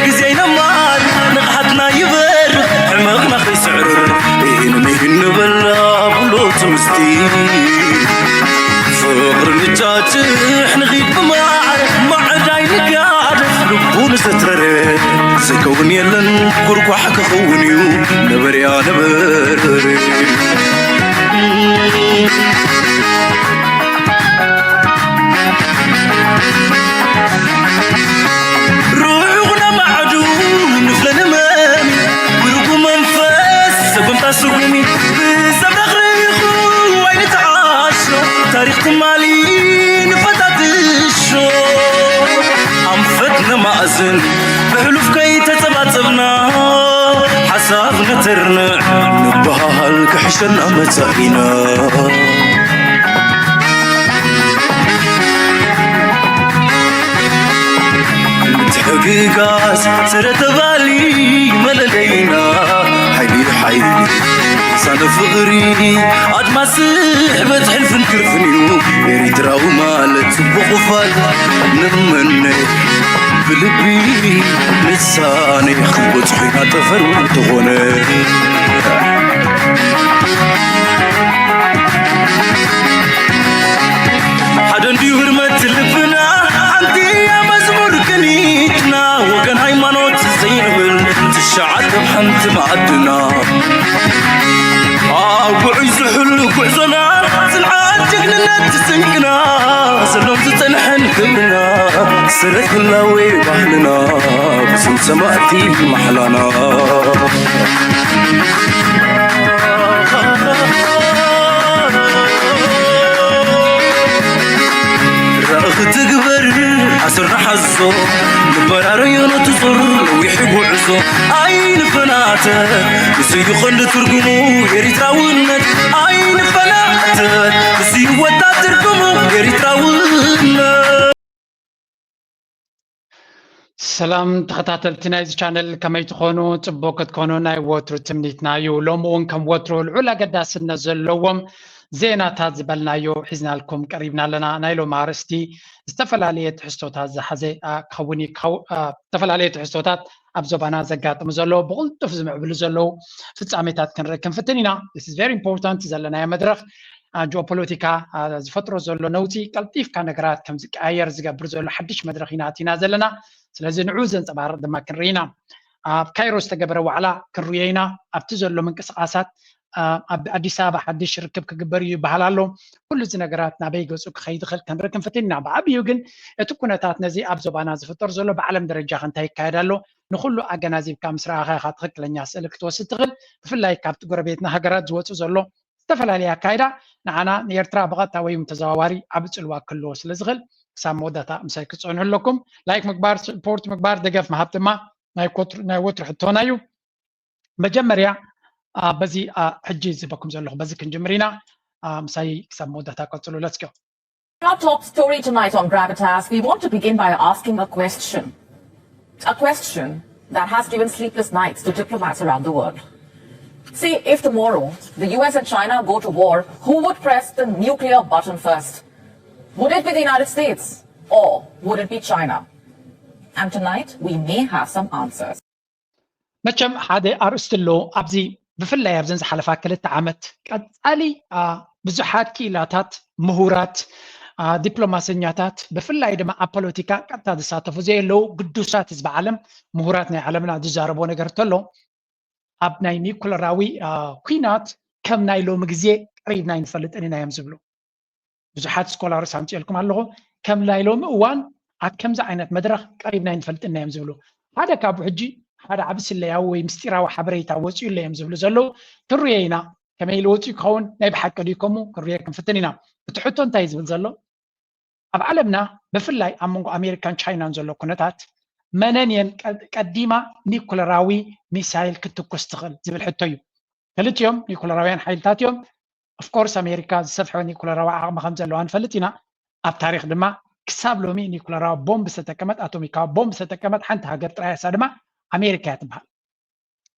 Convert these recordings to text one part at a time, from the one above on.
ግዜ ይነማር ንቕሓትና ይበር ሕመቕና ከይስዕር ኢህን ምሂን ንበላ ብሎ ትምስቲ ፍቕሪ ንጫጭሕ ንኺድ ብማዕር ማዕዳይ ንጋደፍ ልቡ ንዘትረረ ዘይከውን የለን ጉርጓሕ ክኸውን እዩ ነበርያ ነበር ሩዑቕ ነማዕዱ ንፍለ ንመሚ ጉርጉ መንፈስ ሰጎምታ ስጉሚ ብሰብ ረኽሪኹ ኣይንተዓሾ ታሪኽ ትማሊ ንፈታትሾ ኣንፈት ነማእዝን ብሕሉፍ ከይተጸባጸብና ሓሳብ ነተርንዕ ንበሃል ክሕሸና መጻኢና ምትሕግጋዝ ስረ ተባሊ መለለይና ሓይሊ ሓይሊ ሳነ ፍቕሪ ኣድማስ ስሕበት ሕልፍን ክርፍን እዩ ኤሪትራዊ ማለት ጽቡቕ ፋል ንምነ ብልቢ ንሳነ ክንበጽሑ ኢና ጠፈር ተኾነ ሓደ እንድዩ ህርመት ልብና ሓንቲ እያ መዝሙር ቅኒትና ወገን ሃይማኖት ዘይንብል ትሽዓተ ኣብ ሓንቲ መኣድና ኣብ ጉዑይ ዝሕሉ ጉዕዞና ጽንዓት ጅግንነት ስንቅና ዘሎም ዝጸንሐን ክብርና ስረት ህላዌ ባህልና ብስም ሰማእቲ ማሕላና ራእኺ ትግበር ኣስር ንሓዞ ንበራረዮ ነትዞር ነዊሕ ጉዕዞ ኣይንፈናተ ንስዩ ቐንዲ ትርጉሙ ኤሪትራውነት ኣይንፈናተ ንስዩ ወታ ትርጉሙ ኤሪትራውነት ሰላም ተኸታተልቲ ናይዚ ቻነል ከመይ ትኾኑ? ጽቡቅ ክትኮኑ ናይ ወትሩ ትምኒትና እዩ። ሎሚ እውን ከም ወትሩ ልዑል ኣገዳስነት ዘለዎም ዜናታት ዝበልናዮ ሒዝናልኩም ቀሪብና ኣለና። ናይ ሎሚ ኣርእስቲ ዝተፈላለየ ትሕዝቶታት ዝሓዘ ክኸውን ዝተፈላለየ ትሕዝቶታት ኣብ ዞባና ዘጋጥሙ ዘለዉ ብቕልጡፍ ዝምዕብሉ ዘለዉ ፍጻሜታት ክንርኢ ክንፍትን ኢና። This is very important ዘለናዮ መድረኽ ጂኦፖለቲካ ዝፈጥሮ ዘሎ ነውጺ ቀልጢፍካ ነገራት ከም ዝቀያየር ዝገብር ዘሎ ሓድሽ መድረኽ ኢና ኣቲና ዘለና። ስለዚ ንዑ ዘንጸባርቕ ድማ ክንርኢ ኢና። ኣብ ካይሮ ዝተገበረ ዋዕላ ክንርእዮ ኢና። ኣብቲ ዘሎ ምንቅስቓሳት ኣብ ኣዲስ ኣበባ ሓድሽ ርክብ ክግበር እዩ ይበሃል ኣሎ። ኩሉ እዚ ነገራት ናበይ ገጹ ክኸይድ ይኽእል ክንርኢ ክንፍትን ኢና። ብዓብዩ ግን እቲ ኩነታት ነዚ ኣብ ዞባና ዝፍጠር ዘሎ ብዓለም ደረጃ ከ እንታይ ይካየድ ኣሎ ንኹሉ ኣገናዚብካ ምስ ረኣኻ ኢኻ ትኽክለኛ ስእሊ ክትወስድ ትኽእል። ብፍላይ ካብቲ ጎረቤትና ሃገራት ዝወጽእ ዘሎ ዝተፈላለየ ኣካይዳ ንዓና ንኤርትራ ብቐጥታ ወይ እውን ተዘዋዋሪ ዓቢ ጽልዋ ክህልዎ ስለ ዝኽእል ክሳብ መወዳእታ ምሳይ ክትጸንሑ ኣለኩም። ላይክ ምግባር፣ ስፖርት ምግባር፣ ደገፍ ምሃብ ድማ ናይ ኮትሩ- ናይ ወትሩ ሕቶና እዩ። መጀመርያ አ፣ በዚ አ፣ ሕጂ ዝበኩም ዘለኹ በዚ ክንጅምር ኢና። አ፣ ምሳይ ክሳብ መወዳእታ ቀጽሉ። Let's go። Our top story tonight on Gravitas, we want to begin by asking a question. A question that has given sleepless nights to diplomats around the world. See, if tomorrow the U S and China go to war, who would press the nuclear button first? Would it be the United States or would it be China? And tonight, we may have some answers. መቸም ሓደ ኣርእስቲ ኣሎ ኣብዚ ብፍላይ ኣብዘን ዝሓለፋ ክልተ ዓመት ቀጻሊ አ፣ ብዙሓት ክኢላታት ምሁራት አ፣ ዲፕሎማሰኛታት ብፍላይ ድማ ኣብ ፖለቲካ ቀጥታ ዝሳተፉ ዘየለዉ ግዱሳት ህዝቢ ዓለም ምሁራት ናይ ዓለምና ዝዛረቦ ነገር እንተሎ ኣብ ናይ ኒኩለራዊ አ፣ ኩናት ከም ናይ ሎሚ ግዜ ቀሪብና ኣይንፈልጥን ኢና እዮም ዝብሉ። ብዙሓት ስኮላርስ ኣምፅኤልኩም ኣለኹ። ከም ናይ ሎሚ እዋን ኣብ ከምዚ ዓይነት መድረኽ ቀሪብና ኣይንፈልጥን ኢና እዮም ዝብሉ። ሓደ ካብኡ ሕጂ ሓደ ዓቢ ስለያዊ ወይ ምስጢራዊ ሓበሬታ ወፂኡ ኣሎ እዮም ዝብሉ ዘለዉ። ክንሪኦ ኢና። ከመይ ኢሉ ወፂኡ ክኸውን ናይ ብሓቂ ድዩ ከምኡ ክንሪኦ ክንፍትን ኢና። እቲ ሕቶ እንታይ እዩ ዝብል ዘሎ? ኣብ ዓለምና ብፍላይ ኣብ መንጎ ኣሜሪካን ቻይናን ዘሎ ኩነታት መነን እየን ቀ- ቀዲማ ኒኩለራዊ ሚሳይል ክትኩስ ትኽእል ዝብል ሕቶ እዩ። ክልቲኦም ኒኩለራውያን ሓይልታት እዮም። ኦፍኮርስ ኣሜሪካ ዝሰፍሐ ኒኩለራዊ ዓቕሚ ከም ዘለዋ ንፈልጥ ኢና። ኣብ ታሪክ ድማ ክሳብ ሎሚ ኒኩለራዊ ቦምብ ዝተጠቀመት ኣቶሚካዊ ቦምብ ዝተጠቀመት ሓንቲ ሃገር ጥራይ እሳ ድማ ኣሜሪካ እያ ትበሃል።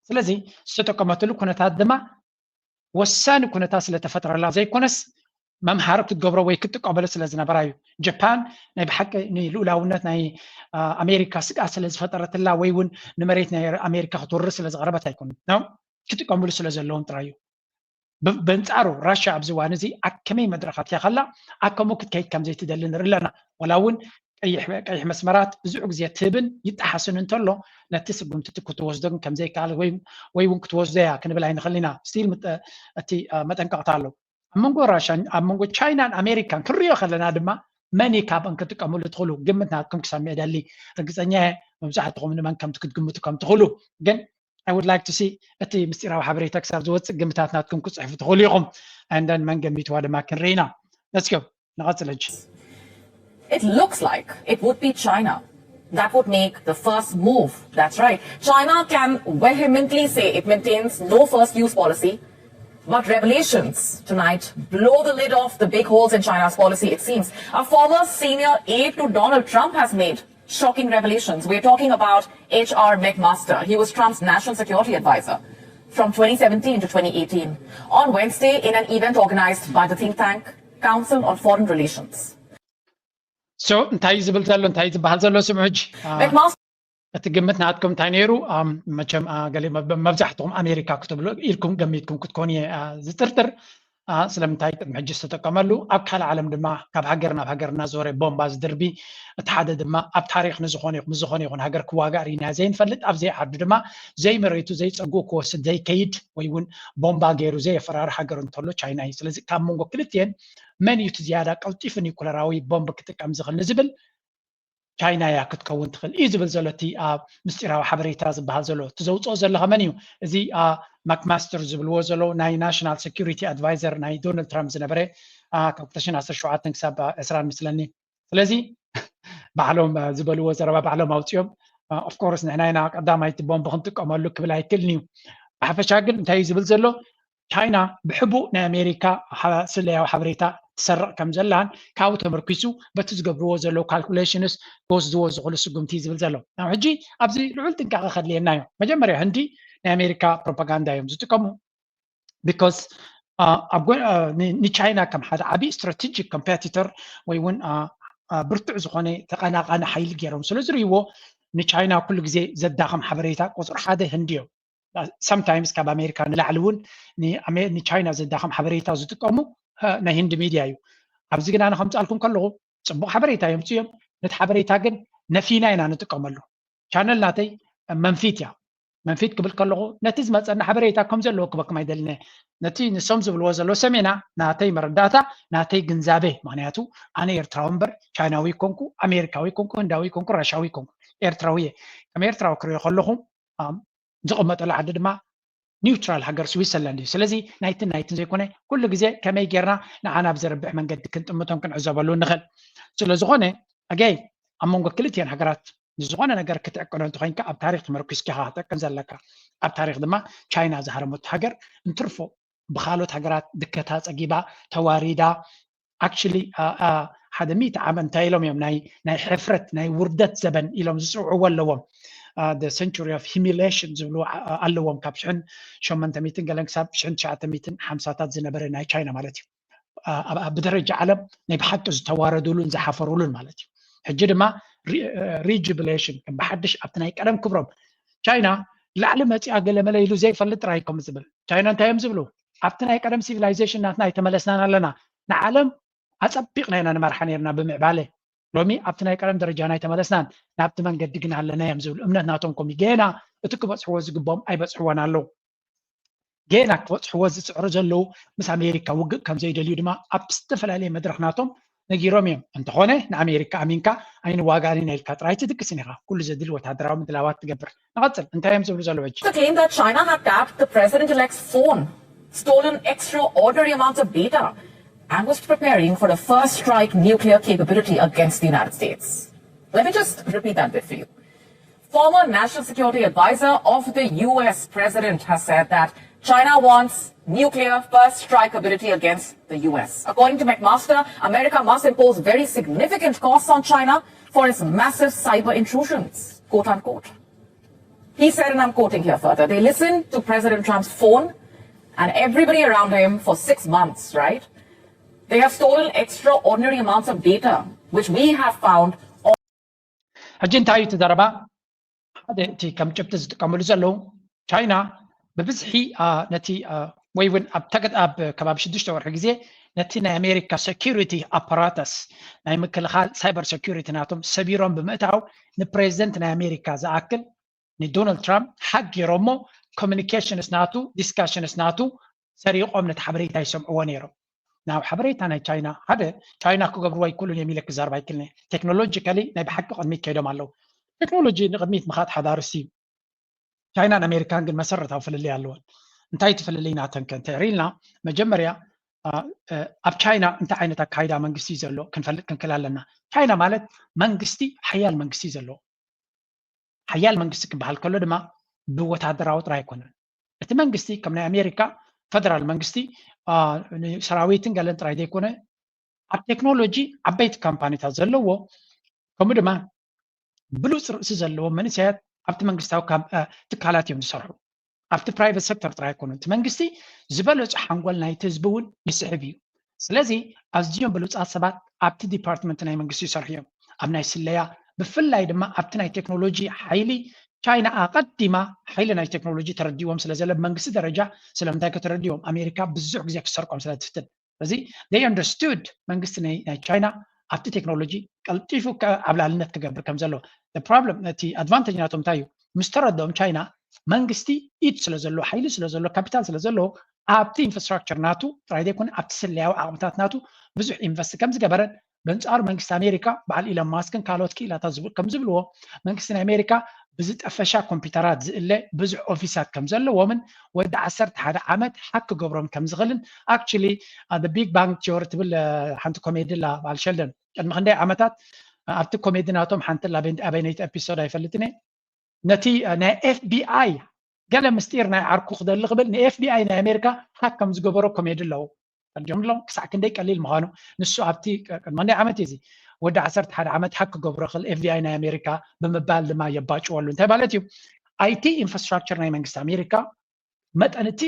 ስለዚ ዝተጠቀመትሉ ኩነታት ድማ ወሳኒ ኩነታት ስለተፈጥረላ ዘይኮነስ መምሃሪ ክትገብሮ ወይ ክትጥቀመሉ ስለ ዝነበራ እዩ። ጃፓን ናይ ብሓቂ ንልኡላውነት ናይ ኣሜሪካ ስግኣት ስለ ዝፈጠረትላ ወይ እውን ንመሬት ናይ ኣሜሪካ ክትወርር ስለ ዝቐረበት ኣይኮኑን። ክትጥቀምሉ ስለ ዘለዎም ጥራይ እዩ። በንጻሩ ራሽያ ኣብዚ እዋን እዚ ኣብ ከመይ መድረኻት እያ ከላ ኣብ ከምኡ ክትከይድ ከም ዘይትደሊ ንርኢ ኣለና። ወላ እውን ቀይሕ መስመራት ብዙሕ ግዜ ትህብን ይጠሓስን እንተሎ ነቲ ስጉምቲ ክትወስዶ ግን ከም ዘይከኣል ወይ እውን ክትወስዶ እያ ክንብል ኣይንኽእል ኢና። ስቲል እቲ መጠንቀቕታ ኣሎ ኣብ መንጎ ራሽያን ኣብ መንጎ ቻይናን ኣሜሪካን ክንሪኦ ከለና ድማ መን እዩ ካብን ክትጥቀምሉ ትኽእሉ ግምት ናትኩም ክሰምዕ ደሊ። ርግፀኛ እየ መብዛሕትኹም ንመን ከም ክትግምቱ ከም ትኽእሉ ግን I would like to see እቲ ምስጢራዊ ሓበሬታ ክሳብ ዝወፅእ ግምታት ናትኩም ክፅሕፉ ትኽእሉ ኢኹም። And then መን ገሚትዋ ድማ ክንርኢ ኢና። Let's go። ንቐፅል ሕጂ። It looks like it would be China that would make the first move. That's right. China can vehemently say it maintains no first use policy, but revelations tonight blow the lid off the big holes in China's policy, it seems. A former senior aide to Donald Trump has made shocking revelations. We're talking about H R McMaster. He was Trump's national security advisor from twenty seventeen to twenty eighteen. On Wednesday, in an event organized by the think tank Council on Foreign Relations. So እንታይ እዩ ዝብል ዘሎ እንታይ ዝበሃል ዘሎ ስምዑ ሕጂ እቲ ግምት ናትኩም እንታይ ነይሩ? መቸም መብዛሕትኹም ኣሜሪካ ክትብሉ ኢልኩም ገሚትኩም ክትኮኑ እየ ዝጥርጥር። ስለምንታይ ቅድሚ ሕጂ ዝተጠቀመሉ ኣብ ካልእ ዓለም ድማ ካብ ሃገር ናብ ሃገር እናዞረ ቦምባ ዝድርቢ እቲ ሓደ ድማ ኣብ ታሪክ ንዝኾነ ይኹን ዝኾነ ይኹን ሃገር ክዋጋእ ርኢና ዘይንፈልጥ ኣብ ዘይዓዱ ድማ ዘይመሬቱ ዘይፀግኡ ክወስድ ዘይከይድ ወይ እውን ቦምባ ገይሩ ዘየፈራሪ ሃገር እንተሎ ቻይና እዩ። ስለዚ ካብ መንጎ ክልትኤን መን እዩ እቲ ዝያዳ ቀልጢፉ ኒኩለራዊ ቦምብ ክጥቀም ዝኽእል ንዝብል ቻይና እያ ክትከውን ትኽእል እዩ ዝብል ዘሎ እቲ ኣብ ምስጢራዊ ሓበሬታ ዝበሃል ዘሎ እቲ ዘውፅኦ ዘለኻ መን እዩ እዚ ማክማስተር ዝብልዎ ዘለዉ ናይ ናሽናል ሴኩሪቲ ኣድቫይዘር ናይ ዶናልድ ትራምፕ ዝነበረ ካብ ክልተ ሽሕን ዓሰርተ ሸውዓተን ክሳብ ዕስራን ምስለኒ ስለዚ ባዕሎም ዝበልዎ ዘረባ ባዕሎም ኣውፅኦም ኦፍኮርስ ንሕና ኢና ቀዳማይቲ ቦምብ ክንጥቀመሉ ክብል ኣይክእልን እዩ ብሓፈሻ ግን እንታይ እዩ ዝብል ዘሎ ቻይና ብሕቡእ ናይ ኣሜሪካ ስለያዊ ሓበሬታ ትሰርቕ ከም ዘላን ካብኡ ተመርኪሱ በቲ ዝገብርዎ ዘለዉ ካልኩሌሽንስ ክወስድዎ ዝኽእሉ ስጉምቲ ዝብል ዘሎ ናብ ሕጂ ኣብዚ ልዑል ጥንቃቐ ከድልየና እዩ መጀመርያ ህንዲ ናይ ኣሜሪካ ፕሮፓጋንዳ እዮም ዝጥቀሙ because ንቻይና ከም ሓደ ዓብዪ ስትራቴጂክ ኮምፔቲተር ወይ እውን ብርቱዕ ዝኾነ ተቐናቓኒ ሓይሊ ገይሮም ስለ ዝርእይዎ ንቻይና ኩሉ ግዜ ዘዳኸም ሓበሬታ ቁፅሪ ሓደ ህንዲ እዮም sometimes ካብ ኣሜሪካ ንላዕሊ እውን ንቻይና ዘዳኸም ሓበሬታ ዝጥቀሙ ናይ ህንዲ ሚድያ እዩ ኣብዚ ግን ኣነ ከምፃልኩም ከለኹ ፅቡቅ ሓበሬታ የምፅኡ እዮም ነቲ ሓበሬታ ግን ነፊና ኢና ንጥቀመሉ ቻነል ናተይ መንፊት እያ መንፊት ክብል ከለኹ ነቲ ዝመፀና ሓበሬታ ከም ዘለዎ ክበኩም ኣይደልነ ነቲ ንሶም ዝብልዎ ዘሎ ሰሜና ናተይ መረዳእታ ናተይ ግንዛበ ምክንያቱ ኣነ ኤርትራዊ እምበር ቻይናዊ ኮንኩ ኣሜሪካዊ ኮንኩ ህንዳዊ ኮንኩ ራሻዊ ኮንኩ ኤርትራዊ እየ ከም ኤርትራዊ ክሪኦ ከለኹ ዝቕመጠሉ ዓዲ ድማ ኒውትራል ሃገር ስዊትዘርላንድ እዩ ስለዚ ናይትን ናይትን ዘይኮነ ኩሉ ግዜ ከመይ ጌርና ንዓና ብዘርብሕ መንገዲ ክንጥምቶም ክንዕዘበሉ ንኽእል ስለ ዝኾነ ኣገይ ኣብ መንጎ ክልትኤን ሃገራት ንዝኾነ ነገር ክትዕቅኖ እንተኮይንካ ኣብ ታሪክ ተመርኪስካ ኢኻ ክጠቅም ዘለካ ኣብ ታሪክ ድማ ቻይና ዝሃረመቱ ሃገር እንትርፎ ብካልኦት ሃገራት ድከታ ፀጊባ ተዋሪዳ actually ሓደ ሚእቲ ዓመት እንታይ ኢሎም እዮም ናይ ናይ ሕፍረት ናይ ውርደት ዘበን ኢሎም ዝፅውዕዎ ኣለዎም the century of humiliation ዝብሉ ኣለዎም ካብ ሽሕን ሸመንተ ሚእትን ገለን ክሳብ ሽሕን ትሽዓተ ሚእትን ሓምሳታት ዝነበረ ናይ ቻይና ማለት እዩ ብደረጃ ዓለም ናይ ብሓቂ ዝተዋረዱሉን ዝሓፈሩሉን ማለት እዩ ሕጂ ድማ rejubilation ብሓድሽ ኣብቲ ናይ ቀደም ክብሮም ቻይና ላዕሊ መፂኣ ገለመለ ኢሉ ዘይፈልጥ ጥራይ ከም ዝብል ቻይና እንታይ እዮም ዝብሉ ኣብቲ ናይ ቀደም ሲቪላይዜሽን ናትና ኣይተመለስናን ኣለና ንዓለም ኣፀቢቕና ኢና ንመርሓ ነርና ብምዕባለ ሎሚ ኣብቲ ናይ ቀደም ደረጃና ኣይተመለስናን ናብቲ መንገዲ ግን ኣለና እዮም ዝብሉ እምነት ናቶም ኮም ገና እቲ ክበፅሕዎ ዝግቦም ኣይበፅሕዎን ኣለዉ ገና ክበፅሕዎ ዝፅዕሩ ዘለዉ ምስ ኣሜሪካ ውግእ ከም ዘይደልዩ ድማ ኣብ ዝተፈላለየ መድረክ ናቶም ነጊሮም እዮም እንተኾነ ንኣሜሪካ ኣሚንካ ኣይንዋጋእን ኢና ኢልካ ጥራይ ትድቅስን ኢኻ ኩሉ ዘድሊ ወታደራዊ ምድላዋት ትገብር ንቐፅል እንታይ እዮም ዝብሉ ዘለዉ ሕጂ The claim that China had tapped the president-elect's phone, stolen extraordinary amounts of data, and was preparing for a first strike nuclear capability against the United States. Let me just repeat that bit for you. Former National Security Advisor of the U S president has said that China wants nuclear first strike ability against the U S. According to McMaster, America must impose very significant costs on China for its massive cyber intrusions, quote unquote. He said, and I'm quoting here further, they listened to President Trump's phone and everybody around him for six months, right? They have stolen extraordinary amounts of data, which we have found. ሕጂ እንታይ እዩ እቲ ዘረባ? ሓደ እቲ ከም ጭብጢ ዝጥቀምሉ ዘለዉ፣ ቻይና ብብዝሒ ነቲ ወይ እውን ኣብ ከባቢ ሽዱሽተ ወርሒ ግዜ ነቲ ናይ ኣሜሪካ ሴኩሪቲ ኣፓራተስ ናይ ምክልኻል ሳይበር ሴኩሪቲ ናቶም ሰቢሮም ብምእታው ንፕሬዚደንት ናይ ኣሜሪካ ዝኣክል ንዶናልድ ትራምፕ ሓጊሮሞ ኮሚኒኬሽንስ ናቱ ዲስካሽንስ ናቱ ሰሪቖም ነቲ ሓበሬታ ይሰምዕዎ ነይሮም። ናብ ሓበሬታ ናይ ቻይና ሓደ ቻይና ክገብርዎ ኣይክእሉን እዮም ኢለ ክዛርብ ኣይክእልን። ቴክኖሎጂካሊ ናይ ብሓቂ ቅድሚት ከይዶም ኣለዉ። ቴክኖሎጂ ንቅድሚት ምኻድ ሓዳርሲ እዩ። ቻይናን ኣሜሪካን ግን መሰረታዊ ፍልልይ ኣለወን። እንታይ እቲ ፍልልይ ናተን ከ እንተሪልና መጀመርያ ኣብ ቻይና እንታይ ዓይነት ኣካይዳ መንግስቲ ዘሎ ክንፈልጥ ክንክል ኣለና። ቻይና ማለት መንግስቲ ሓያል መንግስቲ ዘለዎ ሓያል መንግስቲ ክበሃል ከሎ ድማ ብወታደራዊ ጥራይ ኣይኮነን። እቲ መንግስቲ ከም ናይ ኣሜሪካ ፈደራል መንግስቲ ሰራዊትን ገለን ጥራይ ዘይኮነ ኣብ ቴክኖሎጂ ዓበይቲ ካምፓኒታት ዘለዎ ከምኡ ድማ ብሉፅ ርእሲ ዘለዎ መንእሰያት ኣብቲ መንግስታዊ ትካላት እዮም ዝሰርሑ። ኣብቲ ፕራይቨት ሴክተር ጥራይ ኣይኮኑን። እቲ መንግስቲ ዝበለፁ ሓንጎል ናይቲ ህዝቢ እውን ይስሕብ እዩ። ስለዚ ኣዝዮም ብሉፃት ሰባት ኣብቲ ዲፓርትመንት ናይ መንግስቲ ይሰርሑ እዮም። ኣብ ናይ ስለያ ብፍላይ ድማ ኣብቲ ናይ ቴክኖሎጂ ሓይሊ ቻይና ኣቐዲማ ሓይሊ ናይ ቴክኖሎጂ ተረዲዎም ስለ ዘለ ብመንግስቲ ደረጃ ስለምንታይ ከተረዲዎም ኣሜሪካ ብዙሕ ግዜ ክሰርቆም ስለ ትፍትን እዚ they understood መንግስቲ ናይ ቻይና ኣብቲ ቴክኖሎጂ ቀልጢፉ ዓብላልነት ክገብር ከም ዘሎ problem እቲ ኣድቫንቴጅ ናቶም እንታይ እዩ ምስ ተረድኦም ቻይና መንግስቲ ኢድ ስለ ዘሎ ሓይሊ ስለ ዘሎ ካፒታል ስለ ዘሎ ኣብቲ ኢንፍራስትራክቸር ናቱ ጥራይ ዘይኮነ ኣብቲ ስለያዊ ዓቕምታት ናቱ ብዙሕ ኢንቨስት ከም ዝገበረን በንጻሩ መንግስቲ ኣሜሪካ በዓል ኢለን ማስክን ካልኦት ክኢላታት ከም ዝብልዎ መንግስቲ ናይ ኣሜሪካ ብዝጠፈሻ ኮምፒውተራት ዝእለ ብዙሕ ኦፊሳት ከም ዘለዎምን ወዲ ዓሰርተ ሓደ ዓመት ሓክ ክገብሮም ከም ዝኽእልን actually the big bang theory ትብል ሓንቲ ኮሜዲ ላ በዓል ሸልደን ቅድሚ ክንደይ ዓመታት ኣብቲ ኮሜዲ ናቶም ሓንቲ ላ ኣበይነይቲ ኤፒሶድ ኣይፈልጥን ነቲ ናይ ኤፍቢኣይ ገለ ምስጢር ናይ ዓርኩ ክደሊ ክብል ንኤፍቢኣይ ናይ ኣሜሪካ ሃክ ከም ዝገበሮ ኮሜዲ ኣለዉ ፈርጆም ኣለዉ ክሳዕ ክንደይ ቀሊል ምዃኑ ንሱ ኣብቲ ቅድሚ ክንደይ ዓመት እዩ እዚ ወዲ ዓሰርተ ሓደ ዓመት ሃክ ክገብሮ ክእል ኤፍቢኣይ ናይ ኣሜሪካ ብምባል ድማ የባጭወሉ እንታይ ማለት እዩ ኣይቲ ኢንፍራስትራክቸር ናይ መንግስቲ ኣሜሪካ መጠን እቲ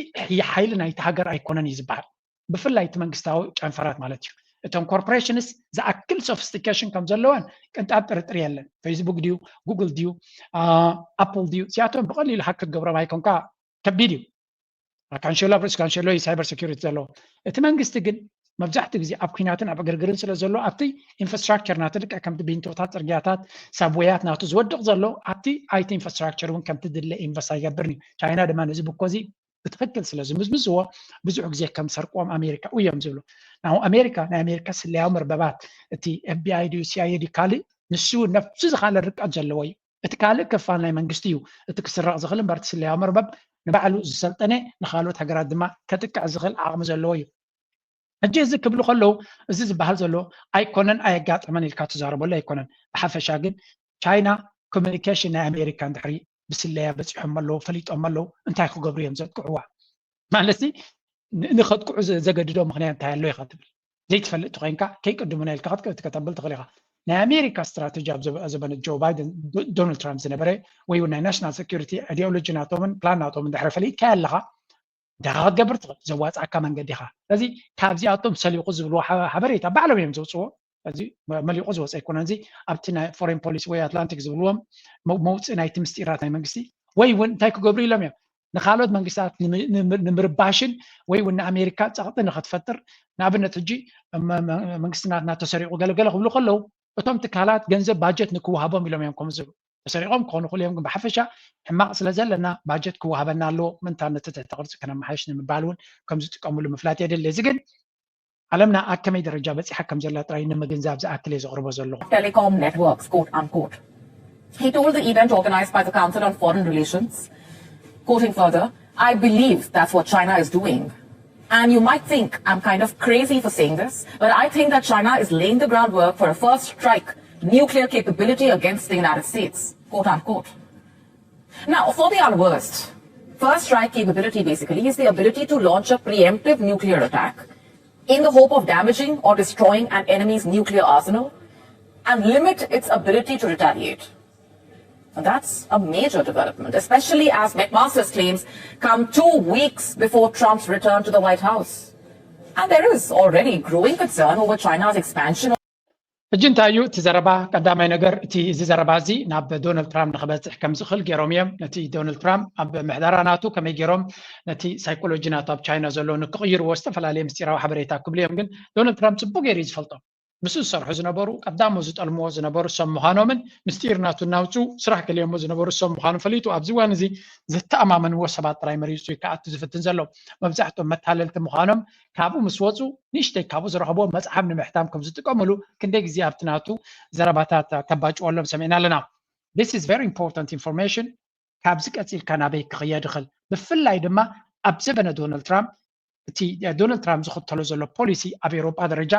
ሓይሊ ናይቲ ሃገር ኣይኮነን እዩ ዝበሃል ብፍላይ እቲ መንግስታዊ ጨንፈራት ማለት እዩ እቶም ኮርፖሬሽንስ ዝኣክል ሶፊስቲኬሽን ከም ዘለወን ቅንጣብ ጥርጥር የለን ፌስቡክ ድዩ ጉግል ድዩ ኣፕል ድዩ እዚኣቶም ብቀሊሉ ሃክ ክትገብሮም ኣይኮንካ ከቢድ እዩ ካንሸሎ ርስ ካንሸሎ ሳይበር ሴኩሪቲ ዘለዎ እቲ መንግስቲ ግን መብዛሕትኡ ግዜ ኣብ ኩናትን ኣብ ዕግርግርን ስለ ዘሎ ኣብቲ ኢንፍራስትራክቸር ናቲ ልክዕ ከምቲ ቢንቶታት ፅርግያታት ሳብወያት ናቱ ዝወድቕ ዘሎ ኣብቲ ኣይቲ ኢንፍራስትራክቸር እውን ከምቲ ድለ ኢንቨስት ኣይገብርን እዩ ቻይና ድማ ነዚ ብኮዚ ብትክክል ስለ ዝምዝምዝዎ ብዙሕ ግዜ ከም ሰርቆም ኣሜሪካ እዮም ዝብሉ ናው ኣሜሪካ ናይ ኣሜሪካ ስለያዊ መርበባት እቲ ኤፍቢኣይ ድዩ ሲኣይኤ ድዩ ካልእ ንሱ እውን ነብሱ ዝካለ ርቀት ዘለዎ እዩ እቲ ካልእ ክፋል ናይ መንግስቲ እዩ እቲ ክስረቕ ዝኽእል እምበር እቲ ስለያዊ መርበብ ንባዕሉ ዝሰልጠነ ንካልኦት ሃገራት ድማ ከጥቅዕ ዝኽእል ዓቕሚ ዘለዎ እዩ ሕጂ እዚ ክብሉ ከለዉ እዚ ዝበሃል ዘሎ ኣይኮነን ኣየጋጠመን ኢልካ ትዛረበሉ ኣይኮነን ብሓፈሻ ግን ቻይና ኮሚኒኬሽን ናይ ኣሜሪካ እንድሕሪ ብስለያ በፂሖም ኣለዉ ፈሊጦም ኣለዉ እንታይ ክገብሩ እዮም ዘጥቅዕዋ ማለት ንኸጥቅዑ ዘገድዶ ምክንያት እንታይ ኣሎ ኢካ ትብል ዘይትፈልጥ ኮይንካ ከይቅድሙና ኢልካ ክትከተብል ትኽእል ኢካ ናይ ኣሜሪካ ስትራተጂ ኣብ ዘበነ ጆ ባይደን ዶናልድ ትራምፕ ዝነበረ ወይ እውን ናይ ናሽናል ሴኩሪቲ ኢዲኦሎጂ ናቶምን ፕላን ናቶም እንድሕረ ፈሊጥካዮ ኣለካ ድካ ክትገብር ትኽእል ዘዋፅኣካ መንገዲ ኢካ ስለዚ ካብዚኣቶም ሰሊቁ ዝብልዎ ሓበሬታ ባዕሎም እዮም ዘውፅዎ እዚ መሊቁ ዝወፀ ኣይኮነን እዚ ኣብቲ ናይ ፎሬን ፖሊሲ ወይ ኣትላንቲክ ዝብልዎም መውፅእ ናይቲ ምስጢራት ናይ መንግስቲ ወይ እውን እንታይ ክገብሩ ኢሎም እዮም ንካልኦት መንግስታት ንምርባሽን ወይ እውን ንኣሜሪካ ፀቕጢ ንክትፈጥር ንኣብነት ሕጂ መንግስቲ ናትና ተሰሪቑ ገለገለ ክብሉ ከለዉ እቶም ትካላት ገንዘብ ባጀት ንክወሃቦም ኢሎም እዮም ከምኡ ዝብሉ ተሰሪቖም ክኾኑ ክእሉ እዮም ግን ብሓፈሻ ሕማቕ ስለ ዘለና ባጀት ክወሃበና ኣለዎ ምንታ ነቲ ትሕቲ ቅርፂ ከነመሓይሽ ንምባል እውን ከም ዝጥቀምሉ ምፍላጥ የድሊ እዚ ግን ዓለምና ኣብ ከመይ ደረጃ በፂሓ ከም ዘላ ጥራይ ንምግንዛብ ዝኣክል እየ ዘቕርቦ ዘለኹ። Telecom networks, quote unquote. He told the event organized by the Council on Foreign Relations, quoting further, I believe that's what China is doing. And you might think I'm kind of crazy for saying this, but I think that China is laying the groundwork for a first strike nuclear capability against the United States, quote unquote. Now, for the unversed, first strike capability basically is the ability to launch a preemptive nuclear attack in the hope of damaging or destroying an enemy's nuclear arsenal and limit its ability to retaliate. And that's a major development, especially as McMaster's claims come two weeks before Trump's return to the White House. And there is already growing concern over China's expansion. ሕጂ እንታይ እዩ እቲ ዘረባ? ቀዳማይ ነገር እቲ እዚ ዘረባ እዚ ናብ ዶናልድ ትራምፕ ንክበፅሕ ከም ዝኽእል ገይሮም እዮም። ነቲ ዶናልድ ትራምፕ ኣብ ምሕደራ ናቱ ከመይ ገይሮም ነቲ ሳይኮሎጂ ናቱ ኣብ ቻይና ዘሎ ንክቕይርዎ ዝተፈላለየ ምስጢራዊ ሓበሬታ ክብሉ እዮም። ግን ዶናልድ ትራምፕ ፅቡቅ ገይሩ እዩ ዝፈልጦም። ምስ ዝሰርሑ ዝነበሩ ቀዳሞ ዝጠልምዎ ዝነበሩ ሰብ ምዃኖምን ምስጢር ናቱ እናውፅኡ ስራሕ ከልዮሞ ዝነበሩ ሰብ ምዃኑ ፈሊጡ ኣብዚ እዋን እዚ ዝተኣማመንዎ ሰባት ጥራይ መሪፁ እዩ ክኣቱ ዝፍትን ዘሎ። መብዛሕትኦም መታለልቲ ምዃኖም ካብኡ ምስ ወፁ ንእሽተይ ካብኡ ዝረኸብዎ መፅሓፍ ንምሕታም ከም ዝጥቀምሉ ክንደይ ግዜ ኣብቲ ናቱ ዘረባታት ከባጭወሎም ሰሚዕና ኣለና። This is very important information። ካብዚ ቀፂልካ ናበይ ክኽየድ ይኽእል? ብፍላይ ድማ ኣብ ዘበነ ዶናልድ ትራምፕ እቲ ዶናልድ ትራምፕ ዝኽተሎ ዘሎ ፖሊሲ ኣብ ኤውሮጳ ደረጃ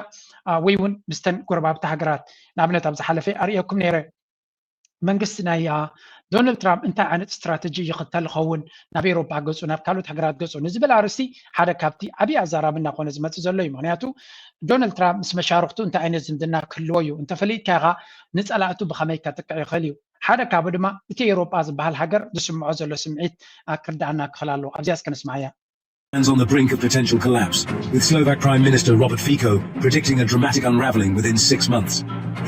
ወይ እውን ምስተን ጎረባብቲ ሃገራት ንኣብነት ኣብዚ ሓለፈ ኣርእየኩም ነይረ መንግስቲ ናይ ዶናልድ ትራምፕ እንታይ ዓይነት ስትራተጂ ይኽተል ይኸውን ናብ ኤውሮጳ ገፁ ናብ ካልኦት ሃገራት ገፁ ንዝብል ኣርእስቲ ሓደ ካብቲ ዓብዪ ኣዛራቢ እናኾነ ዝመፅእ ዘሎ እዩ። ምክንያቱ ዶናልድ ትራምፕ ምስ መሻርክቱ እንታይ ዓይነት ዝምድና ክህልዎ እዩ እንተፈሊጥካ ኢኻ ንፀላእቱ ብኸመይ ከጥቅዕ ይኽእል እዩ። ሓደ ካብኡ ድማ እቲ ኤውሮጳ ዝበሃል ሃገር ዝስምዖ ዘሎ ስምዒት ክርድኣና ክኽእል ኣለዎ። ኣብዚኣ እስከ ንስማዓያ። Stands on the brink of potential collapse, with Slovak Prime Minister Robert Fico predicting a dramatic unravelling within six months.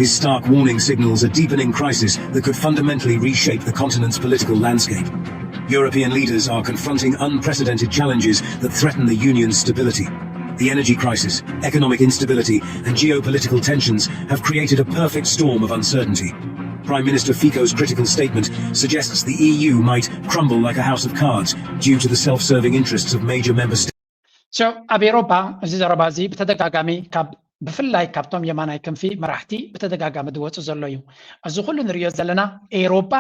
His stark warning signals a deepening crisis that could fundamentally reshape the continent's political landscape. European leaders are confronting unprecedented challenges that threaten the union's stability. The energy crisis, economic instability, and geopolitical tensions have created a perfect storm of uncertainty. Prime Minister Fico's critical statement suggests the E U might crumble like a house of cards due to the self-serving interests of major member states. So ኣብ ኤውሮፓ እዚ ዘረባ እዚ ብተደጋጋሚ ካብ ብፍላይ ካብቶም የማናይ ክንፊ መራሕቲ ብተደጋጋሚ ዝወፁ ዘሎ እዩ። እዚ ኩሉ ንሪኦ ዘለና ኤውሮፓ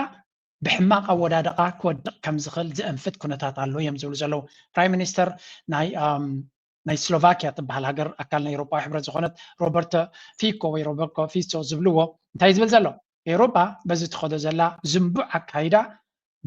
ብሕማቕ ኣወዳድቓ ክወድቕ ከም ዝኽእል ዘእንፍት ኩነታት ኣሎ እዮም ዝብሉ ዘለዉ። ፕራይም ሚኒስተር ናይ ናይ ስሎቫኪያ ትበሃል ሃገር ኣካል ናይ ኤውሮፓዊ ሕብረት ዝኾነት ሮበርቶ ፊኮ ወይ ሮበርቶ ፊሶ ዝብልዎ እንታይ ዝብል ዘሎ ኤውሮፓ በዚ ትኸዶ ዘላ ዝንቡዕ ኣካይዳ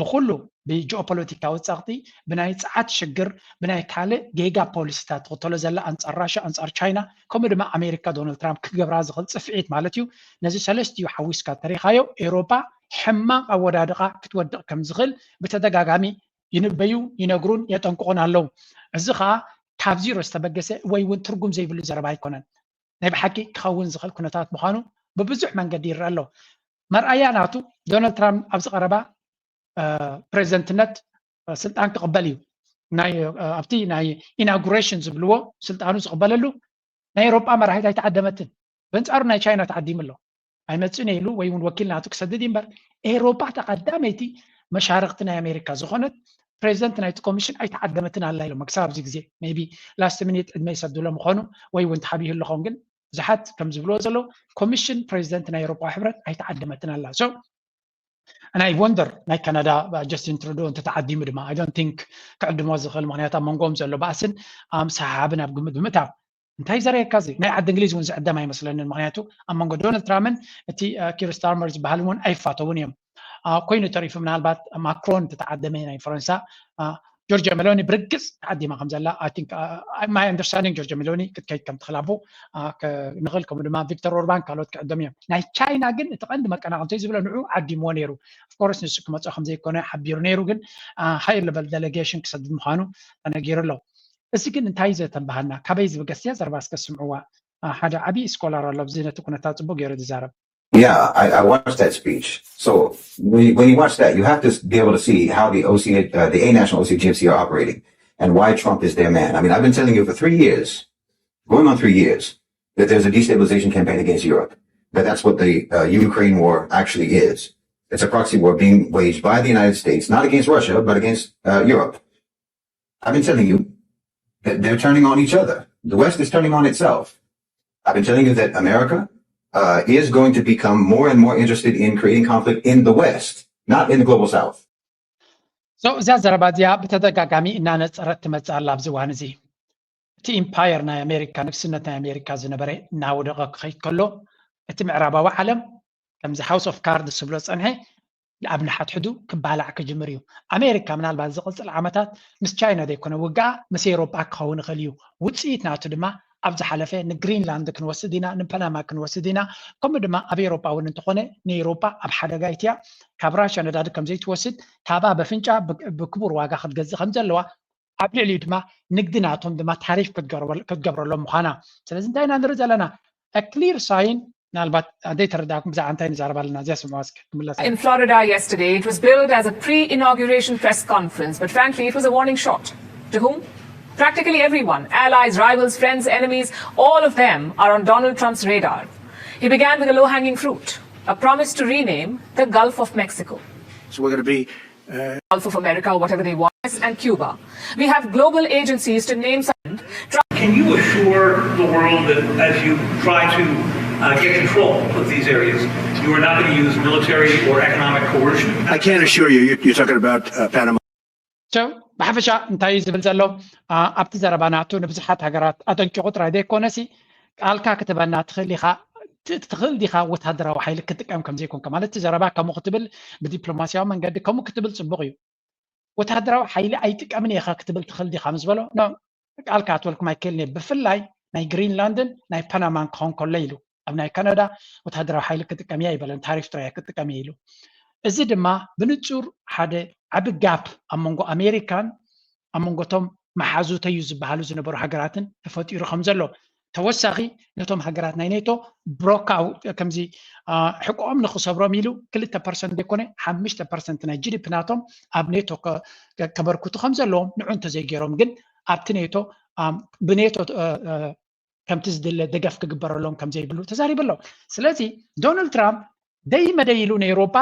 ብኩሉ ብጂኦፖለቲካዊ ፀቕጢ ብናይ ፀዓት ሽግር ብናይ ካልእ ጌጋ ፖሊሲታት ትኽተሎ ዘላ ኣንፃር ራሻ ኣንፃር ቻይና ከምኡ ድማ ኣሜሪካ ዶናልድ ትራምፕ ክገብራ ዝኽእል ፅፍዒት ማለት እዩ። ነዚ ሰለስቲኡ ሓዊስካ ተሪኻዮ ኤውሮፓ ሕማቕ ኣወዳድቓ ክትወድቕ ከም ዝኽእል ብተደጋጋሚ ይንበዩ ይነግሩን የጠንቅቑን ኣለዉ። እዚ ከዓ ካብ ዚሮ ዝተበገሰ ወይ እውን ትርጉም ዘይብሉ ዘረባ ኣይኮነን። ናይ ብሓቂ ክኸውን ዝኽእል ኩነታት ምዃኑ ብብዙሕ መንገዲ ይረአ ኣሎ። መርኣያ ናቱ ዶናልድ ትራምፕ ኣብዚ ቀረባ ፕሬዚደንትነት ስልጣን ክቕበል እዩ። ኣብቲ ናይ ኢናጉሬሽን ዝብልዎ ስልጣኑ ዝቕበለሉ ናይ ኤውሮጳ መራሒት ኣይተዓደመትን። በንጻሩ ናይ ቻይና ተዓዲሙ ኣሎ። ኣይመጽእን ኢሉ ወይ እውን ወኪል ናቱ ክሰድድ እምበር ኤውሮጳ ተቐዳመይቲ መሻርኽቲ ናይ ኣሜሪካ ዝኾነት ፕሬዚደንት ናይቲ ኮሚሽን ኣይተዓደመትን ኣላ ኢሎም ክሳብ ኣብዚ ግዜ ሜይ ቢ ላስት ሚኒት ዕድመ ይሰዱሎ ምኾኑ ወይ እውን ተሓቢኡ ኣለኹም ግን ብዙሓት ከም ዝብልዎ ዘለዉ ኮሚሽን ፕሬዚደንት ናይ ኤውሮጳ ሕብረት ኣይተዓደመትን ኣላ so ናይ ወንደር ናይ ካናዳ ጀስቲን ትሩዶ እንተተዓዲሙ ድማ I don't think ክዕድሞ ዝኽእል ምክንያቱ ኣብ መንጎኦም ዘሎ ባእስን ሰሓሓብን ኣብ ግምት ብምእታው እንታይ ዘርእየካ እዚ ናይ ዓዲ እንግሊዝ እውን ዝዕደም ኣይመስለንን ምክንያቱ ኣብ መንጎ ዶናልድ ትራምፕን እቲ ኪር ስታርመር ዝበሃል እውን ኣይፋተውን እዮም ኮይኑ ተሪፉ ምናልባት ማክሮን ተተዓደመ ናይ ፈረንሳ ጆርጅያ ሜሎኒ ብርግፅ ተዓዲማ ከም ዘላ my understanding ጆርጅያ ሜሎኒ ክትከይድ ከም ትኽእል ኣቦ ንኽእል ከምኡ ድማ ቪክተር ኦርባን ካልኦት ክዕደሙ እዮም ናይ ቻይና ግን እቲ ቀንዲ መቀናቕንተይ ዝብሎ ንዑ ዓዲምዎ ነይሩ of course ንሱ ክመፅኦ ከም ዘይኮነ ሓቢሩ ነይሩ ግን higher level delegation ክሰድድ ምዃኑ ተነጊሩ ኣሎ እዚ ግን እንታይ ዘተንባሃና ካበይ ዝብገስ እያ ዘረባ እስከ ስምዕዋ ሓደ ዓብዪ ስኮላር ኣሎ ኣብዚ ነቲ ኩነታት ፅቡቅ ገይሩ ዝዛረብ Yeah, I, I watched that speech. So when you, when you watch that, you have to be able to see how the O C, uh, the A national O C G M C are operating and why Trump is their man. I mean, I've been telling you for three years, going on three years, that there's a destabilization campaign against Europe. That that's what the uh, Ukraine war actually is. It's a proxy war being waged by the United States, not against Russia, but against uh, Europe. I've been telling you that they're turning on each other. The West is turning on itself. I've been telling you that America uh, is going to become more and more interested in creating conflict in the West, not in the global South. So እዛ ዘረባ እዚኣ ብተደጋጋሚ እናነፀረት ትመፅእ ኣላ ኣብዚ እዋን እዚ እቲ ኢምፓየር ናይ ኣሜሪካ ንግስነት ናይ ኣሜሪካ ዝነበረ እናወደቐ ክኸይድ ከሎ እቲ ምዕራባዊ ዓለም ከምዚ house of cards ዝብሎ ዝፀንሐ ኣብ ንሓድሕዱ ክባላዕ ክጅምር እዩ። ኣሜሪካ ምናልባት ዝቕፅል ዓመታት ምስ ቻይና ዘይኮነ ውግኣ ምስ ኤውሮጳ ክኸውን ይኽእል እዩ። ውፅኢት ናቱ ድማ ኣብ ዝሓለፈ ንግሪንላንድ ክንወስድ ኢና፣ ንፓናማ ክንወስድ ኢና፣ ከምኡ ድማ ኣብ ኤውሮጳ እውን እንተኾነ ንኤውሮጳ ኣብ ሓደጋ ይትያ ካብ ራሽያ ነዳዲ ከም ዘይትወስድ ካባ በፍንጫ ብክቡር ዋጋ ክትገዝእ ከም ዘለዋ ኣብ ልዕሊኡ ድማ ንግዲ ናቶም ድማ ታሪፍ ክትገብረሎም ምዃና። ስለዚ እንታይ ኢና ንርኢ ዘለና? ክሊር ሳይን። ምናልባት ዘይተረዳእኩም ብዛዕባ እንታይ ንዛረብ ኣለና እዚኣ ስምዋ እስኪ ክምለስ። In Florida yesterday, it was billed as a pre-inauguration press conference, but frankly, it was a warning shot. To whom? Practically everyone, allies, rivals, friends, enemies, all of them are on Donald Trump's radar. He began with a low-hanging fruit, a promise to rename the Gulf of Mexico. So we're going to be Gulf of America, whatever they want, and Cuba. We have global agencies to name some. Can you assure the world that as you try to uh, get control of these areas, you are not going to use military or economic coercion? I can't assure you. You're, you're talking about uh, Panama. ብሓፈሻ እንታይ እዩ ዝብል ዘሎ? ኣብቲ ዘረባ ናቱ ንብዙሓት ሃገራት ኣጠንቂቑ ጥራይ ዘይኮነሲ ቃልካ ክትበና ትኽእል ኢኻ፣ ትኽእል ዲኻ ወታደራዊ ሓይሊ ክትጥቀም ከም ዘይኮንካ? ማለት እቲ ዘረባ ከምኡ ክትብል ብዲፕሎማስያዊ መንገዲ ከምኡ ክትብል ጽቡቕ እዩ። ወታደራዊ ሓይሊ ኣይጥቀምን እየ ኢኻ ክትብል ትኽእል ዲኻ ምስ በሎ ቃልካ ኣትበልኩም ኣይክእልን እየ። ብፍላይ ናይ ግሪንላንድን ናይ ፓናማን ክኾን ከሎ ኢሉ ኣብ ናይ ካናዳ ወታደራዊ ሓይሊ ክጥቀም እየ ኣይበለን፣ ታሪፍ ጥራይ ክጥቀም እየ ኢሉ። እዚ ድማ ብንጹር ሓደ ዓቢ ጋፕ ኣብ መንጎ ኣሜሪካን ኣብ መንጎቶም መሓዙተዩ ዝበሃሉ ዝነበሩ ሃገራትን ተፈጢሩ ከም ዘሎ ተወሳኺ ነቶም ሃገራት ናይ ኔቶ ብሮካው ከምዚ ሕቆኦም ንክሰብሮም ኢሉ ክልተ ፐርሰንት ዘይኮነ ሓሙሽተ ፐርሰንት ናይ ጂዲፒ ናቶም ኣብ ኔቶ ከበርክቱ ከም ዘለዎም ንዑ እንተዘይገይሮም ግን ኣብቲ ኔቶ ብኔቶ ከምቲ ዝድለ ደገፍ ክግበረሎም ከም ዘይብሉ ተዛሪቡ ኣሎ። ስለዚ ዶናልድ ትራምፕ ደይ መደይ ኢሉ ንኤውሮጳ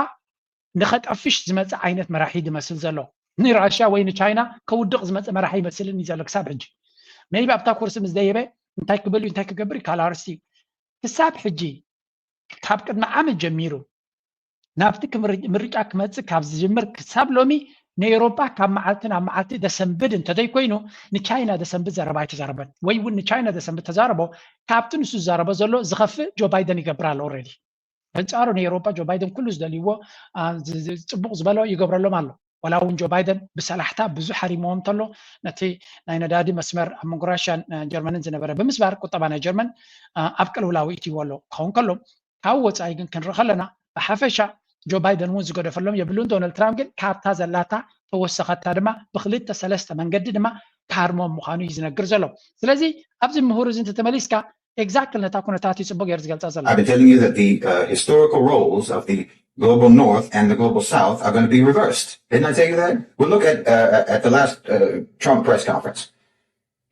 ንኸጠፍሽ ዝመፅእ ዓይነት መራሒ ዝመስል ዘሎ ንራሽያ ወይ ንቻይና ከውድቕ ዝመፅእ መራሒ ይመስልኒ ዘሎ ክሳብ ሕጂ። ሜይቢ ኣብታ ኮርሲ ምስ ደየበ እንታይ ክብል እዩ እንታይ ክገብር እዩ ካልእ ኣርእስቲ እዩ። ክሳብ ሕጂ ካብ ቅድሚ ዓመት ጀሚሩ ናብቲ ምርጫ ክመፅእ ካብ ዝጅምር ክሳብ ሎሚ ንኤውሮጳ ካብ መዓልቲ ናብ መዓልቲ ደሰንብድ እንተዘይኮይኑ ንቻይና ደሰንብድ ዘረባ ኣይተዛረበን ወይ እውን ንቻይና ደሰንብድ ተዛረቦ ካብቲ ንሱ ዝዛረቦ ዘሎ ዝኸፍእ ጆ ባይደን ይገብር ኣሎ። ኦልሬዲ በንጻሩ ንኤውሮጳ ጆ ባይደን ኩሉ ዝደልይዎ ጽቡቕ ዝበሎ ይገብረሎም ኣሎ። ዋላ እውን ጆ ባይደን ብሰላሕታ ብዙሕ ሃሪምዎ እንተሎ ነቲ ናይ ነዳዲ መስመር ኣብ መንጎ ራሽያን ጀርመንን ዝነበረ ብምስባር ቁጠባ ናይ ጀርመን ኣብ ቅልውላው ይእትይዎ ኣሎ ክኸውን ከሎ ካብ ወፃኢ ግን ክንርኢ ከለና ብሓፈሻ ጆ ባይደን እውን ዝገደፈሎም የብሉን። ዶናልድ ትራምፕ ግን ካብታ ዘላታ ተወሰኸታ ድማ ብክልተ ሰለስተ መንገዲ ድማ ክሃርሞም ምዃኑ እዩ ዝነግር ዘሎ። ስለዚ ኣብዚ ምሁር እዚ እንተተመሊስካ ኤግዛክትሊ ነታ ኩነታት እዩ ፅቡቅ ገይሩ ዝገልፃ ዘሎ። I've been telling you that the uh, historical roles of the global north and the global south are going to be reversed. Didn't I tell you that? We'll look at uh, at the last uh, Trump press conference.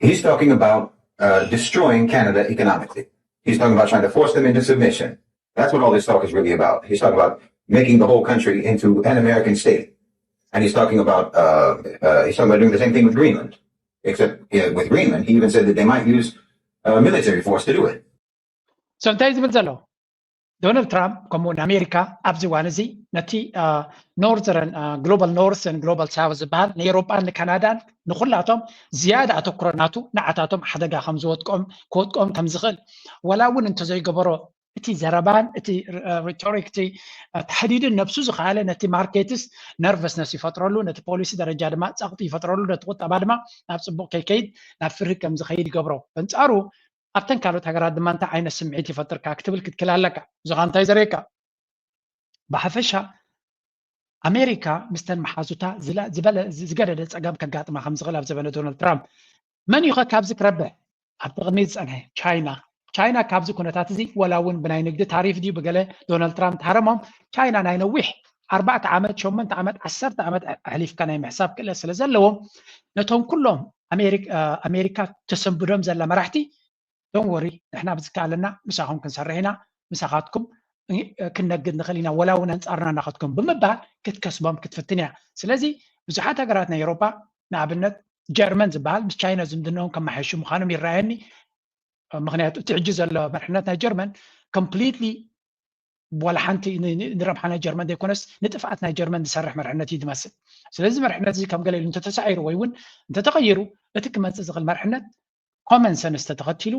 He's talking about uh, destroying Canada economically. He's talking about trying to force them into submission. That's what all this talk is really about. He's talking about making the whole country into an American state. And he's talking about uh, uh, he's talking about doing the same thing with Greenland. Except uh, with Greenland, he even said that they might use uh, military force to do it. So እንታይ ዝብል ዘሎ ዶናልድ ትራምፕ ከምኡ እውን ኣሜሪካ ኣብዚ እዋን እዚ ነቲ ኖርዘርን ግሎባል ኖርስ ግሎባል ሳውት ዝበሃል ንኤሮጳን ንካናዳን ንኩላቶም ዝያዳ ኣተኩሮ ናቱ ንዓታቶም ሓደጋ ከም ዝወጥቆም ክወጥቆም ከም ዝኽእል ወላ እውን እንተዘይገበሮ እቲ ዘረባን እቲ ሪቶሪክ እቲ ተሕዲድን ነብሱ ዝኸኣለ ነቲ ማርኬትስ ነርቨስነስ ይፈጥረሉ፣ ነቲ ፖሊሲ ደረጃ ድማ ጸቕጢ ይፈጥረሉ፣ ነቲ ቁጠባ ድማ ናብ ጽቡቕ ከይከይድ ናብ ፍርሂ ከም ዝኸይድ ይገብሮ። በንጻሩ ኣብተን ካልኦት ሃገራት ድማ እንታይ ዓይነት ስምዒት ይፈጥርካ ክትብል ክትክል ኣለካ። እዚ ኸኣ እንታይ ዘርእየካ? ብሓፈሻ ኣሜሪካ ምስተን መሓዙታ ዝገደደ ጸገም ከጋጥማ ከም ዝኽእል ኣብ ዘበነ ዶናልድ ትራምፕ መን እዩ ኸ ካብዚ ክረብሕ ኣብቲ ቅድሚ ዝጸንሐ ቻይና ቻይና ካብዚ ኩነታት እዚ ወላ እውን ብናይ ንግዲ ታሪፍ ድዩ ብገለ ዶናልድ ትራምፕ ተሃረሞም ቻይና ናይ ነዊሕ ኣርባዕተ ዓመት ሸሞንተ ዓመት ዓሰርተ ዓመት ኣሕሊፍካ ናይ ምሕሳብ ክእለት ስለ ዘለዎም ነቶም ኩሎም ኣሜሪካ ተሰንብዶም ዘላ መራሕቲ ዶን ወሪ ንሕና ብዝከኣለና ምሳኹም ክንሰርሕ ኢና ምሳኻትኩም ክነግድ ንኽእል ኢና ወላ እውን ኣንፃርና ናኸትኩም ብምባል ክትከስቦም ክትፍትን እያ። ስለዚ ብዙሓት ሃገራት ናይ ኤሮፓ ንኣብነት ጀርመን ዝበሃል ምስ ቻይና ዝምድናኦም ከመሓይሹ ምዃኖም ይረኣየኒ። ምክንያቱ እቲ ሕጂ ዘሎ መርሕነት ናይ ጀርመን ኮምፕሊትሊ ዋላ ሓንቲ ንረብሓ ናይ ጀርመን ዘይኮነስ ንጥፍኣት ናይ ጀርመን ዝሰርሕ መርሕነት እዩ ዝመስል። ስለዚ መርሕነት እዚ ከም ገለ ኢሉ እንተተሳዒሩ ወይ እውን እንተተቐይሩ እቲ ክመፅእ ዝኽእል መርሕነት ኮመን ሰንስ ተተኸቲሉ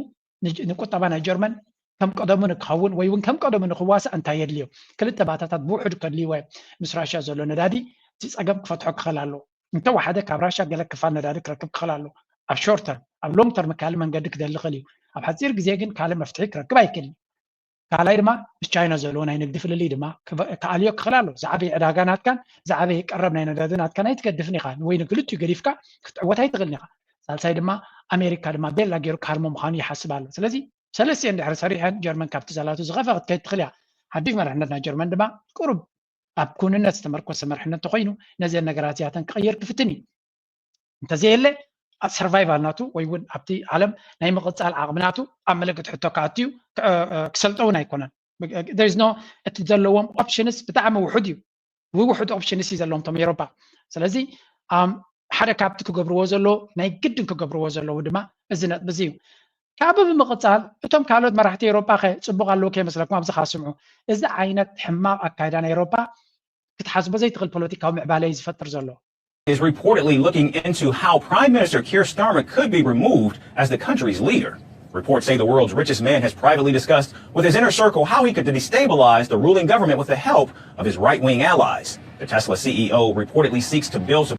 ንቁጠባ ናይ ጀርመን ከም ቀደሙ ንክኸውን ወይ እውን ከም ቀደሙ ንክዋሳእ እንታይ የድልዮ? ክልተ ባታታት ብውሕዱ ከድልይዎ እዮም። ምስ ራሽያ ዘሎ ነዳዲ እቲ ፀገም ክፈትሖ ክኽእል ኣለዎ። እንተወሓደ ካብ ራሽያ ገለ ክፋል ነዳዲ ክረክብ ክኽእል ኣለዎ ኣብ ሾርት ተርም። ኣብ ሎንግ ተርም ካልእ መንገዲ ክደሊ ይኽእል እዩ። ኣብ ሓፂር ግዜ ግን ካልእ መፍትሒ ክረክብ ኣይክእልን እዩ። ካልኣይ ድማ ምስ ቻይና ዘለዎ ናይ ንግዲ ፍልልይ ድማ ክኣልዮ ክኽእል ኣሎ። ዝዓበየ ዕዳጋ ናትካን ዝዓበየ ቀረብ ናይ ነዳዲ ናትካን ኣይትገድፍን ኢኻ፣ ወይ ንክልቲኡ ገዲፍካ ክትዕወት ኣይትኽእልን ኢኻ። ሳልሳይ ድማ ኣሜሪካ ድማ ቤላ ገይሩ ክሃርሞ ምዃኑ ይሓስብ ኣሎ። ስለዚ ሰለስቲአን ድሕሪ ሰሪሐን ጀርመን ካብቲ ዘላቶ ዝኸፈ ክትከይድ ትኽእል እያ። ሓድሽ መራሕነት ናይ ጀርመን ድማ ቁሩብ ኣብ ክውንነት ዝተመርኮሰ መራሕነት ተኮይኑ ነዘን ነገራት እዚኣተን ክቕይር ክፍትን እዩ። እንተዘየለ ኣብ ሰርቫይቫል ናቱ ወይ እውን ኣብቲ ዓለም ናይ ምቕፃል ዓቕሚ ናቱ ኣብ ምልክት ሕቶ ክኣትዩ ክሰልጠውን ኣይኮነን። ኖ እቲ ዘለዎም ኦፕሽንስ ብጣዕሚ ውሑድ እዩ። ውሑድ ኦፕሽንስ እዩ ዘለዎም ቶም ኤሮፓ። ስለዚ ሓደ ካብቲ ክገብርዎ ዘለዎ ናይ ግድን ክገብርዎ ዘለዉ ድማ እዚ ነጥቢ እዚ እዩ። ካብ ብምቕፃል እቶም ካልኦት መራሕቲ ኤሮፓ ከ ፅቡቕ ኣለዉ ከይመስለኩም ኣብዚ ከዓ ስምዑ። እዚ ዓይነት ሕማቕ ኣካይዳ ናይ ኤሮፓ ክትሓስቦ ዘይትኽእል ፖለቲካዊ ምዕባለ እዩ ዝፈጥር ዘሎ። is reportedly looking into how Prime Minister Keir Starmer could be removed as the country's leader. Reports say the world's richest man has privately discussed with his inner circle how he could destabilize the ruling government with the help of his right wing allies. The Tesla C E O reportedly seeks to build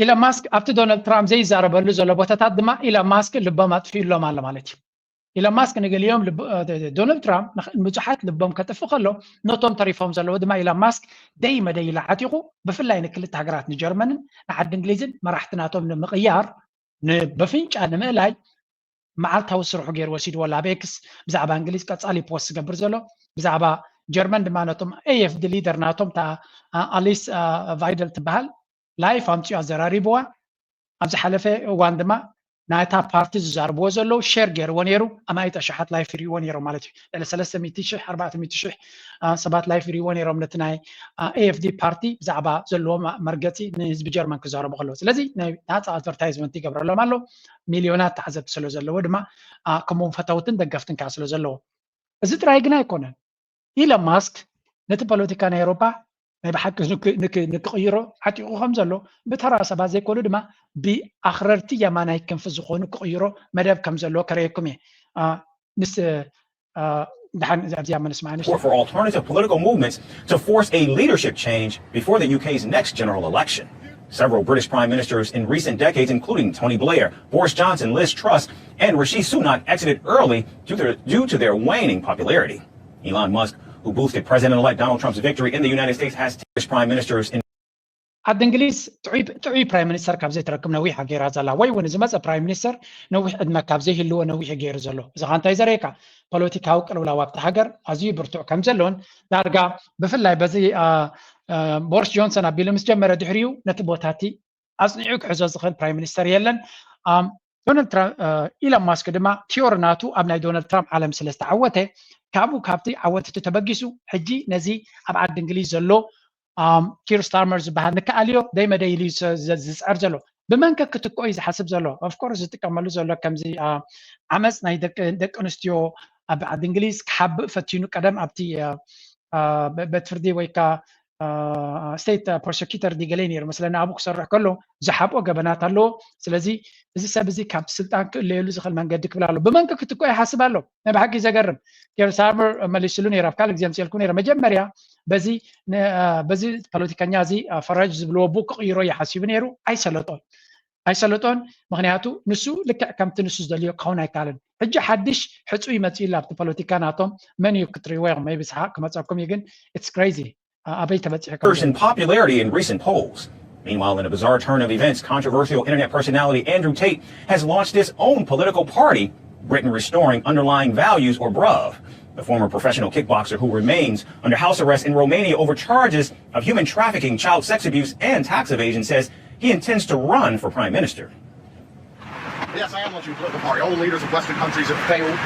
ኢሎን ማስክ ኣብቲ ዶናልድ ትራምፕ ዘይዛረበሉ ዘሎ ቦታታት ድማ ኢሎን ማስክ ልቦም ኣጥፊኡሎም ኣሎ ማለት እዩ። ኢሎን ማስክ ንገሊኦም ዶናልድ ትራምፕ ንብዙሓት ልቦም ከጥፍእ ከሎ ነቶም ተሪፎም ዘለዉ ድማ ኢሎን ማስክ ደይ መደይ ኢሉ ዓጢቑ ብፍላይ ንክልተ ሃገራት ንጀርመንን ንዓዲ እንግሊዝን መራሕቲ ናቶም ንምቕያር በፍንጫ ንምእላይ መዓልታዊ ስርሑ ገይሩ ወሲድዎ ኣሎ ኣብ ኤክስ ብዛዕባ እንግሊዝ ቀፃሊ ፖስት ዝገብር ዘሎ ብዛዕባ ጀርመን ድማ ነቶም ኤኤፍዲ ሊደር ናቶም ኣሊስ ቫይደል ትበሃል ላይፍ ኣምፅኡ ኣዘራሪብዋ ኣብ ዝሓለፈ እዋን ድማ ናይታ ፓርቲ ዝዛርብዎ ዘለዉ ሸር ገይርዎ ነይሩ ኣማኢት ኣሽሓት ላይፍ ይርእይዎ ነይሮም ማለት እዩ ልዕሊ ሰለስተ ሚእቲ ሽሕ ኣርባዕተ ሚእቲ ሽሕ ሰባት ላይፍ ይርእይዎ ነይሮም ነቲ ናይ ኤኤፍዲ ፓርቲ ብዛዕባ ዘለዎ መርገፂ ንህዝቢ ጀርመን ክዛረቡ ከለዉ ስለዚ ናይ ናፃ ኣድቨርታይዝመንት ይገብረሎም ኣሎ ሚልዮናት ተዓዘብቲ ስለ ዘለዎ ድማ ከምኡውን ፈተውትን ደገፍትን ከዓ ስለ ዘለዎ እዚ ጥራይ ግን ኣይኮነን ኢሎን ማስክ ነቲ ፖለቲካ ናይ ኤሮፓ ናይ ብሓቂ ንክቕይሮ ዓጢቑ ከም ዘሎ ብተራ ሰባት ዘይኮኑ ድማ ብኣኽረርቲ የማናይ ክንፊ ዝኾኑ ክቕይሮ መደብ ከም ዘለዎ ከርእየኩም እየ ምስ ደሓን ኣብዚኣ መነስማዕኒ for alternative political movements to force a leadership change before the U K's next general election. Several British prime ministers in recent decades, including Tony Blair, Boris Johnson, Liz Truss, and Rishi Sunak, exited early due to, due to their waning popularity. Elon Musk, who boosted President-elect Donald Trump's victory in the United States, has British prime ministers in ዓዲ እንግሊዝ ጥዑይ ፕራይም ሚኒስተር ካብ ዘይትረክብ ነዊሕ ገይራ ዘላ ወይ እውን ዝመፀ ፕራይም ሚኒስተር ነዊሕ ዕድመ ካብ ዘይህልዎ ነዊሕ ገይሩ ዘሎ እዚ ከዓ እንታይ ዘርእየካ ፖለቲካዊ ቅልውላው ኣብቲ ሃገር ኣዝዩ ብርቱዕ ከም ዘሎን ዳርጋ ብፍላይ በዚ ቦሪስ ጆንሰን ኣቢሉ ምስ ጀመረ ድሕሪኡ ነቲ ቦታቲ ኣጽኒዑ ክሕዞ ዝኽእል ፕራይም ሚኒስተር የለን። ዶናልድ ትራምፕ ኢሎን ማስክ ድማ ቲዮሪ ናቱ ኣብ ናይ ዶናልድ ትራምፕ ዓለም ስለ ዝተዓወተ ካብኡ ካብቲ ዓወት እቲ ተበጊሱ ሕጂ ነዚ ኣብ ዓዲ እንግሊዝ ዘሎ ኪር ስታርመር ዝበሃል ንከኣልዮ ደይ መደይ ኢሉ ዝፅዕር ዘሎ ብመንከ ክትኮ እዩ ዝሓስብ ዘሎ ኦፍኮርስ ዝጥቀመሉ ዘሎ ከምዚ ዓመፅ ናይ ደቂ ኣንስትዮ ኣብ ዓዲ እንግሊዝ ክሓብእ ፈቲኑ ቀደም ኣብቲ ቤት ፍርዲ ወይ ከዓ ስቴት ፕሮሰኪተር ዲገለይ ነይሩ መስለኒ ኣብኡ ክሰርሕ ከሎ ዝሓብኦ ገበናት ኣለዎ ስለዚ እዚ ሰብ እዚ ካብ ስልጣን ክእለየሉ ዝኽእል መንገዲ ክብል ኣሎ ብመንከ ክትኮ ይሓስብ ኣሎ ናይ ብሓቂ ዘገርም ኪር ስታርመር መሊስሉ ነይሩ ኣብ ካልእ ግዜ ምፅልኩ ነይረ መጀመርያ በዚ በዚ ፖለቲከኛ እዚ ፈረጅ ዝብልዎ ቡ ክቕይሮ ይሓሲቡ ነይሩ ኣይሰለጦን ኣይሰለጦን ምክንያቱ ንሱ ልክዕ ከምቲ ንሱ ዝደልዮ ክኸውን ኣይከኣልን ሕጂ ሓድሽ ሕፁ ይመፅእ ኣብቲ ፖለቲካ ናቶም መን እዩ ክትሪእዎ ኢኹም maybe ሰሓቅ ክመፀኩም እዩ ግን it's crazy ኣበይ ተበፂሑ in popularity in recent polls. Meanwhile, in a bizarre turn of events, controversial internet personality Andrew Tate has launched his own political party, Britain Restoring Underlying Values, or BRUV. The former professional kickboxer who remains under house arrest in Romania over charges of human trafficking, child sex abuse, and tax evasion says he intends to run for prime minister. Yes, I am launching a political party. All the leaders of Western countries have failed.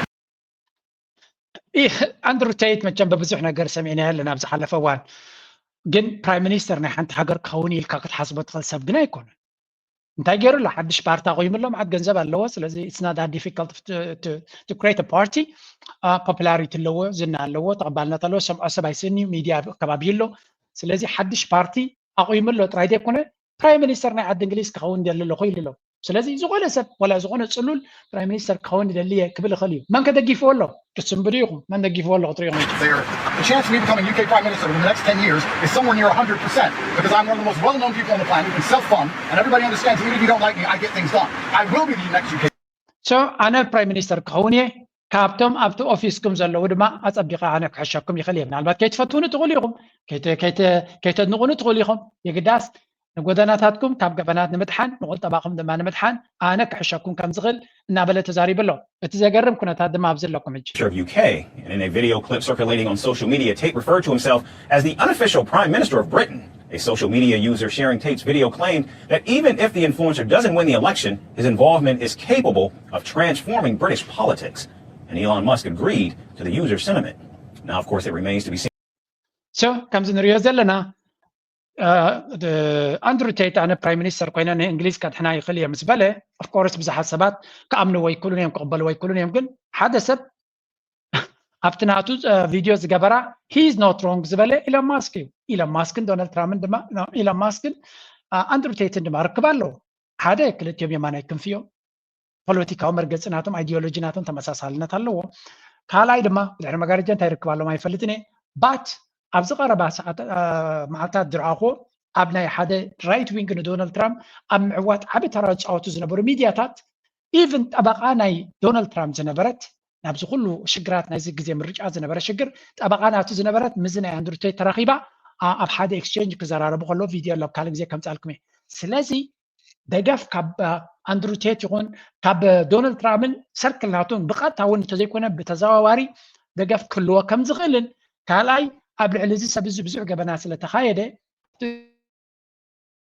Andrew Tate መቸም በብዙሕ ነገር ሰሚዕና ያለን ኣብ ዝሓለፈ እዋን ግን ፕራይም ሚኒስተር ናይ ሓንቲ ሃገር ክኸውን ኢልካ ክትሓስቦ ትኽእል ሰብ ግን ኣይኮነን እንታይ ገይሩ ኣሎ ሓድሽ ፓርቲ ኣቆይሙ ኣሎ መዓት ገንዘብ ኣለዎ ስለዚ it's not that difficult to create a party popularity ኣለዎ ዝና ኣለዎ ተቐባልነት ኣለዎ ሰምዖ ሰብ ኣይስእን እዩ ሚድያ ከባቢ ኣሎ ስለዚ ሓድሽ ፓርቲ ኣቆይሙ ኣሎ ጥራይ ዘይኮነ ፕራይም ሚኒስተር ናይ ዓዲ እንግሊዝ ክኸውን ደሊ ኣለኹ ኢሉ ኣሎ ስለዚ ዝኾነ ሰብ ወላ ዝኾነ ፅሉል ፕራይም ሚኒስተር ክኸውን ይደሊ እየ ክብል ይኽእል እዩ መን ከደጊፍዎ ኣሎ ክትስንብዱ ኢኹም መን ደጊፍዎ ኣሎ ክትሪኦ The chance of me becoming U K Prime Minister in the next ten years is somewhere near one hundred percent because I'm one of the most well-known people on the planet who can self-fund, and everybody understands even if you don't like me, I get things done. I will be the next U K. So ኣነ ፕራይም ሚኒስተር ክኸውን እየ ካብቶም ኣብቲ ኦፊስኩም ዘለዉ ድማ ኣጸቢቐ ኣነ ክሕሸኩም ይኽእል እየ። ምናልባት ከይትፈትውኒ ትኽእሉ ኢኹም፣ ከይተ- ከይተ- ከይተድንቑኒ ትኽእሉ ኢኹም። የግዳስ ንጎደናታትኩም ካብ ገበናት ንምድሓን ንቁጠባኹም ድማ ንምድሓን ኣነ ክሕሸኩም ከም ዝኽእል እናበለ ተዛሪቡ ኣሎ። እቲ ዘገርም ኩነታት ድማ ኣብዚ ኣለኩም ሕጂ። of U K. And in a video clip circulating on social media, Tate referred to himself as the unofficial Prime Minister of Britain. A social media user sharing Tate's video claimed that even if the influencer doesn't win the election, his involvement is capable of transforming British politics. And Elon Musk agreed to the user's sentiment. Now, of course, it remains to be seen. So ከምዚ ንሪኦ ዘለና ኣንድሩ ቴት ኣነ ፕራይም ሚኒስተር ኮይነ ንእንግሊዝ ከድሕና ይኽእል እየ ምስ በለ፣ ኦፍኮርስ ብዙሓት ሰባት ክኣምንዎ ኣይክእሉን እዮም፣ ክቕበልዎ ኣይክእሉን እዮም። ግን ሓደ ሰብ ኣብቲ ናቱ ቪድዮ ዝገበራ he is not wrong ዝበለ ኢሎን ማስክ እዩ። ኢሎን ማስክን ዶናልድ ትራምፕን ድማ ኢሎን ማስክን ኣንድሩ ቴትን ድማ ርክብ ኣለዎ። ሓደ ክልቲኦም የማናይ ክንፊ እዮም። ፖለቲካዊ መርገፂ ናቶም፣ ኣይዲዮሎጂ ናቶም ተመሳሳልነት ኣለዎ። ካልኣይ ድማ ብድሕሪ መጋረጃ እንታይ ርክብ ኣለዎም ኣይፈልጥን እየ። ባት ኣብዚ ቀረባ ሰዓት መዓልታት ዝረኣኹዎ ኣብ ናይ ሓደ ራይት ዊንግ ንዶናልድ ትራምፕ ኣብ ምዕዋት ዓቢ ተራ ዝፃወቱ ዝነበሩ ሚድያታት፣ ኢቭን ጠበቓ ናይ ዶናልድ ትራምፕ ዝነበረት ናብዚ ኩሉ ሽግራት ናይዚ ግዜ ምርጫ ዝነበረ ሽግር ጠበቓ ናቱ ዝነበረት ምስዚ ናይ ኣንድሩ ቴት ተራኺባ ኣብ ሓደ ኤክስቼንጅ ክዘራረቡ ከለዉ ቪድዮ ኣሎ፣ ካልእ ግዜ ከምፅኣልኩም እየ። ስለዚ ደገፍ ካብ ኣንድሩ ቴት ይኹን ካብ ዶናልድ ትራምፕን ሰርክል ናቱን ብቐጥታ እውን እንተዘይኮነ ብተዘዋዋሪ ደገፍ ክህልዎ ከም ዝኽእልን ካልኣይ ኣብ ልዕሊ እዚ ሰብ እዚ ብዙሕ ገበና ስለተኻየደ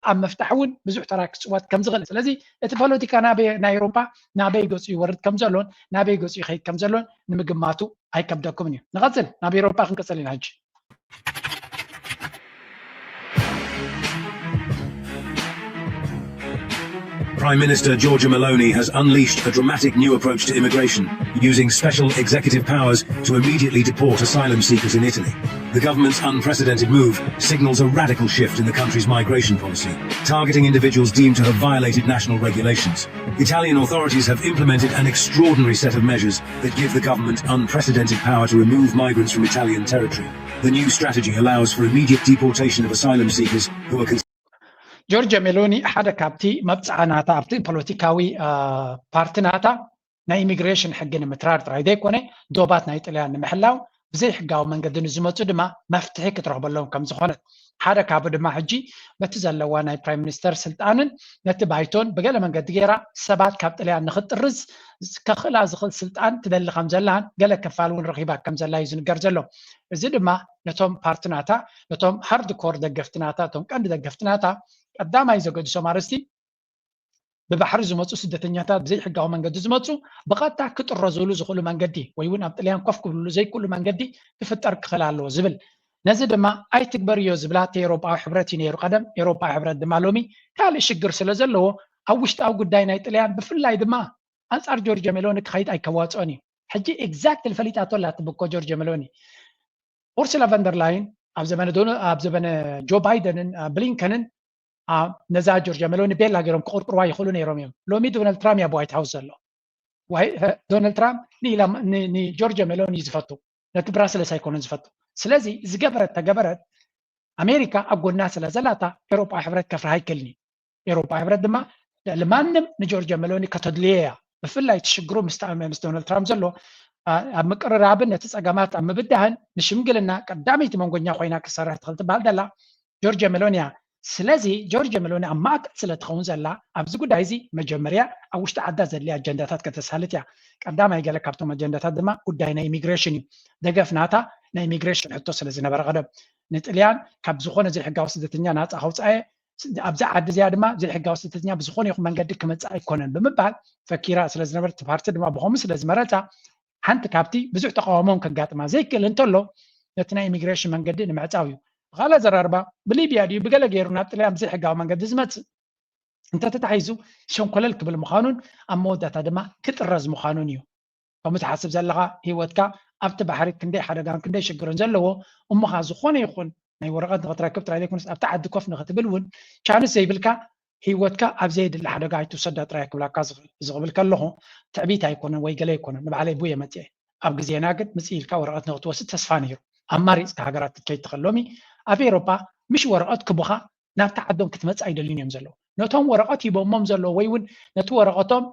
ኣብ ምፍታሕ እውን ብዙሕ ተራ ክፅወት ከም ዝኽእል። ስለዚ እቲ ፖለቲካ ናይ ኤውሮጳ ናበይ ገፁ ይወርድ ከም ዘሎን ናበይ ገፁ ይኸይድ ከም ዘሎን ንምግማቱ ኣይከብደኩምን እዩ። ንቐፅል፣ ናብ ኤውሮጳ ክንቅፅል ኢና ሕጂ። Prime Minister Giorgia Meloni has unleashed a dramatic new approach to immigration, using special executive powers to immediately deport asylum seekers in Italy. The government's unprecedented move signals a radical shift in the country's migration policy, targeting individuals deemed to have violated national regulations. Italian authorities have implemented an extraordinary set of measures that give the government unprecedented power to remove migrants from Italian territory. The new strategy allows for immediate deportation of asylum seekers who are ጆርጅ ሜሎኒ ሓደ ካብቲ መብፅዓ ናታ ኣብቲ ፖለቲካዊ ፓርቲ ናታ ናይ ኢሚግሬሽን ሕጊ ንምትራር ጥራይ ዘይኮነ ዶባት ናይ ጥልያን ንምሕላው ብዘይሕጋዊ መንገዲ ንዝመፁ ድማ መፍትሒ ክትረኽበሎም ከም ዝኾነት ሓደ ካብኡ ድማ ሕጂ በቲ ዘለዋ ናይ ፕራይም ሚኒስተር ስልጣንን ነቲ ባይቶን ብገለ መንገዲ ገይራ ሰባት ካብ ጥልያን ንክጥርዝ ከኽእላ ዝኽእል ስልጣን ትደሊ ከም ዘላን ገለ ክፋል እውን ረኺባ ከም ዘላ እዩ ዝንገር ዘሎ። እዚ ድማ ነቶም ፓርቲ ናታ ነቶም ሃርድ ኮር ደገፍቲ ናታ እቶም ቀንዲ ደገፍቲ ናታ ቀዳማይ ዘገድሶም ኣርእስቲ ብባሕሪ ዝመፁ ስደተኛታት ብዘይሕጋዊ መንገዲ ዝመፁ ብቐጥታ ክጥረዙሉ ዝኽእሉ መንገዲ ወይ እውን ኣብ ጥልያን ኮፍ ክብልሉ ዘይክእሉ መንገዲ ክፍጠር ክኽእል ኣለዎ ዝብል ነዚ ድማ ኣይትግበርዮ ዝብላ እቲ ኤውሮጳዊ ሕብረት እዩ ነይሩ ቀደም። ኤውሮጳዊ ሕብረት ድማ ሎሚ ካልእ ሽግር ስለ ዘለዎ ኣብ ውሽጣዊ ጉዳይ ናይ ጥልያን ብፍላይ ድማ ኣንጻር ጆርጆ ሜሎኒ ክኸይድ ኣይከዋፅኦን እዩ። ሕጂ ኤግዛክትሊ ፈሊጣቶ ኣላ ትብኮ ጆርጆ ሜሎኒ። ኡርሱላ ቨንደርላይን ኣብ ዘበነ ዶና- ኣብ ዘበነ ጆ ባይደንን ብሊንከንን ነዛ ጆርጆ ሜሎኒ ቤላ ገይሮም ክቕርቅርዋ ይኽእሉ ነይሮም እዮም። ሎሚ ዶናልድ ትራምፕ ኣብ ዋይት ሃውስ ዘሎ። ዶናልድ ትራምፕ ንጆርጆ ሜሎኒ እዩ ዝፈቱ፣ ነቲ ብራስለስ ኣይኮነን ዝፈቱ። ስለዚ ዝገበረት ተገበረት ኣሜሪካ ኣብ ጎና ስለ ዘላታ ኤውሮጳዊ ሕብረት ከፍርሃ ኣይክእልን እዩ። ኤውሮጳዊ ሕብረት ድማ ልዕሊ ማንም ንጆርጆ ሜሎኒ ከተድልዮ እያ። ብፍላይ እቲ ሽግሩ ምስ ምስ ዶናልድ ትራምፕ ዘሎ ኣብ ምቅርራብን ነቲ ጸገማት ኣብ ምብዳህን ንሽምግልና ቀዳመይቲ መንጎኛ ኮይና ክትሰርሕ ትኽእል ትበሃል ዘላ ጆርጆ ሜሎኒ እያ። ስለዚ ጆርጆ ሜሎኒ ኣብ ማእከል ስለ ትኸውን ዘላ ኣብዚ ጉዳይ እዚ መጀመርያ ኣብ ውሽጢ ዓዳ ዘድልያ ኣጀንዳታት ከተሳልጥ እያ። ቀዳማይ ገለ ካብቶም ኣጀንዳታት ድማ ጉዳይ ናይ ኢሚግሬሽን እዩ። ደገፍ ናታ ናይ ኢሚግሬሽን ሕቶ ስለ ዝነበረ ቀደም ንጥልያን ካብ ዝኾነ ዘይሕጋዊ ስደተኛ ናጻ ከውፅኣየ ኣብዚ ዓዲ እዚኣ ድማ ዘይሕጋዊ ስደተኛ ብዝኾነ ይኹን መንገዲ ክመፅእ ኣይኮነን ብምባል ፈኪራ ስለ ዝነበረት እቲ ፓርቲ ድማ ብኸምኡ ስለ ዝመረፃ ሓንቲ ካብቲ ብዙሕ ተቃውሞን ከጋጥማ ዘይክእል እንተሎ ነቲ ናይ ኢሚግሬሽን መንገዲ ንምዕፃው እዩ። ብካልእ ኣዘራርባ ብሊብያ ድዩ ብገለ ገይሩ ናብ ጥልያን ብዘይሕጋዊ መንገዲ ዝመፅእ እንተተታሒዙ ሸንኮለል ክብል ምዃኑን ኣብ መወዳእታ ድማ ክጥረዝ ምዃኑን እዩ። ከምኡ ትሓስብ ዘለኻ ህይወትካ ኣብቲ ባሕሪ ክንደይ ሓደጋን ክንደይ ሽግርን ዘለዎ እሞኻ ዝኾነ ይኹን ናይ ወረቐት ንኽትረክብ ጥራይ ዘይኮነስ ኣብቲ ዓዲ ኮፍ ንኽትብል እውን ቻንስ ዘይብልካ ህይወትካ ኣብ ዘየድሊ ሓደጋ ኣይትውሰዳ ጥራይ ክብላካ ዝኽብል ከለኹ ትዕቢት ኣይኮነን ወይ ገለ ኣይኮነን ንባዕለይ ቡየ መፅአ ኣብ ግዜና ግን ምፅእ ኢልካ ወረቐት ንኽትወስድ ተስፋ ነይሩ ኣማሪፅካ ሃገራት ክትከይድ ትኽእል ሎሚ ኣብ ኤሮጳ ምሽ ወረቐት ክቡኻ ናብቲ ዓዶም ክትመፅእ ኣይደልዩን እዮም ዘለዉ ነቶም ወረቐት ሂቦሞም ዘለዉ ወይ እውን ነቲ ወረቐቶም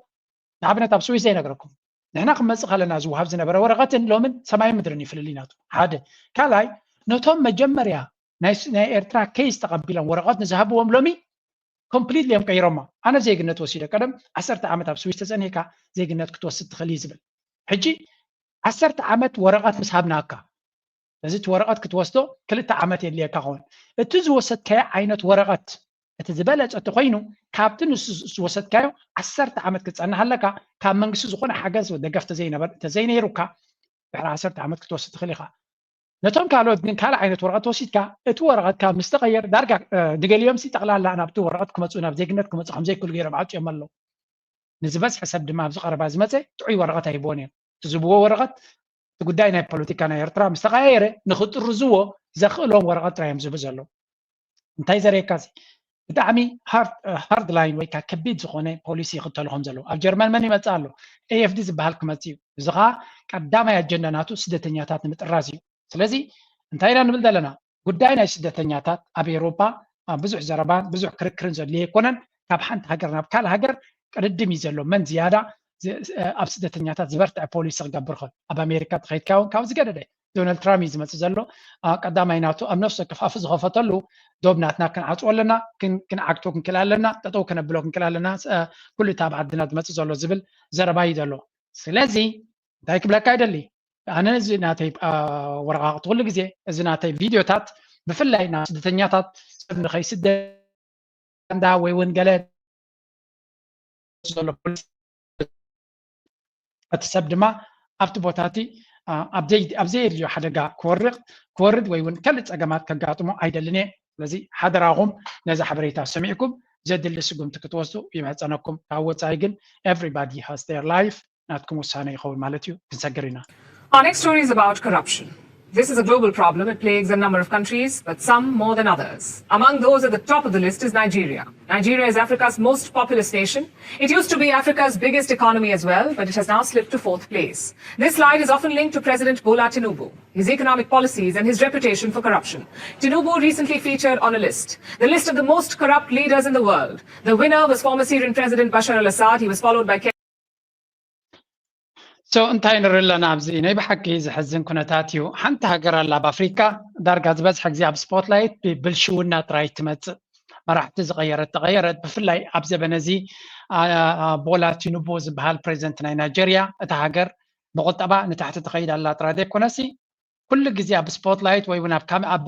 ንኣብነት ኣብ ስዊስ ዘይነግረኩም ንሕና ክመፅእ ከለና ዝወሃብ ዝነበረ ወረቐትን ሎምን ሰማይ ምድርን ይፍልል ናቱ ሓደ። ካልኣይ፣ ነቶም መጀመርያ ናይ ኤርትራ ኬስ ተቐቢሎም ወረቐት ንዝሃብዎም ሎሚ ኮምፕሊትሊ እዮም ቀይሮማ። ኣነ ዜግነት ወሲደ፣ ቀደም ዓሰርተ ዓመት ኣብ ስዊስ ተፀኒሕካ ዜግነት ክትወስድ ትኽእል እዩ ዝብል። ሕጂ ዓሰርተ ዓመት ወረቐት ምስ ሃብናካ፣ እዚ እቲ ወረቐት ክትወስዶ ክልተ ዓመት የድልየካ ኸውን። እቲ ዝወሰድካዮ ዓይነት ወረቐት እቲ ዝበለፀ እቲ ኮይኑ፣ ካብቲ ንሱ ዝወሰድካዮ ዓሰርተ ዓመት ክትፀንሕ ኣለካ። ካብ መንግስቲ ዝኾነ ሓገዝ ደገፍ ተዘይነበር ተዘይነይሩካ ድሕሪ ዓሰርተ ዓመት ክትወስድ ትኽእል ኢኻ። ነቶም ካልኦት ግን ካልእ ዓይነት ወረቐት ወሲድካ፣ እቲ ወረቐትካ ምስ ተቐየር ዳርጋ ንገሊኦም ሲ ጠቕላላ ናብቲ ወረቐት ክመፁ ናብ ዜግነት ክመፁ ከምዘይክእሉ ገይሮም ዓፅዮም ኣለዉ። ንዝበዝሐ ሰብ ድማ ኣብዚ ቀረባ ዝመፀ ጥዑይ ወረቐት ኣይቦን እዮም። እቲ ዝብዎ ወረቐት እቲ ጉዳይ ናይ ፖለቲካ ናይ ኤርትራ ምስ ተቐያየረ ንክጥርዝዎ ዘኽእሎም ወረቐት ጥራይ እዮም ዝህቡ ዘለዉ። እንታይ ዘርእየካ እዚ ብጣዕሚ ሃርድ ላይን ወይ ከዓ ከቢድ ዝኾነ ፖሊሲ ይኽተሉ ከም ዘለዉ። ኣብ ጀርመን መን ይመፅእ ኣሎ? ኤኤፍዲ ዝበሃል ክመፅእ እዩ። እዚ ከዓ ቀዳማይ ኣጀንዳ ናቱ ስደተኛታት ንምጥራዝ እዩ። ስለዚ እንታይ ኢና ንብል ዘለና? ጉዳይ ናይ ስደተኛታት ኣብ ኤውሮፓ ብዙሕ ዘረባን ብዙሕ ክርክርን ዘድልዮ ኣይኮነን። ካብ ሓንቲ ሃገር ናብ ካልእ ሃገር ቅድድም እዩ ዘሎ፣ መን ዝያዳ ኣብ ስደተኛታት ዝበርትዐ ፖሊሲ ክገብር ኽእል። ኣብ ኣሜሪካ ተኸይድካ እውን ካብ ዝገደደ ዶናልድ ትራምፕ እዩ ዝመፅእ ዘሎ። ቀዳማይ ናቱ ኣብ ነፍሲ ወከፍ ኣፉ ዝኸፈተሉ ዶብ ናትና ክንዓፅዎ ኣለና፣ ክንዓግቶ ክንክእል ኣለና፣ ጠጠው ከነብሎ ክንክእል ኣለና፣ ኩሉ እቲ ኣብ ዓድና ዝመፅእ ዘሎ ዝብል ዘረባ እዩ ዘሎ። ስለዚ እንታይ ክብለካ ይደሊ፣ ኣነ እዚ ናተይ ወረቃቅቲ ኩሉ ግዜ፣ እዚ ናተይ ቪድዮታት ብፍላይ ናብ ስደተኛታት ሰብ ንኸይስደ እንዳ ወይ እውን ገለ ዘሎ ፖሊስ እቲ ሰብ ድማ ኣብቲ ቦታ እቲ ኣብ ዘይ- ኣብ ዘየድልዮ ሓደጋ ክወርቕ ክወርድ ወይ እውን ካልእ ጸገማት ከጋጥሞ ኣይደልን እየ። ስለዚ ሓደራኹም ነዚ ሓበሬታ ሰሚዕኩም ዘድሊ ስጉምቲ ክትወስዱ ይምሕጸነኩም። ካብ ወጻኢ ግን everybody has their life፣ ናትኩም ውሳነ ይኸውን ማለት እዩ። ክንሰግር ኢና። Our next story is about corruption. This is a global problem. It plagues a number of countries, but some more than others. Among those at the top of the list is Nigeria. Nigeria is Africa's most populous nation. It used to be Africa's biggest economy as well, but it has now slipped to fourth place. This slide is often linked to President Bola Tinubu, his economic policies, and his reputation for corruption. Tinubu recently featured on a list, the list of the most corrupt leaders in the world. The winner was former Syrian President Bashar al Assad. He was followed by So እንታይ ንርኢ ኣለና ኣብዚ? ናይ ብሓቂ ዘሕዝን ኩነታት እዩ። ሓንቲ ሃገር ኣላ ኣብ ኣፍሪካ፣ ዳርጋ ዝበዝሐ ግዜ ኣብ ስፖትላይት ብብልሽውና ጥራይ ትመፅእ። መራሕቲ ዝቐየረት ተቐየረት፣ ብፍላይ ኣብ ዘበነ እዚ ቦላ ቲኑቡ ዝበሃል ፕሬዚደንት ናይ ናይጀርያ፣ እታ ሃገር ብቁጠባ ንታሕቲ ትኸይድ ኣላ ጥራይ ዘይኮነሲ ኩሉ ግዜ ኣብ ስፖትላይት ወይ እውን ኣብ ኣብ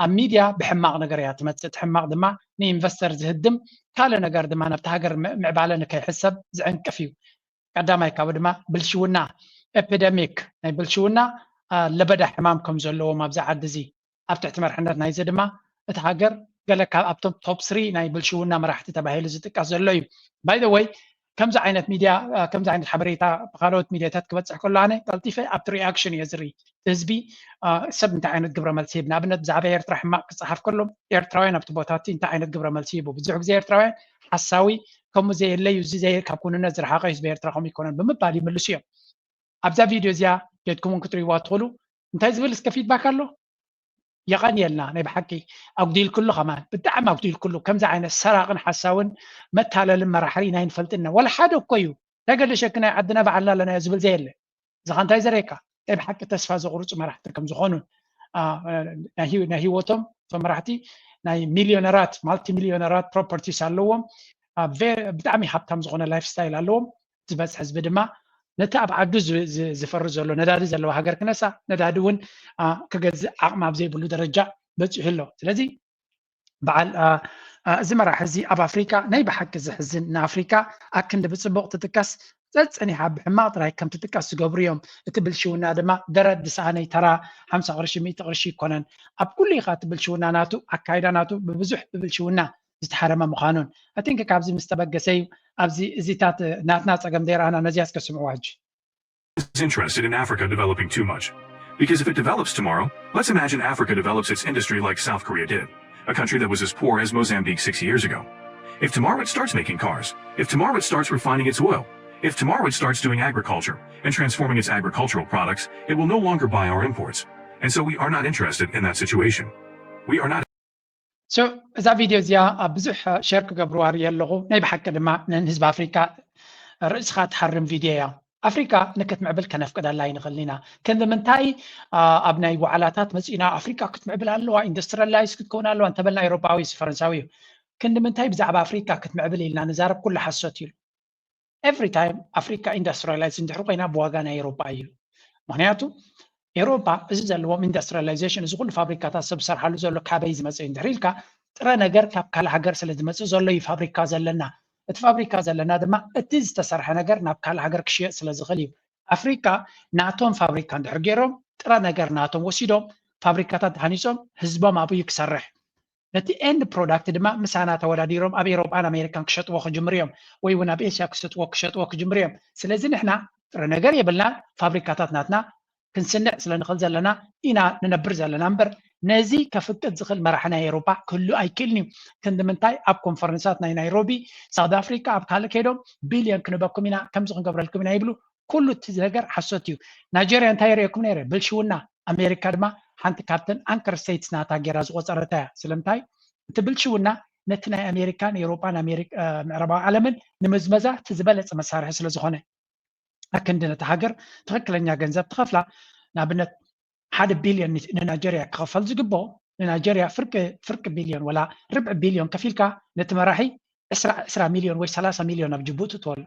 ኣብ ሚድያ ብሕማቕ ነገር እያ ትመፅእ። እቲ ሕማቕ ድማ ንኢንቨስተር ዝህድም፣ ካልእ ነገር ድማ ናብቲ ሃገር ምዕባለ ንከይሕሰብ ዝዕንቅፍ እዩ። ቀዳማይ ካብኡ ድማ ብልሽውና፣ ኤፒደሚክ ናይ ብልሽውና ለበዳ ሕማም ከም ዘለዎም ኣብዚ ዓዲ እዚ ኣብ ትሕቲ መርሕነት ናይዚ ድማ እቲ ሃገር ገለ ካብ ኣብቶም ቶፕ ስሪ ናይ ብልሽውና መራሕቲ ተባሂሉ ዝጥቀስ ዘሎ እዩ። ባይ ዘ ወይ ከምዚ ዓይነት ሚድያ ከምዚ ዓይነት ሓበሬታ ብካልኦት ሚድያታት ክበፅሕ ከሎ ኣነ ቀልጢፈ ኣብቲ ሪኣክሽን እየ ዝርኢ። ህዝቢ ሰብ እንታይ ዓይነት ግብረ መልሲ ይህብ? ንኣብነት ብዛዕባ ኤርትራ ሕማቕ ክፀሓፍ ከሎ ኤርትራውያን ኣብቲ ቦታ እቲ እንታይ ዓይነት ግብረ መልሲ ይህቡ? ብዙሕ ግዜ ኤርትራውያን ሓሳዊ ከምኡ ዘየለዩ እዚ ካብ ኩንነት ዝረሓቐ ህዝቢ ኤርትራ ከምኡ ይኮነን ብምባል ይምልሱ እዮም። ኣብዛ ቪድዮ እዚኣ ቤትኩም እውን ክትርእይዋ ትኽእሉ። እንታይ ዝብል እስከ ፊድባክ ኣሎ? የቐንየልና ናይ ብሓቂ ኣጉዲልክሉ ከማን ብጣዕሚ ኣጉዲልክሉ ከምዚ ዓይነት ሰራቕን ሓሳውን መታለልን መራሕሪ ናይ ንፈልጥና ወላ ሓደ እኮ እዩ። ተገደሸኪ ናይ ዓድና ባዕልና ኣለናዮ ዝብል ዘየለ እዚ ኸ እንታይ ዘርእየካ ናይ ብሓቂ ተስፋ ዘቑርፁ መራሕቲ ከም ዝኾኑን ናይ ህይወቶም እቶም መራሕቲ ናይ ሚሊዮነራት ማልቲ ሚሊዮነራት ፕሮፐርቲስ ኣለዎም። ብጣዕሚ ሃብታም ዝኾነ ላይፍ ስታይል ኣለዎም። ዝበዝሐ ህዝቢ ድማ ነቲ ኣብ ዓዱ ዝፈሪ ዘሎ ነዳዲ ዘለዋ ሃገር ክነሳ ነዳዲ እውን ክገዝእ ዓቕሚ ኣብ ዘይብሉ ደረጃ በፂሑ ኣሎ። ስለዚ በዓል እዚ መራሒ እዚ ኣብ ኣፍሪካ ናይ ብሓቂ ዘሕዝን ንኣፍሪካ ኣክንዲ ብፅቡቕ ትጥቀስ ፀፀኒሓ ብሕማቕ ጥራይ ከም ትጥቀስ ዝገብሩ እዮም። እቲ ብልሽውና ድማ ደረት ዝሰኣነይ ተራ ሓምሳ ቅርሺ ሚእቲ ቅርሺ ይኮነን። ኣብ ኩሉ ኢኻ እቲ ብልሽውና ናቱ ኣካይዳ ናቱ ብብዙሕ ብብልሽውና ዝተሓረመ ምዃኑን ኣቲንክ ካብዚ ምስ ተበገሰ እዩ። ኣብዚ እዚታት ናትና ፀገም ዘይረኣና ነዚያ እስከ ስምዕዋ ሕጂ። Is interested in Africa developing too much. Because if it develops tomorrow, let's imagine Africa develops its industry like South Korea did, a country that was as poor as Mozambique six years ago. If tomorrow it starts making cars, if tomorrow it starts refining its oil, if tomorrow it starts doing agriculture and transforming its agricultural products, it will no longer buy our imports. And so we are not interested in that situation. We are not So እዛ ቪድዮ እዚኣ ኣብ ብዙሕ ሸር ክገብርዋ ርኢ ኣለኹ። ናይ ብሓቂ ድማ ንህዝቢ ኣፍሪካ ርእስኻ ትሓርም ቪድዮ እያ። ኣፍሪካ ንክትምዕብል ከነፍቅደላ ኣይንኽእልን ኢና። ክንዲ ምንታይ ኣብ ናይ ዋዕላታት መፂና ኣፍሪካ ክትምዕብል ኣለዋ፣ ኢንዱስትሪላይዝ ክትከውን ኣለዋ እንተበልና ኤውሮጳዊ ፈረንሳዊ እዩ። ክንዲ ምንታይ ብዛዕባ ኣፍሪካ ክትምዕብል ኢልና ንዛረብ? ኩሉ ሓሶት እዩ። ኤቭሪ ታይም ኣፍሪካ ኢንዱስትሪላይዝ እንድሕር ኮይና ብዋጋ ናይ ኤውሮጳ እዩ። ምክንያቱ ኤውሮጳ እዚ ዘለዎም ኢንዱስትሪላይዜሽን፣ እዚ ኩሉ ፋብሪካታት ሰብ ዝሰርሓሉ ዘሎ ካበይ ዝመፅእ እንድሕር ኢልካ፣ ጥረ ነገር ካብ ካልእ ሃገር ስለ ዝመፅእ ዘሎ እዩ ፋብሪካ ዘለና። እቲ ፋብሪካ ዘለና ድማ እቲ ዝተሰርሐ ነገር ናብ ካልእ ሃገር ክሽየጥ ስለ ዝኽእል እዩ። ኣፍሪካ ናቶም ፋብሪካ እንድሕር ገይሮም፣ ጥረ ነገር ናቶም ወሲዶም ፋብሪካታት ሃኒፆም ህዝቦም ኣብኡ ክሰርሕ፣ ነቲ ኤንድ ፕሮዳክት ድማ ምሳና ተወዳዲሮም ኣብ ኤውሮጳን ኣሜሪካን ክሸጥዎ ክጅምሩ እዮም፣ ወይ እውን ኣብ ኤስያ ክሸጥዎ ክሸጥዎ ክጅምሩ እዮም። ስለዚ ንሕና ጥረ ነገር የብልና፣ ፋብሪካታት ናትና ክንስንዕ ስለ ንኽእል ዘለና ኢና ንነብር ዘለና እምበር፣ ነዚ ከፍቅድ ዝኽእል መራሒ ናይ ኤውሮጳ ክህሉ ኣይክእልን እዩ። ክንዲ ምንታይ ኣብ ኮንፈረንሳት ናይ ናይሮቢ፣ ሳውት ኣፍሪካ፣ ኣብ ካልእ ከይዶም ቢልዮን ክንበኩም ኢና፣ ከምዚ ክንገብረልኩም ኢና ይብሉ። ኩሉ እቲ ነገር ሓሶት እዩ። ናይጀርያ እንታይ የርእየኩም ነይረ? ብልሽውና። ኣሜሪካ ድማ ሓንቲ ካብተን ኣንከር ስቴትስ ናታ ገይራ ዝቆፀረታ እያ። ስለምንታይ? እቲ ብልሽውና ነቲ ናይ ኣሜሪካን ኤውሮጳን ኣሜሪካ ምዕራባዊ ዓለምን ንምዝመዛ እቲ ዝበለፀ መሳርሒ ስለ ዝኾነ፣ ኣክንዲ ነቲ ሃገር ትኽክለኛ ገንዘብ ትኸፍላ። ንኣብነት ሓደ ቢልዮን ንናይጀርያ ክኸፈል ዝግብኦ፣ ንናይጀርያ ፍርቂ ፍርቂ ቢልዮን ወላ ርብዒ ቢልዮን ከፊልካ ነቲ መራሒ ዕስራ ዕስራ ሚልዮን ወይ ሰላሳ ሚልዮን ኣብ ጅቡኡ ትእትወሉ።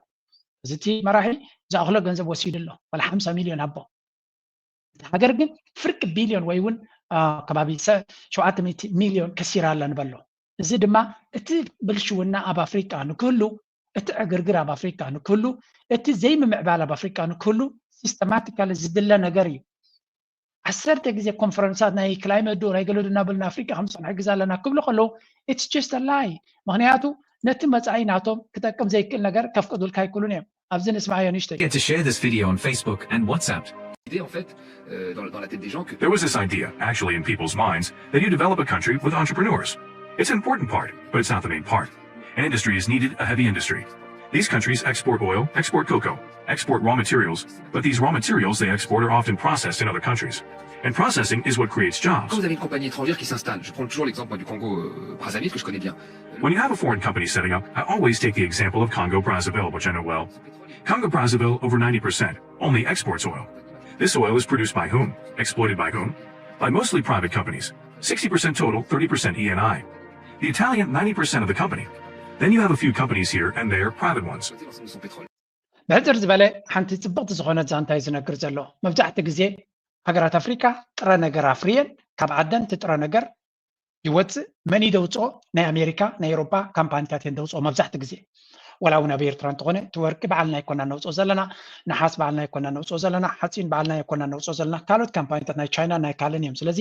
እዚ እቲ መራሒ ዝኣኽሎ ገንዘብ ወሲዱ ኣሎ፣ ወላ ሓምሳ ሚልዮን ሃቦ። እቲ ሃገር ግን ፍርቂ ቢልዮን ወይ እውን ከባቢ ሸውዓተ ሚእቲ ሚልዮን ከሲራ ኣላ ንበሎ። እዚ ድማ እቲ ብልሽውና ኣብ ኣፍሪቃ ንክህሉ፣ እቲ ዕግርግር ኣብ ኣፍሪቃ ንክህሉ፣ እቲ ዘይምምዕባል ኣብ ኣፍሪቃ ንክህሉ ሲስተማቲካሊ ዝድለ ነገር እዩ። ዓሰርተ ግዜ ኮንፈረንሳት ናይ ክላይመት ዶ ናይ ገለ ዶ እናበሉ ንኣፍሪቃ ከም ዝጸንሐ ግዛ ኣለና ክብሉ ከለዉ it's just a lie። ምክንያቱ ነቲ መጻኢ ናቶም ክጠቅም ዘይክእል ነገር ከፍቅዱልካ ኣይክእሉን እዮም። ኣብዚ ንስማዓዮ ንእሽተይ። To share this video on Facebook and WhatsApp. L'idée, en fait, euh, dans, dans la tête des gens que There was this idea, actually, in people's minds that you develop a country with entrepreneurs. It's an important part, but it's not the main part. An industry is needed, a heavy industry. These countries export oil, export cocoa, export raw materials, but these raw materials they export are often processed in other countries. And processing is what creates jobs. Quand vous avez une compagnie étrangère qui s'installe, je prends toujours l'exemple moi, du Congo euh, Brazzaville que je connais bien. When you have a foreign company setting up, I always take the example of Congo Brazzaville, which I know well. Congo Brazzaville, over ninety percent, only exports oil. This oil is produced by whom? Exploited by whom? By mostly private companies. sixty percent total, thirty percent E and I. The Italian, ninety percent of the company. Then you have a few companies here and there, private ones. Ils ont son pétrole. ብሕፅር ዝበለ ሓንቲ ፅብቕቲ ዝኾነት ዛንታ እዩ ዝነግር ዘሎ። መብዛሕትኡ ግዜ ሃገራት ኣፍሪካ ጥረ ነገር ኣፍርየን ካብ ዓደን እቲ ጥረ ነገር ይወፅእ። መን እዩ ደውፅኦ? ናይ ኣሜሪካ ናይ ኤውሮጳ ካምፓኒታት እየን ደውፅኦ መብዛሕትኡ ግዜ። ወላ እውን ኣብ ኤርትራ እንተኾነ እቲ ወርቂ ባዕልና ኣይኮና ነውፅኦ ዘለና፣ ነሓስ ባዕልና ኣይኮና ነውፅኦ ዘለና፣ ሓፂን ባዕልና ኣይኮና ነውፅኦ ዘለና። ካልኦት ካምፓኒታት ናይ ቻይና ናይ ካልእን እዮም። ስለዚ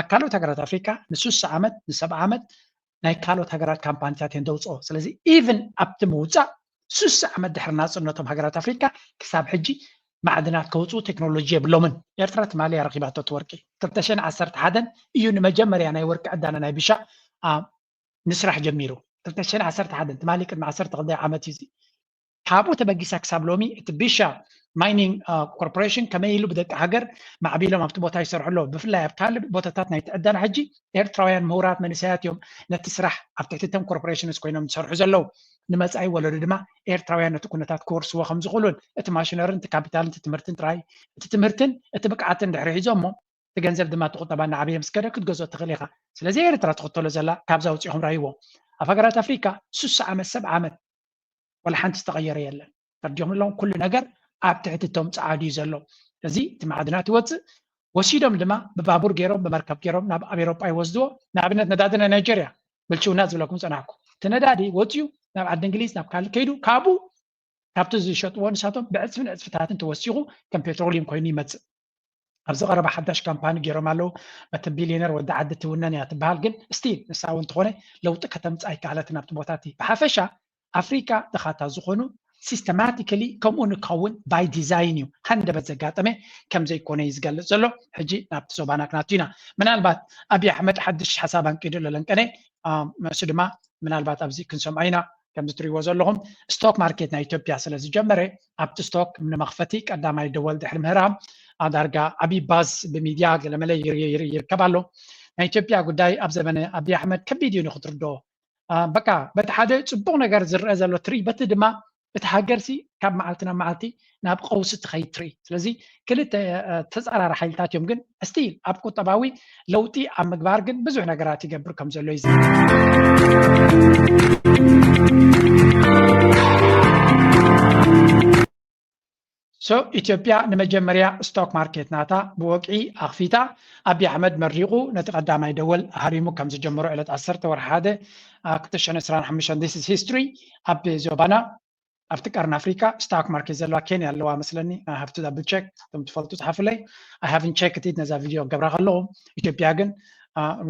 ኣብ ካልኦት ሃገራት ኣፍሪካ ንስሳ ዓመት ንሰብዓ ዓመት ናይ ካልኦት ሃገራት ካምፓኒታት እየን ደውፅኦ። ስለዚ ኢቭን ኣብቲ ምውፃእ ስሳ ዓመት ድሕሪ ናፅነቶም ሃገራት ኣፍሪካ ክሳብ ሕጂ ማዕድናት ከውፅኡ ቴክኖሎጂ የብሎምን። ኤርትራ ትማሊ እያ ረኪባቶ እቲ ወርቂ። ክልተ ሽሕን ዓሰርተ ሓደን እዩ ንመጀመርያ ናይ ወርቂ ዕዳና ናይ ቢሻ ኣ፣ ንስራሕ ጀሚሩ። ክልተ ሽሕን ዓሰርተ ሓደን ትማሊ ቅድሚ ዓሰርተ ክልተ ዓመት እዩ እዚ። ካብኡ ተበጊሳ ክሳብ ሎሚ እቲ ቢሻ ማይኒንግ ኮርፖሬሽን ከመይ ኢሉ ብደቂ ሃገር ማዕቢሎም ኣብቲ ቦታ ይሰርሑ ኣለዉ። ብፍላይ ኣብ ካልእ ቦታታት ናይ ትዕደና ሕጂ ኤርትራውያን ምሁራት መንእሰያት እዮም ነቲ ስራሕ ኣብ ትሕቲ እቶም ኮርፖሬሽንስ ኮይኖም ዝሰርሑ ዘለዉ። ንመጻኢ ወለዶ ድማ ኤርትራውያን ነቲ ኩነታት ክወርስዎ ከም ዝኽእሉን እቲ ማሽነርን እቲ ካፒታልን እቲ ትምህርትን ጥራይ እቲ ትምህርትን እቲ ብቅዓትን ድሕሪ ሒዞሞ እቲ ገንዘብ ድማ እቲ ቁጠባ እናዓበየ ምስ ከደ ክትገዝኦ ትኽእል ኢኻ። ስለዚ ኤርትራ ትኽተሎ ዘላ ካብዛ ኣውፂኹም ራይዎ። ኣብ ሃገራት ኣፍሪካ ስሳ ዓመት ሰብ ዓመት ወላ ሓንቲ ዝተቐየረ የለን። ተርዲኦም ኣለዎም ኩሉ ነገር ኣብ ትሕቲ እቶም ፀዓዱ እዩ ዘሎ። እዚ እቲ ማዕድናት ይወፅእ ወሲዶም ድማ ብባቡር ገይሮም ብመርከብ ገይሮም ናብ ኣብ ኤሮጳ ይወስድዎ። ንኣብነት ነዳዲ ናይ ናይጀርያ ብልሽውና ዝብለኩም ፀናሕኩ እቲ ነዳዲ ወፅዩ ናብ ዓዲ እንግሊዝ ናብ ካልእ ከይዱ ካብኡ ካብቲ ዝሸጥዎ ንሳቶም ብዕፅፍን ዕፅፍታትን ተወሲኹ ከም ፔትሮሊየም ኮይኑ ይመፅእ። ኣብዚ ቀረባ ሓዳሽ ካምፓኒ ገይሮም ኣለዉ። በቲ ቢልዮነር ወዲ ዓዲ ትውነን እያ ትበሃል ግን ስቲል ንሳ እውን እንተኾነ ለውጢ ከተምፅእ ኣይከኣለትን ኣብቲ ቦታ እቲ። ብሓፈሻ ኣፍሪካ ድኻታት ዝኾኑ ሲስተማቲካሊ ከምኡ ንከውን ባይ ዲዛይን እዩ። ሃንደበት ዘጋጠመ ከም ዘይኮነ እዩ ዝገልፅ ዘሎ። ሕጂ ናብቲ ዞባና ክናቱ ኢና። ምናልባት ኣብይ ኣሕመድ ሓድሽ ሓሳብ ኣንቂዱ ኣሎ ለንቀነ እሱ ድማ ምናልባት ኣብዚ ክንሰምዖ ኢና። ከምዚ ትሪእዎ ዘለኹም ስቶክ ማርኬት ናይ ኢትዮጵያ ስለ ዝጀመረ ኣብቲ ስቶክ ንመኽፈቲ ቀዳማይ ደወል ድሕሪ ምህራም ዳርጋ ዓብዪ ባዝ ብሚድያ ገለመለ ይርከብ ኣሎ። ናይ ኢትዮጵያ ጉዳይ ኣብ ዘመነ ኣብይ ኣሕመድ ከቢድ እዩ ንክትርድኦ። በቃ በቲ ሓደ ፅቡቕ ነገር ዝረአ ዘሎ ትርኢ በቲ ድማ እቲ ሃገርሲ ካብ መዓልቲ ናብ መዓልቲ ናብ ቀውሲ ትኸይድ ትርኢ። ስለዚ ክልተ ተፃራሪ ሓይልታት እዮም፣ ግን ስቲል ኣብ ቁጠባዊ ለውጢ ኣብ ምግባር ግን ብዙሕ ነገራት ይገብር ከም ዘሎ እዩ። So ኢትዮጵያ ንመጀመርያ ስቶክ ማርኬት ናታ ብወግዒ ኣኽፊታ። ኣብይ ኣሕመድ መሪቑ ነቲ ቀዳማይ ደወል ሃሪሙ ከም ዝጀመሮ ዕለት ዓሰርተ ወርሒ ሓደ ክልተ ሽሕን ዕስራን ሓሙሽተን this is history ኣብ ዞባና ኣብቲ ቀርኒ ኣፍሪካ ስታክ ማርኬት ዘለዋ ኬንያ ኣለዋ መስለኒ። I have to double check። እቶም ትፈልጡ ፅሓፉለይ። I haven't checked it ነዛ ቪድዮ ገብራ ከለኹ። ኢትዮጵያ ግን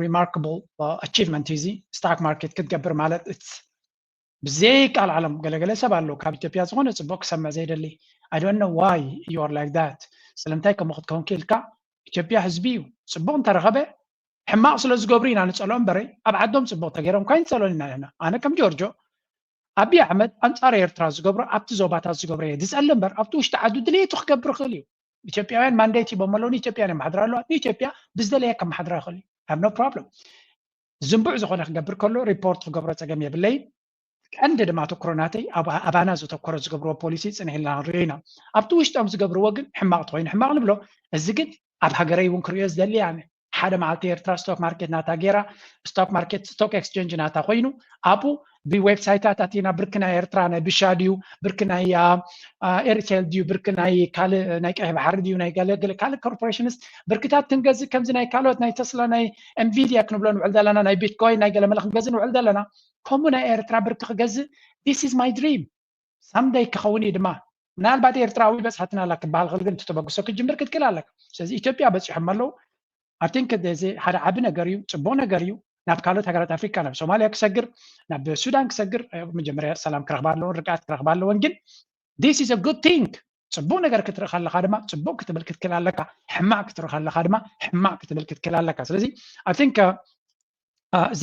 remarkable achievement እዩ እዚ። ስታክ ማርኬት ክትገብር ማለት ብዘይ ቃል ዓለም ገለገለ ሰብ ኣሎ ካብ ኢትዮጵያ ዝኾነ ፅቡቅ ክሰምዕ ዘይደሊ። I don't know why you are like that። ስለምንታይ ከምኡ ክትከውን ክኢልካ? ኢትዮጵያ ህዝቢ እዩ። ፅቡቅ እንተረኸበ ሕማቅ ስለ ዝገብሩ ኢና ንፀልኦ እምበረ ኣብ ዓዶም ፅቡቅ ተገይሮም እኳ ኣይንፀልኦን ኢና ንሕና። ኣነ ከም ጆርጆ ኣብይ ኣሕመድ ኣንፃር ኤርትራ ዝገብሮ ኣብቲ ዞባታት ዝገብሮ እየ ዝፀሊ እምበር ኣብቲ ውሽጢ ዓዱ ድሌቱ ክገብር ይኽእል እዩ። ኢትዮጵያውያን ማንዴት ሂቦም ኣለዉ። ንኢትዮጵያ የመሓድራ ኣለዋ። ንኢትዮጵያ ብዝደለየ ከመሓድራ ይኽእል እዩ። I have no problem። ዝንቡዕ ዝኾነ ክገብር ከሎ ሪፖርት ክገብሮ ፀገም የብለይን። ቀንዲ ድማ ኣተኩሮ ናተይ ኣብ ኣባና ዘተኮረ ዝገብርዎ ፖሊሲ ፅንሕ ኢልና ንሪኦ ኢና። ኣብቲ ውሽጦም ዝገብርዎ ግን ሕማቕ ተኮይኑ ሕማቕ ንብሎ። እዚ ግን ኣብ ሃገረይ እውን ክሪኦ ዝደሊ ኣነ ሓደ መዓልቲ ኤርትራ ስቶክ ማርኬት ናታ ገይራ ስቶክ ማርኬት ስቶክ ኤክስቸንጅ ናታ ኮይኑ ኣብኡ ብዌብሳይታት ኣቲና ብርኪ ናይ ኤርትራ ናይ ብሻ ድዩ ብርኪ ናይ ኤሪቴል ድዩ ብርኪ ናይ ካልእ ናይ ቀይሕ ባሕሪ ድዩ ናይ ገለገለ ካልእ ኮርፖሬሽንስ ብርክታት ክንገዝእ ከምዚ ናይ ካልኦት ናይ ተስላ ናይ ኤንቪዲያ ክንብሎ ንውዕል ዘለና ናይ ቢትኮይን ናይ ገለመለ ክንገዝእ ንውዕል ዘለና ከምኡ ናይ ኤርትራ ብርኪ ክገዝእ this is my dream። ሳምደይ ክኸውን እዩ ድማ ምናልባት ኤርትራዊ በፅሓትና ኣላ ክበሃል ክእል ግን እተበግሶ ክትጅምር ክትክእል ኣለካ። ስለዚ ኢትዮጵያ በፂሖም ኣለዉ። I think እዚ ሓደ ዓቢ ነገር እዩ፣ ፅቡቅ ነገር እዩ። ናብ ካልኦት ሃገራት ኣፍሪካ ናብ ሶማልያ ክሰግር ናብ ሱዳን ክሰግር መጀመርያ ሰላም ክረክባ ኣለዎን ርግኣት ክረክባ ኣለዎን ግን this is a good thing። ፅቡቅ ነገር ክትርኢ ከለካ ድማ ፅቡቅ ክትብል ክትክእል ኣለካ። ሕማቅ ክትርኢ ከለካ ድማ ሕማቅ ክትብል ክትክእል ኣለካ። ስለዚ I think እዚ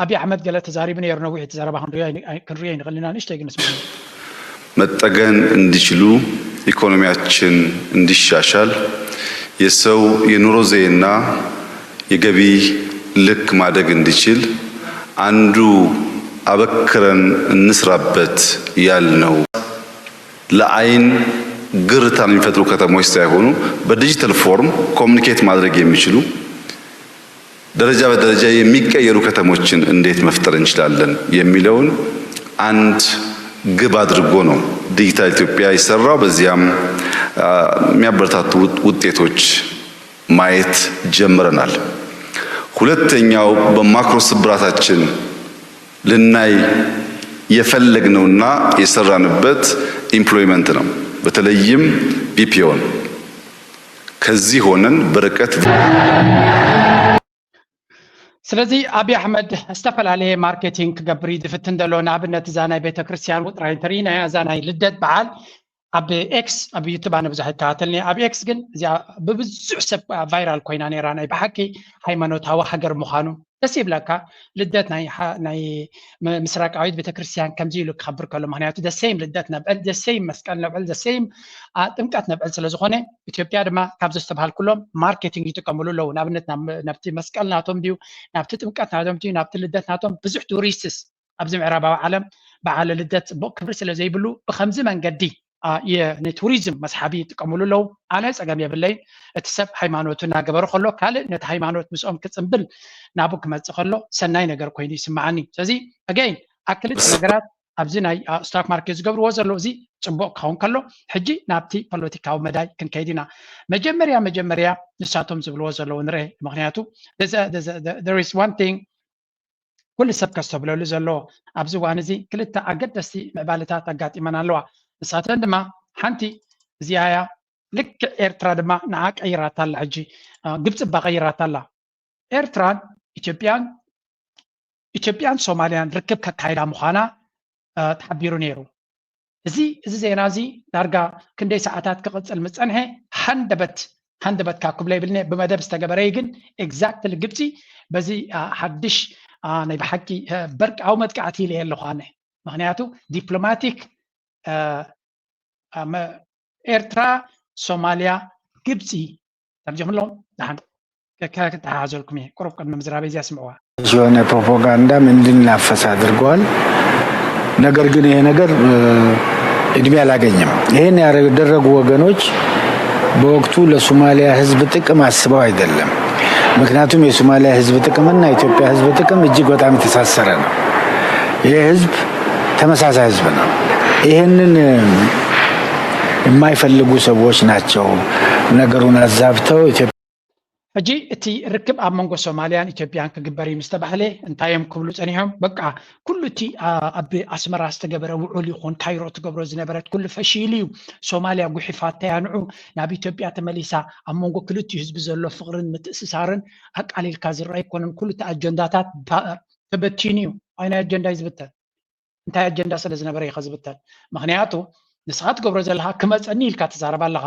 ኣብይ ኣሕመድ ገለ ተዛሪቡ ነይሩ። ነዊሕ እቲ ዘረባ ክንሪኦ ኣይንኽእል ኢና። ንእሽተይ ግን ንስምዕ። መጠገን እንዲችሉ ኢኮኖሚያችን እንዲሻሻል የሰው የኑሮ ዘይና የገቢ ልክ ማደግ እንዲችል አንዱ አበክረን እንስራበት ያልነው ለአይን ግርታን የሚፈጥሩ ከተሞች ሳይሆኑ በዲጂታል ፎርም ኮሚኒኬት ማድረግ የሚችሉ ደረጃ በደረጃ የሚቀየሩ ከተሞችን እንዴት መፍጠር እንችላለን የሚለውን አንድ ግብ አድርጎ ነው ዲጂታል ኢትዮጵያ የሰራው። በዚያም የሚያበረታቱ ውጤቶች ማየት ጀምረናል። ሁለተኛው በማክሮ ስብራታችን ልናይ የፈለግነውና የሰራንበት ኢምፕሎይመንት ነው። በተለይም ቢፒኦን ከዚህ ሆነን በርቀት ስለዚ ኣብይ ኣሕመድ ዝተፈላለየ ማርኬቲንግ ክገብር እዩ ዝፍትን ዘሎ። ንኣብነት እዛ ናይ ቤተክርስትያን ውጥራይ እንተርኢናያ እዛ ናይ ልደት በዓል ኣብ ኤክስ ኣብ ዩቱብ ኣነ ብዙሕ ይከታተልኒ ኣብ ኤክስ ግን እዚኣ ብብዙሕ ሰብ ቫይራል ኮይና ነይራ ናይ ብሓቂ ሃይማኖታዊ ሃገር ምዃኑ ደስ ይብለካ። ልደት ናይ ምስራቃዊት ቤተክርስትያን ከምዚ ኢሉ ክኸብር ከሎ ምክንያቱ ደሰይም ልደት ነብዕል ደሰይም መስቀል ነብዕል ደሰይም ጥምቀት ነብዕል ስለዝኾነ ኢትዮጵያ ድማ ካብ ዘስተብሃልኩሎም ማርኬቲንግ ይጥቀምሉ ኣለዉ። ንኣብነት ናብቲ መስቀል ናቶም ድዩ ናብቲ ጥምቀት ናቶም ድዩ ናብቲ ልደት ናቶም ብዙሕ ቱሪስትስ ኣብዚ ምዕራባዊ ዓለም በዓለ ልደት ፅቡቕ ክብሪ ስለ ዘይብሉ ብከምዚ መንገዲ ንቱሪዝም መስሓቢ ይጥቀምሉ ኣለዉ። ኣነ ፀገም የብለይን። እቲ ሰብ ሃይማኖቱ እናገበረ ከሎ ካልእ ነቲ ሃይማኖት ምስኦም ክፅምብል ናብኡ ክመፅእ ከሎ ሰናይ ነገር ኮይኑ ይስምዓኒ። ስለዚ ኣገይን ኣብ ክልተ ነገራት ኣብዚ ናይ ስቶክ ማርኬት ዝገብርዎ ዘለዉ እዚ ፅቡቕ ክኸውን ከሎ ሕጂ ናብቲ ፖለቲካዊ መዳይ ክንከይድ ኢና። መጀመርያ መጀመርያ ንሳቶም ዝብልዎ ዘለዉ ንርአ። ምክንያቱ there is one thing ኩሉ ሰብ ከስተብለሉ ዘለዎ ኣብዚ እዋን እዚ ክልተ ኣገደስቲ ምዕባለታት ኣጋጢመን ኣለዋ። ንሳተን ድማ ሓንቲ እዚኣ እያ። ልክዕ ኤርትራ ድማ ንዓ ቀይራታ ኣላ። ሕጂ ግብፂ እባ ቀይራታ ኣላ። ኤርትራን ኢትዮጵያን ኢትዮጵያን ሶማልያን ርክብ ከካይዳ ምዃና ተሓቢሩ ነይሩ። እዚ እዚ ዜና እዚ ዳርጋ ክንደይ ሰዓታት ክቕፅል ምስ ፀንሐ ሃንደበት ሃንደበት ካብ ክብሎ ይብልኒ ብመደብ ዝተገበረ እዩ። ግን ኤግዛክትሊ ግብፂ በዚ ሓድሽ ናይ ብሓቂ በርቃዊ መጥቃዕቲ ኢለ ኣለኹ ኣነ። ምክንያቱ ዲፕሎማቲክ ኤርትራ፣ ሶማልያ፣ ግብፂ ተርጀምሎም ደሓን ከተሓሓዘልኩም እየ። ቁሩብ ቅድሚ ምዝራበይ እዚኣ ስምዕዋ። የሆነ ፕሮፓጋንዳም እንዲናፈስ አድርገዋል። ነገር ግን ይሄ ነገር እድሜ አላገኘም። ይህን ያደረጉ ወገኖች በወቅቱ ለሶማሊያ ህዝብ ጥቅም አስበው አይደለም። ምክንያቱም የሶማሊያ ህዝብ ጥቅምና የኢትዮጵያ ህዝብ ጥቅም እጅግ በጣም የተሳሰረ ነው። ይህ ህዝብ ተመሳሳይ ህዝብ ነው። ይህንን የማይፈልጉ ሰዎች ናቸው ነገሩን አዛብተው ኢትዮጵያ ሕጂ እቲ ርክብ ኣብ መንጎ ሶማልያን ኢትዮጵያን ክግበር እዩ ምስ ተባህለ እንታይ እዮም ክብሉ ጸኒሖም? በቃ ኩሉ እቲ ኣብ ኣስመራ ዝተገበረ ውዑል ይኹን ካይሮ ትገብሮ ዝነበረት ኩሉ ፈሺሉ እዩ። ሶማልያ ጉሒፋ ተያንዑ ናብ ኢትዮጵያ ተመሊሳ ኣብ መንጎ ክልቲኡ ህዝቢ ዘሎ ፍቕርን ምትእስሳርን ኣቃሊልካ ዝረኣ ኣይኮነን። ኩሉ እቲ ኣጀንዳታት ተበቲኑ እዩ። ኣይናይ ኣጀንዳ እዩ ዝብተን። እንታይ ኣጀንዳ ስለ ዝነበረ እዩ ዝብተን? ምክንያቱ ንስኻ ትገብሮ ዘለካ ክመፀኒ ኢልካ ትዛረብ ኣለካ።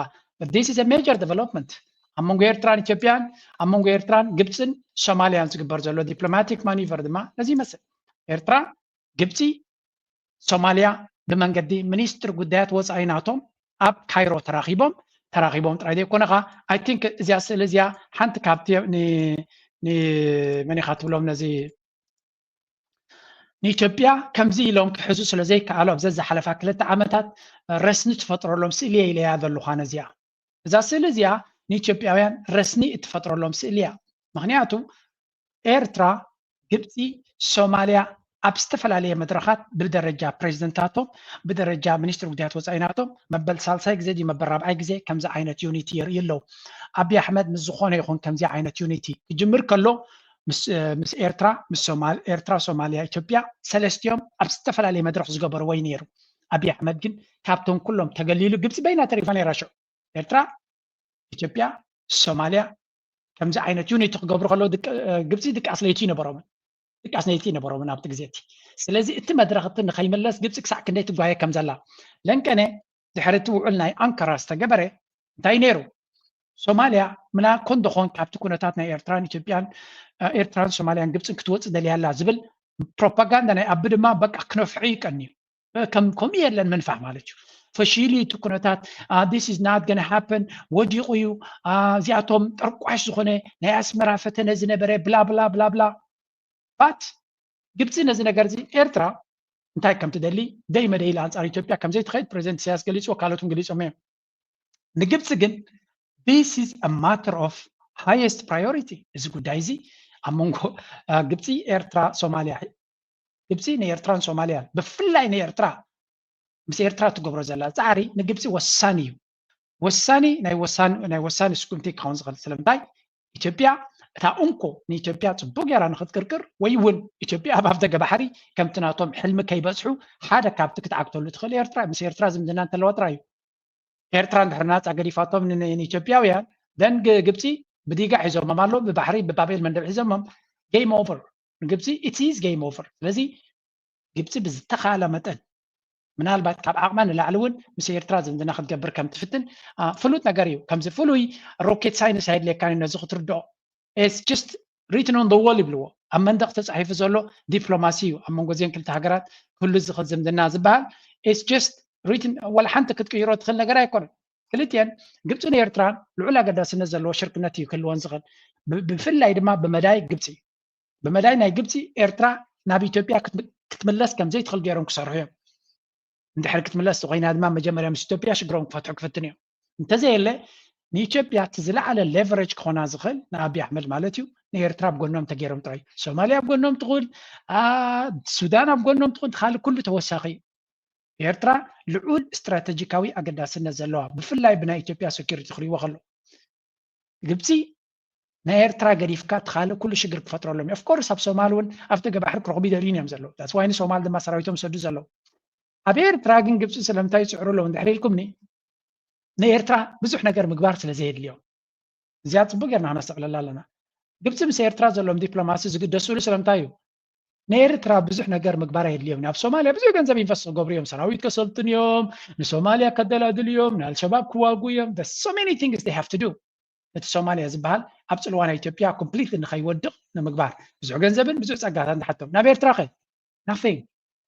This is a major development ኣብ መንጎ ኤርትራን ኢትዮጵያን ኣብ መንጎ ኤርትራን ግብፅን ሶማልያን ዝግበር ዘሎ diplomatic maneuver ድማ ነዚ ይመስል። ኤርትራ፣ ግብፂ፣ ሶማልያ ብመንገዲ ሚኒስትር ጉዳያት ወፃኢ ናቶም ኣብ ካይሮ ተራኺቦም ተራኺቦም ጥራይ ዘይኮነ ከዓ I think እዚኣ ስእሊ እዚኣ ሓንቲ ካብቲ መን ኢካ ትብሎም ነዚ ንኢትዮጵያ ከምዚ ኢሎም ክሕዙ ስለ ዘይከኣሉ ኣብ ዘዝሓለፋ ክልተ ዓመታት ረስኒ ትፈጥረሎም ስእሊ እየ ኢለያ ዘለኹ ኣነ እዚኣ። እዛ ስእሊ እዚኣ ንኢትዮጵያውያን ረስኒ እትፈጥረሎም ስእሊ እያ። ምክንያቱ ኤርትራ፣ ግብፂ፣ ሶማልያ ኣብ ዝተፈላለየ መድረኻት ብደረጃ ፕሬዚደንታቶም ብደረጃ ሚኒስትር ጉዳያት ወፃኢ ናቶም መበል ሳልሳይ ግዜ ድዩ መበል ራብዓይ ግዜ ከምዚ ዓይነት ዩኒቲ የርእዩ ኣለዉ። ኣብይ ኣሕመድ ምስ ዝኾነ ይኹን ከምዚ ዓይነት ዩኒቲ ክጅምር ከሎ ምስ ኤርትራ ምስ ሶማል ኤርትራ ሶማልያ ኢትዮጵያ ሰለስቲኦም ኣብ ዝተፈላለየ መድረኽ ዝገበርዎ እዩ ነይሩ። ኣብይ ኣሕመድ ግን ካብቶም ኩሎም ተገሊሉ ግብፂ በይና ተሪፋ ነይራ ሽዑ። ኤርትራ፣ ኢትዮጵያ፣ ሶማልያ ከምዚ ዓይነት ዩኒቲ ክገብሩ ከለዉ ግብፂ ድቃስ ለይቲ ይነበሮምን ድቃስ ለይቲ ይነበሮምን ኣብቲ ግዜ እቲ። ስለዚ እቲ መድረኽ እቲ ንኸይምለስ ግብፂ ክሳዕ ክንደይ ትጓየ ከም ዘላ ለንቀነ ድሕሪ እቲ ውዕል ናይ ኣንካራ ዝተገበረ እንታይ ነይሩ? ሶማልያ ምና ኮን ደኾን ካብቲ ኩነታት ናይ ኤርትራን ኢትዮጵያን ኤርትራን ሶማልያን ግብፅን ክትወፅእ ደልያ ኣላ ዝብል ፕሮፓጋንዳ ናይ ኣቢ ድማ በቃ ክነፍሑ ይቀንዩ። ከም ከምኡ የለን ምንፋሕ ማለት እዩ። ፈሺሉ እዩ እቲ ኩነታት። This is not gonna happen፣ ወዲቑ እዩ። እዚኣቶም ጠርቋሽ ዝኾነ ናይ ኣስመራ ፈተነ ዝነበረ ብላ ብላ ብላ ብላ። ባት ግብፂ ነዚ ነገር እዚ ኤርትራ እንታይ ከም ትደሊ ደይ መደይ ኢላ ኣንፃር ኢትዮጵያ ከም ዘይትኸይድ ፕሬዚደንት ኢሳያስ ገሊፅዎ፣ ካልኦት እውን ገሊፆም እዮም። ንግብፂ ግን this is a matter of highest priority። እዚ ጉዳይ እዚ ኣብ መንጎ ግብፂ፣ ኤርትራ፣ ሶማልያ፣ ግብፂ ንኤርትራን ሶማልያን ብፍላይ ንኤርትራ ምስ ኤርትራ ትገብሮ ዘላ ፃዕሪ ንግብፂ ወሳኒ እዩ። ወሳኒ ናይ ወሳኒ ናይ ወሳኒ ስጉምቲ ክኸውን ዝኽእል ስለምንታይ ኢትዮጵያ እታ እንኮ ንኢትዮጵያ ፅቡቅ ጌራ ንክትቅርቅር ወይ እውን ኢትዮጵያ ኣብ ኣፍደገ ባሕሪ ከምቲ ናቶም ሕልሚ ከይበፅሑ ሓደ ካብቲ ክትዓግተሉ ትኽእል ኤርትራ ምስ ኤርትራ ዝምድና እንተለዋ ጥራይ እዩ። ኤርትራ እንድሕር ናፃ ገዲፋቶም ንኢትዮጵያውያን ደን ግብፂ ብዲጋ ሒዞሞም ኣሎ ብባሕሪ ብባቤል መንደብ ሒዞሞም game over። ግብፂ it is game over። ስለዚ ግብፂ ብዝተኻለ መጠን ምናልባት ካብ ዓቕማ ንላዕሊ እውን ምስ ኤርትራ ዝምድና ክትገብር ከም ትፍትን ፍሉጥ ነገር እዩ። ከምዚ ፍሉይ ሮኬት ሳይንስ ኣየድልየካን እዩ ነዚ ክትርድኦ። It's just written on the wall ይብልዎ። ኣብ መንደቕ ተፃሒፉ ዘሎ ዲፕሎማሲ እዩ ኣብ መንጎ እዚን ክልተ ሃገራት ክህሉ ዝኽእል ዝምድና ዝበሃል። It's just written፣ ዋላ ሓንቲ ክትቅይሮ ትኽእል ነገር ኣይኮነን። ክልቲአን ግብፅን ኤርትራን ልዑል ኣገዳስነት ዘለዎ ሽርክነት እዩ ክህልወን ዝኽእል። ብፍላይ ድማ ብመዳይ ግብፂ ብመዳይ ናይ ግብፂ ኤርትራ ናብ ኢትዮጵያ ክትምለስ ከም ዘይትኽእል ገይሮም ክሰርሑ እዮም። እንድሕር ክትምለስ ተኮይና ድማ መጀመርያ ምስ ኢትዮጵያ ሽግሮም ክፈትሑ ክፍትን እዮም። እንተዘየለ ንኢትዮጵያ እቲ ዝለዓለ ሌቨሬጅ ክኾና ዝኽእል ንኣብይ ኣሕመድ ማለት እዩ። ንኤርትራ ኣብ ጎኖም ተገይሮም ጥራይ ሶማልያ ኣብ ጎኖም ትኹን፣ ሱዳን ኣብ ጎኖም ትኹን፣ ካልእ ኩሉ ተወሳኺ እዩ። ኤርትራ ልዑል ስትራተጂካዊ ኣገዳስነት ዘለዋ ብፍላይ ብናይ ኢትዮጵያ ሴኩሪቲ ክሪእዎ ከሎ ግብፂ ናይ ኤርትራ ገዲፍካ እቲ ካልእ ኩሉ ሽግር ክፈጥረሎም እዩ። ኦፍኮርስ ኣብ ሶማል እውን ኣብ ደገ ባሕሪ ክረኽቡ ይደልዩን እዮም ዘለዉ። ዳትስ ዋይ ንሶማል ድማ ሰራዊቶም ይሰዱ ዘለዉ። ኣብ ኤርትራ ግን ግብፂ ስለምንታይ ይፅዕሩ ኣለዉ እንድሕር ኢልኩምኒ ንኤርትራ ብዙሕ ነገር ምግባር ስለ ዘየድልዮም። እዚኣ ፅቡቅ ጌርና ክነስተውዕለላ ኣለና። ግብፂ ምስ ኤርትራ ዘለዎም ዲፕሎማሲ ዝግደስሉ ስለምንታይ እዩ? ንኤርትራ ብዙሕ ነገር ምግባር ኣየድልዮም። ኣብ ሶማልያ ብዙሕ ገንዘብ ኢንቨስት ክገብሩ እዮም። ሰራዊት ከሰልጥኑ እዮም፣ ንሶማልያ ከደላድሉ እዮም፣ ንኣልሸባብ ክዋጉ እዮም። So many things they have to do። እቲ ሶማልያ ዝበሃል ኣብ ፅልዋ ናይ ኢትዮጵያ ኮምፕሊትሊ ንኸይወድቕ ንምግባር ብዙሕ ገንዘብን ብዙሕ ፀጋታት ንሓቶም። ናብ ኤርትራ ኸ nothing፣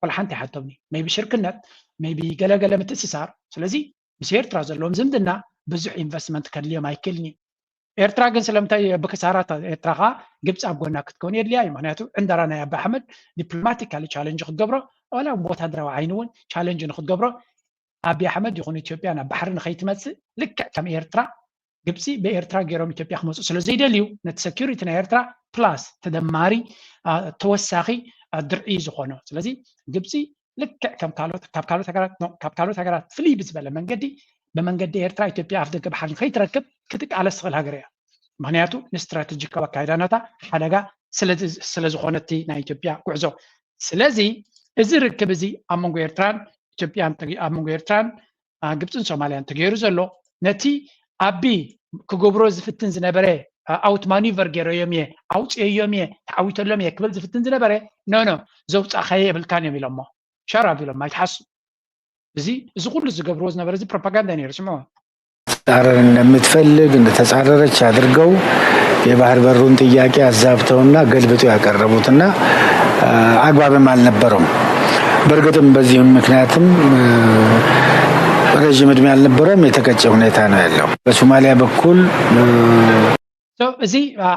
ዋላ ሓንቲ ኣይሓቶምኒ። ሜይቢ ሽርክነት፣ ሜይቢ ገለገለ ምትእስሳር። ስለዚ ምስ ኤርትራ ዘለዎም ዝምድና ብዙሕ ኢንቨስትመንት ከድልዮም ኣይክእልን እዩ። ኤርትራ ግን ስለምንታይ ብክሳራ ኤርትራ ከዓ ግብፂ ኣብ ጎና ክትከውን የድልያ እዩ። ምክንያቱ ዕንደራ ናይ ኣቢ ኣሕመድ ዲፕሎማቲካሊ ቻለንጅ ክትገብሮ ዋላ ብወታደራዊ ዓይኒ እውን ቻለንጅ ንክትገብሮ ኣቢ ኣሕመድ ይኹን ኢትዮጵያ ናብ ባሕሪ ንኸይትመፅእ ልክዕ ከም ኤርትራ ግብፂ ብኤርትራ ገይሮም ኢትዮጵያ ክመፁ ስለ ዘይደልዩ ነቲ security ናይ ኤርትራ plus ተደማሪ ተወሳኺ ድርዒ ዝኾኖ። ስለዚ ግብፂ ልክዕ ከም ካልኦት ካብ ካልኦት ሃገራት ካብ ካልኦት ሃገራት ፍልይ ብዝበለ መንገዲ ብመንገዲ ኤርትራ ኢትዮጵያ ኣፍ ደገ ባሕሪ ንኸይትረክብ ክትቃለስ ትኽእል ሃገር እያ። ምክንያቱ ንስትራቴጂካዊ ኣካይዳናታ ሓደጋ ስለዝኾነቲ ናይ ኢትዮጵያ ጉዕዞ። ስለዚ እዚ ርክብ እዚ ኣብ መንጎ ኤርትራን ኢትዮጵያን ኣብ መንጎ ኤርትራን ግብፅን ሶማልያን ተገይሩ ዘሎ ነቲ ኣቢ ክገብሮ ዝፍትን ዝነበረ ኣውት ማኒቨር ገይረዮም እየ ኣውፅየዮም እየ ተዓዊተሎም እየ ክብል ዝፍትን ዝነበረ ኖ ኖ ዘውፃእካዮ የብልካን እዮም ኢሎሞ። ሸር ኣቢሎም ኣይትሓሱ። እዚ እዚ ኩሉ ዝገብርዎ ዝነበረ እዚ ፕሮፓጋንዳ ነይሩ ስምዖ። ጻረር እንደምትፈልግ እንደተጻረረች አድርገው የባህር በሩን ጥያቄ አዛብተውና ገልብጠው ያቀረቡትና አግባብም አልነበረውም። በእርግጥም በዚህም ምክንያትም ረዥም እድሜ አልነበረውም፣ የተቀጨ ሁኔታ ነው ያለው። በሶማሊያ በኩል እዚ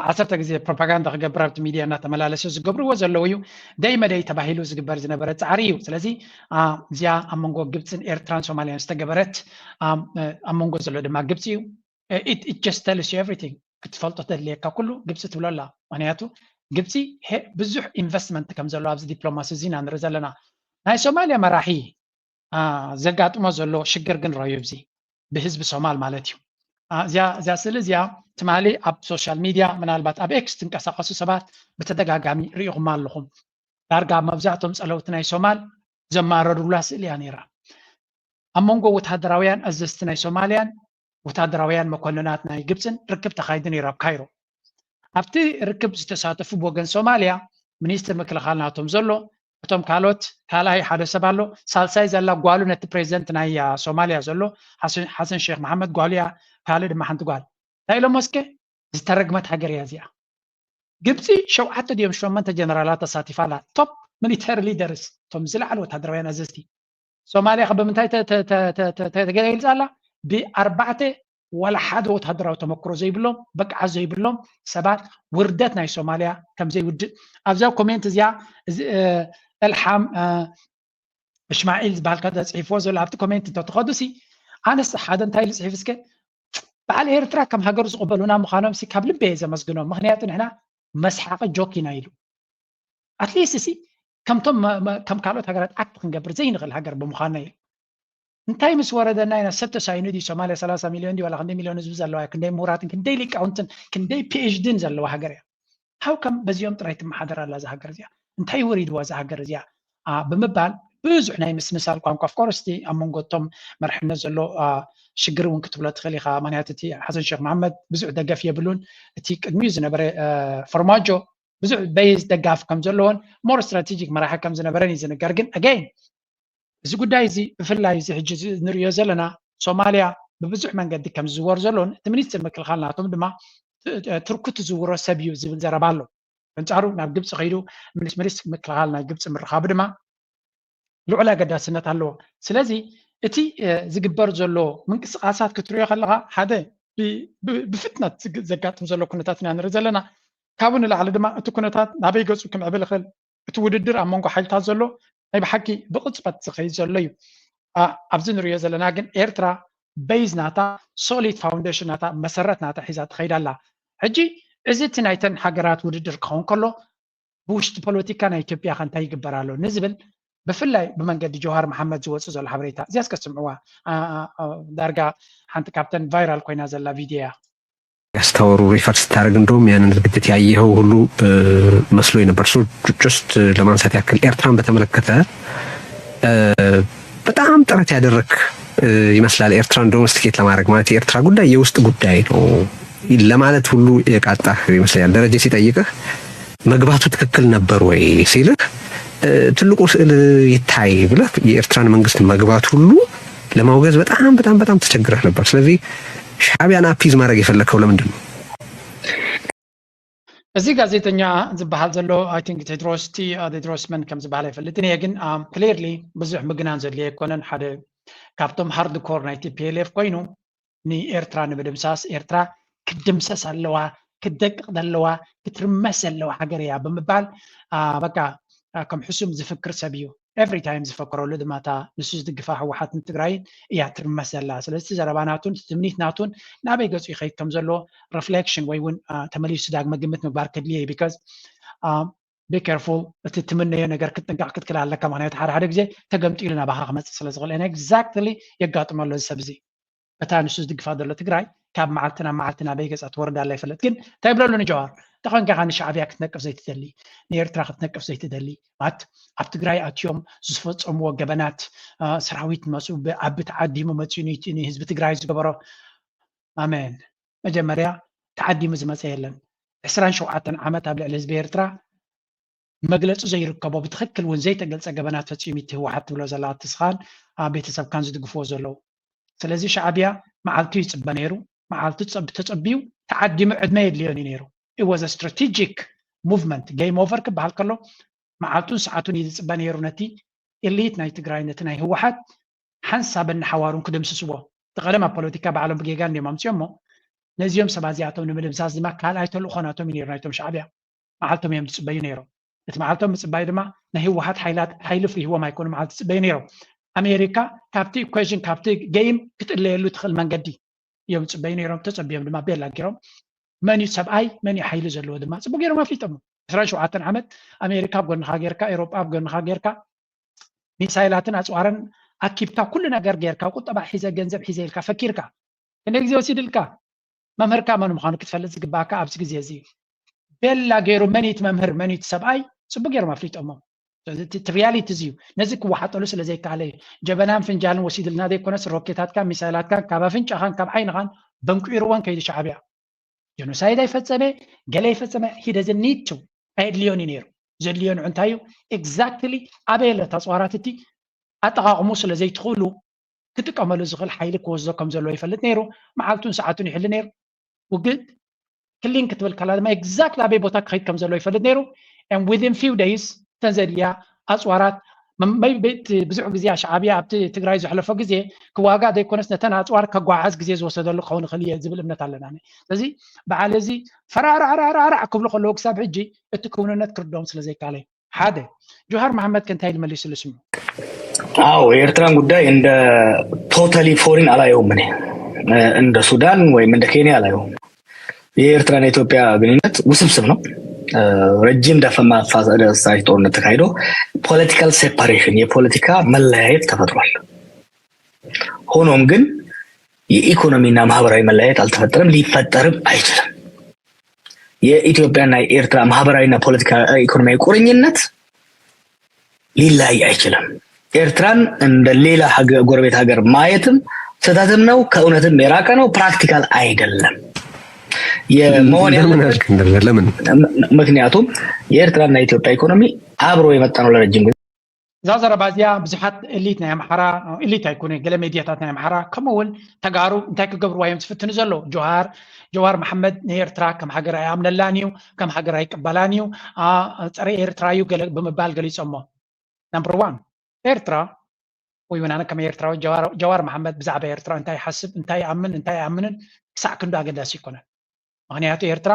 ዓሰርተ ግዜ ፕሮፓጋንዳ ክገብር ኣብቲ ሚድያ እናተመላለሱ ዝገብርዎ ዘለዉ እዩ። ደይ መደይ ተባሂሉ ዝግበር ዝነበረ ፃዕሪ እዩ። ስለዚ እዚኣ ኣብ መንጎ ግብፅን ኤርትራን ሶማልያን ዝተገበረት ኣብ መንጎ ዘሎ ድማ ግብፂ እዩ። It just tells you everything። ክትፈልጦ ተድልየካ ኩሉ ግብፂ ትብሎ ኣላ። ምክንያቱ ግብፂ ብዙሕ ኢንቨስትመንት ከም ዘለዎ ኣብዚ ዲፕሎማሲ እዚ ኢና ንርኢ ዘለና። ናይ ሶማልያ መራሒ ዘጋጥሞ ዘሎ ሽግር ግን ረዩ ብዚ ብህዝቢ ሶማል ማለት እዩ። እዚኣ ስእሊ እዚኣ ትማሊ ኣብ ሶሻል ሚድያ ምናልባት ኣብ ኤክስ ትንቀሳቀሱ ሰባት ብተደጋጋሚ ርኢኹማ ኣለኹም። ዳርጋ መብዛሕቶም ፀለውቲ ናይ ሶማል ዘማረሩላ ስእሊ እያ ነይራ። ኣብ መንጎ ወታደራውያን ኣዘዝቲ ናይ ሶማልያን ወታደራውያን መኮንናት ናይ ግብፅን ርክብ ተኻይዱ ነይሩ ኣብ ካይሮ። ኣብቲ ርክብ ዝተሳተፉ ብወገን ሶማልያ ሚኒስትር ምክልኻል ናቶም ዘሎ እቶም ካልኦት ካልኣይ ሓደ ሰብ ኣሎ ሳልሳይ ዘላ ጓሉ ነቲ ፕሬዚደንት ናይ ሶማልያ ዘሎ ሓሰን ሼክ መሓመድ ጓሉ እያ። ካልእ ድማ ሓንቲ ጓል እንታይ ኢሎሞ እስከ ዝተረግመት ሃገር እያ እዚኣ። ግብፂ ሸውዓተ ድዮም ሸመንተ ጀነራላት ተሳቲፋ ኣላ። ቶፕ ሚሊተሪ ሊደርስ እቶም ዝለዓሉ ወታደራውያን ኣዘዝቲ ሶማልያ ከ ብምንታይ ተገሊፃ ኣላ? ብኣርባዕተ ዋላ ሓደ ወታደራዊ ተመክሮ ዘይብሎም ብቅዓት ዘይብሎም ሰባት ውርደት ናይ ሶማልያ ከም ዘይውድእ ኣብዛ ኮሜንት እዚኣ እልሓም እሽማዒል ዝበሃል ከ ዘፅሒፍዎ ዘሎ ኣብቲ ኮሜንት እንተትኸዱ ሲ ኣነስ ሓደ እንታይ ኢሉ ፅሒፍ እስከ በዓል ኤርትራ ከም ሃገሩ ዝቕበሉና ምዃኖም ሲ ካብ ልቢ እየ ዘመስግኖም። ምክንያቱ ንሕና መስሓቂ ጆክ ኢና ኢሉ ኣትሊስት ሲ ከምቶም ከም ካልኦት ሃገራት ኣክት ክንገብር ዘይንኽእል ሃገር ብምዃንና ኢሉ እንታይ ምስ ወረደና ኢና ሰብ ተሳኢኑ ድዩ ሶማልያ ሰላሳ ሚልዮን ድዩ ዋላ ክንደይ ሚልዮን ህዝቢ ዘለዋ ክንደይ ምሁራትን ክንደይ ሊቃውንትን ክንደይ ፒኤችዲን ዘለዋ ሃገር እያ። ሃው ከም በዚኦም ጥራይ ትመሓደር ኣላ እዛ ሃገር እዚኣ እንታይ ወሪድዋ እዛ ሃገር እዚኣ ብምባል ብዙሕ ናይ ምስምሳል ቋንቋ ፍቆርስቲ ኣብ መንጎ እቶም መርሕነት ዘሎ ሽግር እውን ክትብሎ ትኽእል ኢኻ። ምክንያቱ እቲ ሓሰን ሼክ መሓመድ ብዙሕ ደገፍ የብሉን። እቲ ቅድሚኡ ዝነበረ ፎርማጆ ብዙሕ በይዝ ደጋፍ ከም ዘለዎን ሞር ስትራቴጂክ መራሒ ከም ዝነበረን እዩ ዝንገር። ግን ኣገይን እዚ ጉዳይ እዚ ብፍላይ እዚ ሕጂ ንሪኦ ዘለና ሶማልያ ብብዙሕ መንገዲ ከም ዝዝወር ዘሎን እቲ ሚኒስትር ምክልኻል ናቶም ድማ ትርኩ ትዝውሮ ሰብ እዩ ዝብል ዘረባ ኣሎ። ኣንጻሩ ናብ ግብፂ ከይዱ ምስ ሚኒስትር ምክልኻል ናይ ግብፂ ምርኻቡ ድማ ልዑል ኣገዳስነት ኣለዎ። ስለዚ እቲ ዝግበር ዘሎ ምንቅስቃሳት ክትሪኦ ከለካ ሓደ ብፍጥነት ዘጋጥም ዘሎ ኩነታት ኢና ንርኢ ዘለና። ካብኡ ንላዕሊ ድማ እቲ ኩነታት ናበይ ገፁ ክምዕብል ይኽእል እቲ ውድድር ኣብ መንጎ ሓይልታት ዘሎ ናይ ብሓቂ ብቕፅበት ዝኸይድ ዘሎ እዩ። ኣብዚ ንሪኦ ዘለና ግን ኤርትራ በይዝ ናታ ሶሊድ ፋውንዴሽን ናታ መሰረት ናታ ሒዛ ትኸይድ ኣላ። ሕጂ እዚ እቲ ናይተን ሃገራት ውድድር ክኸውን ከሎ ብውሽጢ ፖለቲካ ናይ ኢትዮጵያ ከ እንታይ ይግበር ኣሎ ንዝብል ብፍላይ ብመንገዲ ጀውሃር መሓመድ ዝወፅእ ዘሎ ሓበሬታ እዚኣ እስከ ስምዕዋ። ዳርጋ ሓንቲ ካብተን ቫይራል ኮይና ዘላ ቪድዮ እያ። ያስታወሩ ሪፈር ስታደርግ እንደውም ያንን ዝግጅት ያየኸው ሁሉ መስሎ ነበር። ሶስት ለማንሳት ያክል ኤርትራን በተመለከተ በጣም ጥረት ያደረግ ይመስላል ኤርትራን ዶሜስቲኬት ለማድረግ ማለት የኤርትራ ጉዳይ የውስጥ ጉዳይ ነው ለማለት ሁሉ የቃጣህ ይመስለኛል። ደረጀ ሲጠይቅህ መግባቱ ትክክል ነበር ወይ ሲልህ ትልቁ ስዕል ይታይ ብለህ የኤርትራን መንግስት መግባት ሁሉ ለማውገዝ በጣም በጣም በጣም ተቸግረህ ነበር። ስለዚህ ሻዕቢያን አፒዝ ማድረግ የፈለግከው ለምንድን ነው? እዚ ጋዜጠኛ ዝበሃል ዘሎ I think ቴድሮስ ቲ ቴድሮስ መን ከም ዝበሃል ኣይፈልጥን እየ፣ ግን ክሊርሊ ብዙሕ ምግናን ዘድልየ ኣይኮነን። ሓደ ካብቶም ሃርድ ኮር ናይ ቲፒኤልኤፍ ኮይኑ ንኤርትራ ንምድምሳስ ኤርትራ ክትድምሰስ ኣለዋ፣ ክትደቅቕ ዘለዋ፣ ክትርመስ ዘለዋ ሃገር እያ ብምባል በቃ ከም ሕሱም ዝፍክር ሰብ እዩ። every time ዝፈከረሉ ድማ እታ ንሱ ዝድግፋ ህወሓትን ትግራይን እያ ትርመስ ዘላ። ስለዚ እቲ ዘረባ ናቱን እቲ ትምኒት ናቱን ናበይ ገፁ ይኸይድ ከም ዘሎ reflection ወይ እውን ተመሊሱ ዳግመ ግምት ምግባር ከድልየ እዩ። Because be careful፣ እቲ ትምነዮ ነገር ክትጥንቀቕ ክትክል ኣለካ። ምክንያቱ ሓደ ሓደ ግዜ ተገምጢሉ ናባኻ ክመፅእ ስለ ዝኽእል። And exactly የጋጥመሎ እዚ ሰብ እዚ። በታ ንሱ ዝድግፋ ዘሎ ትግራይ ካብ መዓልቲ ናብ መዓልቲ ናበይ ገፃ ትወርድ ኣላ ይፈለጥ። ግን እንታይ ይብለሉ ንጀዋር? ተኾንካ ኢኻ ንሻዕብያ ክትነቅፍ ዘይትደሊ፣ ንኤርትራ ክትነቅፍ ዘይትደሊ፣ ማለት ኣብ ትግራይ ኣትዮም ዝፈፀምዎ ገበናት፣ ሰራዊት መፁ ኣብቲ ዓዲሙ መፅኡ ንህዝቢ ትግራይ ዝገበሮ። ኣሜን። መጀመርያ ተዓዲሙ ዝመፀ የለን። ዕስራን ሸውዓተን ዓመት ኣብ ልዕሊ ህዝቢ ኤርትራ መግለፂ ዘይርከቦ ብትኽክል እውን ዘይተገልፀ ገበናት ፈፂሙ እቲ ህወሓት ትብሎ ዘላ እቲ ስኻን ቤተሰብካን ዝድግፍዎ ዘለዉ። ስለዚ ሻዕብያ መዓልቱ ይፅበ ነይሩ። መዓልቱ ተፀቢዩ ተዓዲሙ ዕድመ የድልዮን እዩ ነይሩ። It was a strategic movement። Game over ክበሃል ከሎ መዓልቱን ሰዓቱን እዩ ዝፅበ ነይሩ ነቲ ኤሊት ናይ ትግራይ ነቲ ናይ ህወሓት ሓንሳብን ንሓዋሩን ክድምስስዎ። እቲ ቀደም ኣብ ፖለቲካ ባዕሎም ብጌጋ እንዲዮም ኣምፅኦሞ። ነዚኦም ሰባት እዚኣቶም ንምድምሳስ ድማ ካልኣይ ተልእኾ ናቶም እዩ ነይሩ ናይቶም ሻዕብያ። መዓልቶም እዮም ዝፅበዩ ነይሮም። እቲ መዓልቶም ምፅባይ ድማ ናይ ህወሓት ሓይላት ሓይሊ ፍሪህዎም ኣይኮኑ መዓልቲ ዝፅበዩ ነይሮም። ኣሜሪካ ካብቲ ኢኩዌሽን ካብቲ ገይም ክትእለየሉ ትኽእል መንገዲ እዮም ዝፅበዩ ነይሮም። ተፀቢዮም ድማ ቤላ ገይሮም መን እዩ ሰብኣይ መን እዩ ሓይሊ ዘለዎ ድማ ፅቡቅ ገይሮም ኣፍሊጦም። ዕስራን ሸውዓተን ዓመት ኣሜሪካ ኣብ ጎንኻ ጌርካ ኤሮጳ ኣብ ጎንኻ ጌርካ ሚሳይላትን ኣፅዋርን ኣኪብካ ኩሉ ነገር ጌርካ ቁጠባ ሒዘ ገንዘብ ሒዘ ኢልካ ፈኪርካ ክንደ ግዜ ወሲድልካ መምህርካ መን ምዃኑ ክትፈልጥ ዝግባእካ ኣብዚ ግዜ እዚ ቤላ ገይሩ መኒት መምህር መኒት ሰብኣይ ፅቡቅ ገይሮም ኣፍሊጦሞም። እቲ ሪያሊቲ እዚ እዩ። ነዚ ክወሓጠሉ ስለ ዘይከኣለ እዩ። ጀበናን ፍንጃልን ወሲድልና ዘይኮነስ ሮኬታትካ ሚሳይላትካ ካብ ኣፍንጫኻን ካብ ዓይንኻን በንቂርወን ከይዱ ሻዕብያ ጀኖሳይድ ኣይፈፀመ ገለ ኣይፈፀመ ሂደዚ ኒቱ ኣየድልዮን እዩ ነይሩ። ዘድልዮን እንታይ እዩ? ኤግዛክትሊ ኣበይ ኣለ ተፅዋራት እቲ ኣጠቃቅሙ ስለ ዘይትኽእሉ ክጥቀመሉ ዝኽእል ሓይሊ ክወስዶ ከም ዘለዎ ይፈልጥ ነይሩ። መዓልቱን ሰዓቱን ይሕሊ ነይሩ። ውግእ ክሊን ክትብል ከላ ድማ ኤግዛክትሊ ኣበይ ቦታ ክኸይድ ከም ዘለዎ ይፈልጥ ነይሩ። And within few days እተን ዘድልያ ኣፅዋራት ብዙሕ ግዜ ሻዕብያ ኣብቲ ትግራይ ዘሕለፎ ግዜ ክዋጋ ዘይኮነስ ነተን ኣፅዋር ከጓዓዝ ግዜ ዝወሰደሉ ክኸውን ይኽእል እየ ዝብል እምነት ኣለና። ስለዚ በዓል እዚ ፈራራዕራዕራዕ ክብሉ ከለዉ ክሳብ ሕጂ እቲ ክውንነት ክርድኦም ስለ ዘይከኣለ ሓደ ጆሃር መሓመድ ከ እንታይ ኢሉ መሊስሉ ስሙ? አዎ የኤርትራን ጉዳይ እንደ ቶታሊ ፎሪን አላየውም። እኔ እንደ ሱዳን ወይም እንደ ኬንያ አላየውም። የኤርትራና የኢትዮጵያ ግንኙነት ውስብስብ ነው። ረጅም ደፈ ማፋሳጅ ጦርነት ተካሂዶ ፖለቲካል ሴፓሬሽን የፖለቲካ መለያየት ተፈጥሯል። ሆኖም ግን የኢኮኖሚና ማህበራዊ መለያየት አልተፈጠረም፣ ሊፈጠርም አይችልም። የኢትዮጵያና የኤርትራ ማህበራዊና ፖለቲካ ኢኮኖሚያዊ ቁርኝነት ሊለያይ አይችልም። ኤርትራን እንደ ሌላ ጎረቤት ሀገር ማየትም ስህተትም ነው፣ ከእውነትም የራቀ ነው፣ ፕራክቲካል አይደለም። የመሆን ምክንያቱም የኤርትራና የኢትዮጵያ ኢኮኖሚ አብሮ የመጣ ነው ለረጅም ጊዜ። እዛ ዘረባ እዚኣ ብዙሓት ኤሊት ናይ ኣምሓራ፣ ኤሊት ኣይኮነ፣ ገለ ሜድያታት ናይ ኣምሓራ ከምኡ እውን ተጋሩ እንታይ ክገብርዋ እዮም ዝፍትኑ ዘለዉ? ጀዋር ጀዋር መሓመድ ንኤርትራ ከም ሃገር ኣይኣምነላን እዩ፣ ከም ሃገር ኣይቅበላን እዩ፣ ጸረ ኤርትራ እዩ ገለ ብምባል ገሊፆሞ። ናምበር ዋን ኤርትራ ወይ እውን ኣነ ከም ኤርትራዊ ጀዋር መሓመድ ብዛዕባ ኤርትራ እንታይ ይሓስብ እንታይ ይኣምን እንታይ ይኣምንን ክሳዕ ክንዱ ኣገዳሲ ይኮነን። ምክንያቱ ኤርትራ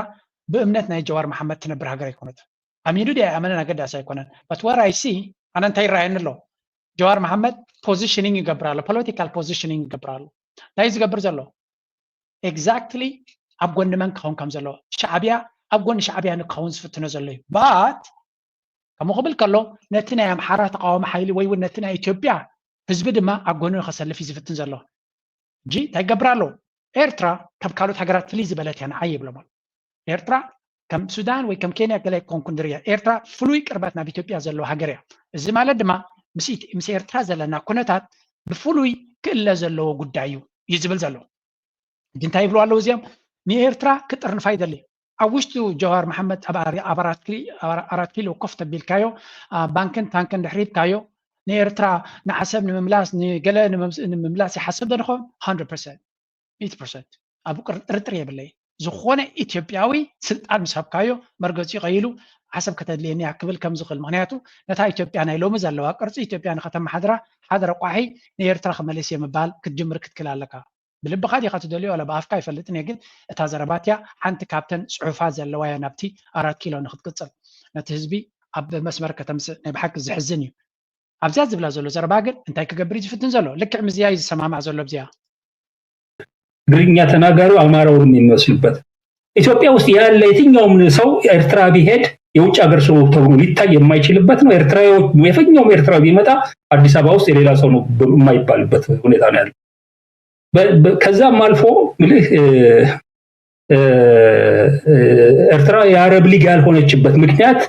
ብእምነት ናይ ጀዋር መሓመድ ትነብር ሃገር ኣይኮነት። ኣሚኑ ዲ ኣይኣመንን ኣገዳሲ ኣይኮነን። But what I see ኣነ እንታይ ይረኣየኒ ኣሎ? ጀዋር መሓመድ ፖዚሽኒንግ ይገብር ኣሎ፣ ፖለቲካል ፖዚሽኒንግ ይገብር ኣሎ። እንታይ ዝገብር ዘሎ? ኤግዛክትሊ ኣብ ጎኒ መን ክኸውን ከም ዘለዎ። ሻዕብያ ኣብ ጎኒ ሻዕብያ ንክኸውን ዝፍትኖ ዘሎ እዩ። But ከምኡ ክብል ከሎ ነቲ ናይ ኣምሓራ ተቃዋሚ ሓይሊ ወይ እውን ነቲ ናይ ኢትዮጵያ ህዝቢ ድማ ኣብ ጎኒ ንከሰልፍ እዩ ዝፍትን ዘሎ። ሕጂ እንታይ ይገብር ኣሎ? ኤርትራ ካብ ካልኦት ሃገራት ፍልይ ዝበለት እያ ንዓይ ይብሎም ኣሎ። ኤርትራ ከም ሱዳን ወይ ከም ኬንያ ገለ ኣይኮንኩን ዝርያ። ኤርትራ ፍሉይ ቅርበት ናብ ኢትዮጵያ ዘለዎ ሃገር እያ። እዚ ማለት ድማ ምስ ኤርትራ ዘለና ኩነታት ብፍሉይ ክእለ ዘለዎ ጉዳይ እዩ እዩ ዝብል ዘሎ። ሕጂ እንታይ ይብሉ ኣለዉ እዚኦም? ንኤርትራ ክጥርንፋ ይደሊ። ኣብ ውሽጡ ጀዋር መሓመድ ኣብ ኣራት ኪሎ ኮፍ ተቢልካዮ፣ ባንክን ታንክን ድሕሪ ሂብካዮ ንኤርትራ ንዓሰብ ንምምላስ ንገለ ንምምላስ ይሓስብ ዶ ንኸውን? ሚእቲ ፐርሰንት ኣብኡ ጥርጥር የብለይ። ዝኾነ ኢትዮጵያዊ ስልጣን ምስ ሃብካዮ መርገፂኡ ቀይሉ ዓሰብ ከተድልየኒ እያ ክብል ከም ዝኽእል። ምክንያቱ ነታ ኢትዮጵያ ናይ ሎሚ ዘለዋ ቅርፂ ኢትዮጵያ ንኸተመሓድራ ሓደ ረቋሒ ንኤርትራ ክመልስ እየ ምባል ክትጅምር ክትክል ኣለካ። ብልብኻ ዲኻ ትደልዮ ዋላ ብኣፍካ ኣይፈልጥን እየ፣ ግን እታ ዘረባ እቲኣ ሓንቲ ካብተን ፅሑፋት ዘለዋ እያ ናብቲ ኣራት ኪሎ ንክትቅፅል ነቲ ህዝቢ ኣብ መስመር ከተምፅእ። ናይ ብሓቂ ዘሕዝን እዩ። ኣብዚኣ ዝብላ ዘሎ ዘረባ ግን እንታይ ክገብር እዩ ዝፍትን ዘሎ? ልክዕ ምዝያ እዩ ዝሰማማዕ ዘሎ ኣብዚኣ። ትግርኛ ተናጋሪው አማራውን የሚመስሉበት ኢትዮጵያ ውስጥ ያለ የትኛውም ሰው ኤርትራ ቢሄድ የውጭ ሀገር ሰው ተብሎ ሊታይ የማይችልበት ነው። ኤርትራዎች የትኛውም ኤርትራዊ ቢመጣ አዲስ አበባ ውስጥ የሌላ ሰው ነው የማይባልበት ሁኔታ ነው ያለው። ከዛም አልፎ ምልህ ኤርትራ የአረብ ሊግ ያልሆነችበት ምክንያት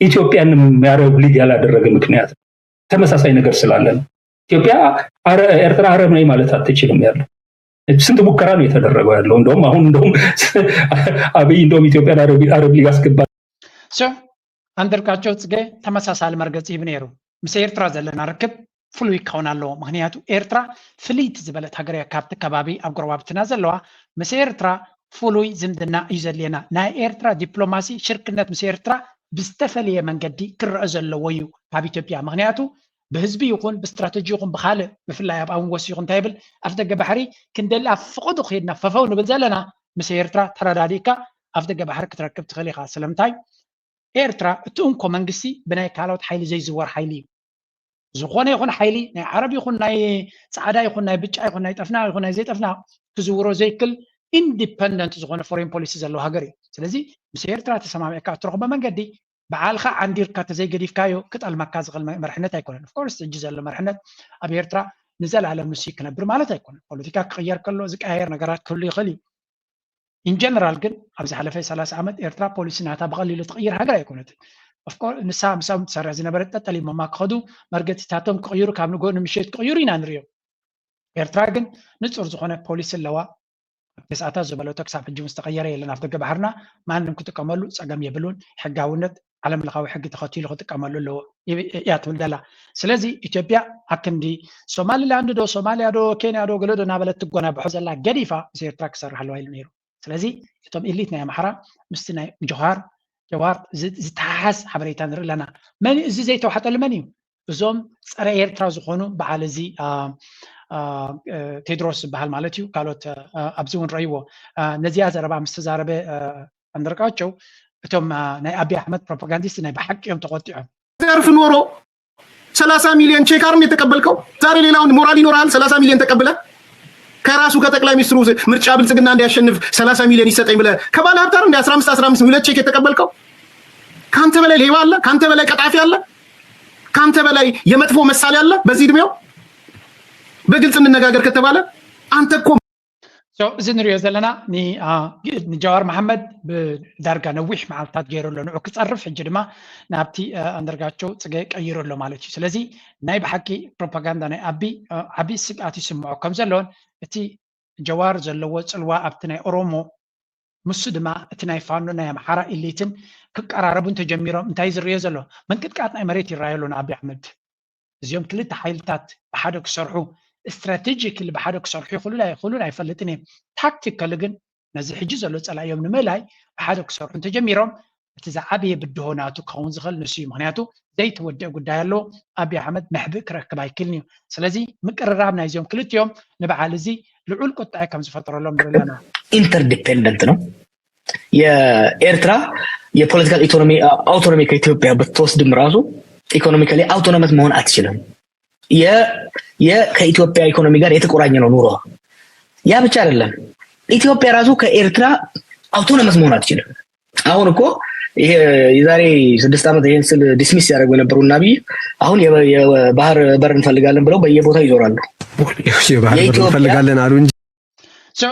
ኢትዮጵያንም የአረብ ሊግ ያላደረገ ምክንያት ተመሳሳይ ነገር ስላለ ነው። ኢትዮጵያ ኤርትራ አረብ ነኝ ማለት አትችልም ያለው ስንት ሙከራ ነው የተደረገው ያለው። እንደውም አሁን እንደውም አብይ እንደውም ኢትዮጵያን አረብ ሊግ አስገባ። ኣንደርጋቸው ጽጌ ተመሳሳሊ መርገጺ ሂቡ ነይሩ። ምስ ኤርትራ ዘለና ርክብ ፍሉይ ክኸውን ኣለዎ። ምክንያቱ ኤርትራ ፍልይቲ ዝበለት ሃገር እያ ካብቲ ከባቢ ኣብ ጎረባብትና ዘለዋ። ምስ ኤርትራ ፍሉይ ዝምድና እዩ ዘድልየና። ናይ ኤርትራ ዲፕሎማሲ ሽርክነት ምስ ኤርትራ ብዝተፈለየ መንገዲ ክረአ ዘለዎ እዩ ካብ ኢትዮጵያ። ምክንያቱ ብህዝቢ ይኹን ብስትራተጂ ይኹን ብካልእ ብፍላይ ኣብ ኣንጎስ ይኹን እንታይ ይብል ኣፍደገ ባሕሪ ክንደሊ ኣብ ፍቕዱ ከይድና ፈፈው ንብል ዘለና ምስ ኤርትራ ተረዳዲእካ ኣፍደገ ባሕሪ ክትረክብ ትኽእል ኢኻ። ስለምንታይ ኤርትራ እቲ እንኮ መንግስቲ ብናይ ካልኦት ሓይሊ ዘይዝወር ሓይሊ እዩ። ዝኾነ ይኹን ሓይሊ ናይ ዓረብ ይኹን ናይ ፃዕዳ ይኹን ናይ ብጫ ይኹን ናይ ጠፍና ይኹን ናይ ዘይጠፍና ክዝውሮ ዘይክል ኢንዲፐንደንት ዝኾነ ፎሬን ፖሊሲ ዘለዎ ሃገር እዩ። ስለዚ ምስ ኤርትራ ተሰማሚዕካ እትረኽቦ መንገዲ በዓልካ ዓንዲርካ ተዘይገዲፍካዮ ክጠልመካ ዝኽእል መርሕነት ኣይኮነን። ኦፍኮርስ ሕጂ ዘሎ መርሕነት ኣብ ኤርትራ ንዘለኣለም ንሱ ክነብር ማለት ኣይኮነን። ፖለቲካ ክቕየር ከሎ ዝቀያየር ነገራት ክህሉ ይኽእል እዩ። ኢንጀነራል ግን ኣብ ዝሓለፈ ሰላሳ ዓመት ኤርትራ ፖሊሲ ናታ ብቐሊሉ ትቕይር ሃገር ኣይኮነትን። ንሳ ምሳም ትሰርሕ ዝነበረት ጠጠሊሞማ ክኸዱ መርገፂታቶም ክቕይሩ ካብ ንጎ ንምሸት ክቕይሩ ኢና ንሪኦ። ኤርትራ ግን ንፁር ዝኾነ ፖሊሲ ኣለዋ። ተስኣታ ዝበለቶ ክሳብ ሕጂ ምስ ተቐየረ የለን ኣብ ደገ ባሕርና ማንም ክጥቀመሉ ፀገም የብሉን። ሕጋውነት ዓለም ለኻዊ ሕጊ ተኸቲሉ ክጥቀመሉ ኣለዎ እያ ትብል ዘላ። ስለዚ ኢትዮጵያ ኣክንዲ ሶማሊላንድ ዶ ሶማሊያ ዶ ኬንያ ዶ ገለ ዶ እናበለት ትጎናብሖ ዘላ ገዲፋ ምስ ኤርትራ ክሰርሕ ኣለዋ ኢሉ ነይሩ። ስለዚ እቶም ኢሊት ናይ ኣምሓራ ምስቲ ናይ ጀዋር ጀዋር ዝተሓሓዝ ሓበሬታ ንርኢ ኣለና። መን እዚ ዘይተዋሕጠሉ መን እዩ? እዞም ፀረ ኤርትራ ዝኾኑ በዓል እዚ ቴድሮስ ዝበሃል ማለት እዩ። ካልኦት ኣብዚ እውን ረእይዎ ነዚኣ ዘረባ ምስ ተዛረበ ኣንደርጋቸው እቶም ናይ ኣቢ ኣሕመድ ፕሮፓጋንዲስት ናይ ብሓቂ እዮም ተቆጢዖም። ዘርፍ ኖሮ ሰላሳ ሚሊዮን ቼክ አርም የተቀበልከው ዛሬ ሌላውን ሞራል ይኖራል። ሰላሳ ሚሊዮን ተቀብለ ከራሱ ከጠቅላይ ሚኒስትሩ ምርጫ ብልጽግና እንዲያሸንፍ ሰላሳ ሚሊዮን ይሰጠኝ ብለ ከባለ ሀብታር እንደ አስራ አምስት አስራ አምስት ሚሊዮን ቼክ የተቀበልከው ከአንተ በላይ ሌባ አለ? ከአንተ በላይ ቀጣፊ አለ? ከአንተ በላይ የመጥፎ መሳሌ አለ? በዚህ እድሜው በግልጽ እንነጋገር ከተባለ አንተ እኮ እዚ ንሪኦ ዘለና ንጃዋር መሓመድ ብዳርጋ ነዊሕ መዓልታት ገይሩ ኣሎ ንዑ ክፀርፍ ሕጂ ድማ ናብቲ ኣንደርጋቸው ፅገ ቀይሩ ኣሎ ማለት እዩ። ስለዚ ናይ ብሓቂ ፕሮፓጋንዳ ናይ ኣቢ ዓብዪ ስግኣት ይስምዖ ከም ዘለዎን እቲ ጀዋር ዘለዎ ፅልዋ ኣብቲ ናይ ኦሮሞ ምስ ድማ እቲ ናይ ፋኖ ናይ ኣምሓራ ኢሊትን ክቀራረቡ እንተጀሚሮም እንታይ ዝርዮ ዘሎ ምንቅጥቃጥ ናይ መሬት ይረኣዩ ኣሎ ንኣቢ ኣሕመድ። እዚኦም ክልተ ሓይልታት ብሓደ ክሰርሑ ስትራቴጂክሊ ብሓደ ክሰርሑ ይኽእሉን ኣይኽእሉን ኣይፈልጥን እየ። ታክቲካሊ ግን ነዚ ሕጂ ዘሎ ፀላእዮም ንምእላይ ብሓደ ክሰርሑ እንተጀሚሮም እቲ ዝዓበየ ብድሆ ናቱ ክኸውን ዝኽእል ንሱ እዩ። ምክንያቱ ዘይተወደአ ጉዳይ ኣለዎ። ኣቢ ኣሕመድ መሕብእ ክረክብ ኣይክልን እዩ። ስለዚ ምቅርራብ ናይዚኦም ክልቲኦም ንበዓል እዚ ልዑል ቁጥዐ ከም ዝፈጠረሎም ንርኢ ኣለና። ኢንተርዲፔንደንት ነው። የኤርትራ የፖለቲካል አውቶኖሚ ከኢትዮጵያ ብትወስድም ራሱ ኢኮኖሚካሊ አውቶኖመስ መሆን አትችልም። ከኢትዮጵያ ኢኮኖሚ ጋር የተቆራኘ ነው ኑሮ። ያ ብቻ አይደለም፣ ኢትዮጵያ ራሱ ከኤርትራ አውቶኖመስ መሆን አትችልም። አሁን እኮ ይሄ የዛሬ ስድስት ዓመት ይሄን ስል ዲስሚስ ያደረጉ የነበሩ እና አብይ አሁን የባህር በር እንፈልጋለን ብለው በየቦታው ይዞራሉ። የባህር በር እንፈልጋለን አሉ እንጂ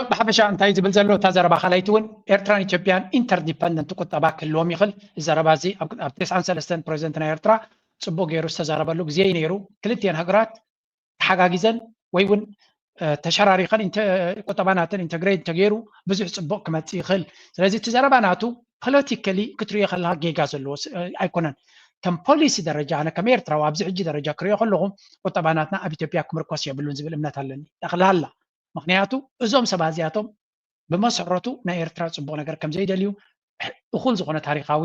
ብሓፈሻ እንታይ ዝብል ዘሎ እታ ዘረባ ካልኣይቲ እውን ኤርትራን ኢትዮጵያን ኢንተርዲፐንደንት ቁጠባ ክህልዎም ይኽእል። እዚ ዘረባ እዚ ኣብ ተስዓን ሰለስተን ፕሬዚደንት ናይ ኤርትራ ፅቡቅ ገይሩ ዝተዛረበሉ ግዜ እዩ ነይሩ። ክልቲኤን ሃገራት ተሓጋጊዘን ወይ እውን ተሸራሪኸን ቁጠባ ናተን ኢንተግሬት እንተገይሩ ብዙሕ ፅቡቅ ክመፅእ ይኽእል። ስለዚ እቲ ዘረባ ናቱ ፖለቲካሊ ክትሪኦ ከለካ ጌጋ ዘለዎ ኣይኮነን። ከም ፖሊሲ ደረጃ ኣነ ከም ኤርትራዊ ኣብዚ ሕጂ ደረጃ ክሪኦ ከለኹ ቁጠባ ናትና ኣብ ኢትዮጵያ ክምርኮስ የብሉን ዝብል እምነት ኣለኒ ጠቕላላ። ምክንያቱ እዞም ሰባት እዚኣቶም ብመሰረቱ ናይ ኤርትራ ፅቡቅ ነገር ከም ዘይደልዩ እኹል ዝኾነ ታሪካዊ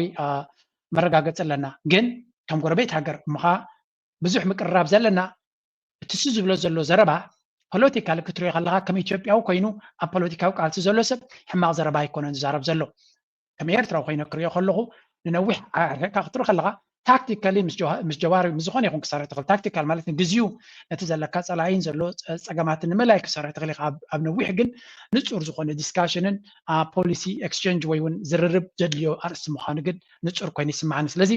መረጋገፂ ኣለና። ግን ከም ጎረቤት ሃገር እምኻ ብዙሕ ምቅርራብ ዘለና እቲ እሱ ዝብሎ ዘሎ ዘረባ ፖለቲካሊ ክትሪኦ ከለካ ከም ኢትዮጵያዊ ኮይኑ ኣብ ፖለቲካዊ ቃልሲ ዘሎ ሰብ ሕማቅ ዘረባ ኣይኮነን ዝዛረብ ዘሎ። ከም ኤርትራዊ ኮይነ ክሪኦ ከለኹ ንነዊሕ ኣርሒቅካ ክትርኢ ከለካ ታክቲካሊ ምስ ጀዋር ምስ ዝኾነ ይኹን ክሰርሕ ትኽእል። ታክቲካል ማለት ንግዚኡ ነቲ ዘለካ ፀላኢን ዘሎ ፀገማትን ንምእላይ ክሰርሕ ትኽእል ኢኻ። ኣብ ነዊሕ ግን ንፁር ዝኾነ ዲስካሽንን ፖሊሲ ኤክስቸንጅ ወይ እውን ዝርርብ ዘድልዮ ኣርእስቲ ምዃኑ ግን ንፁር ኮይኑ ይስምዓኒ። ስለዚ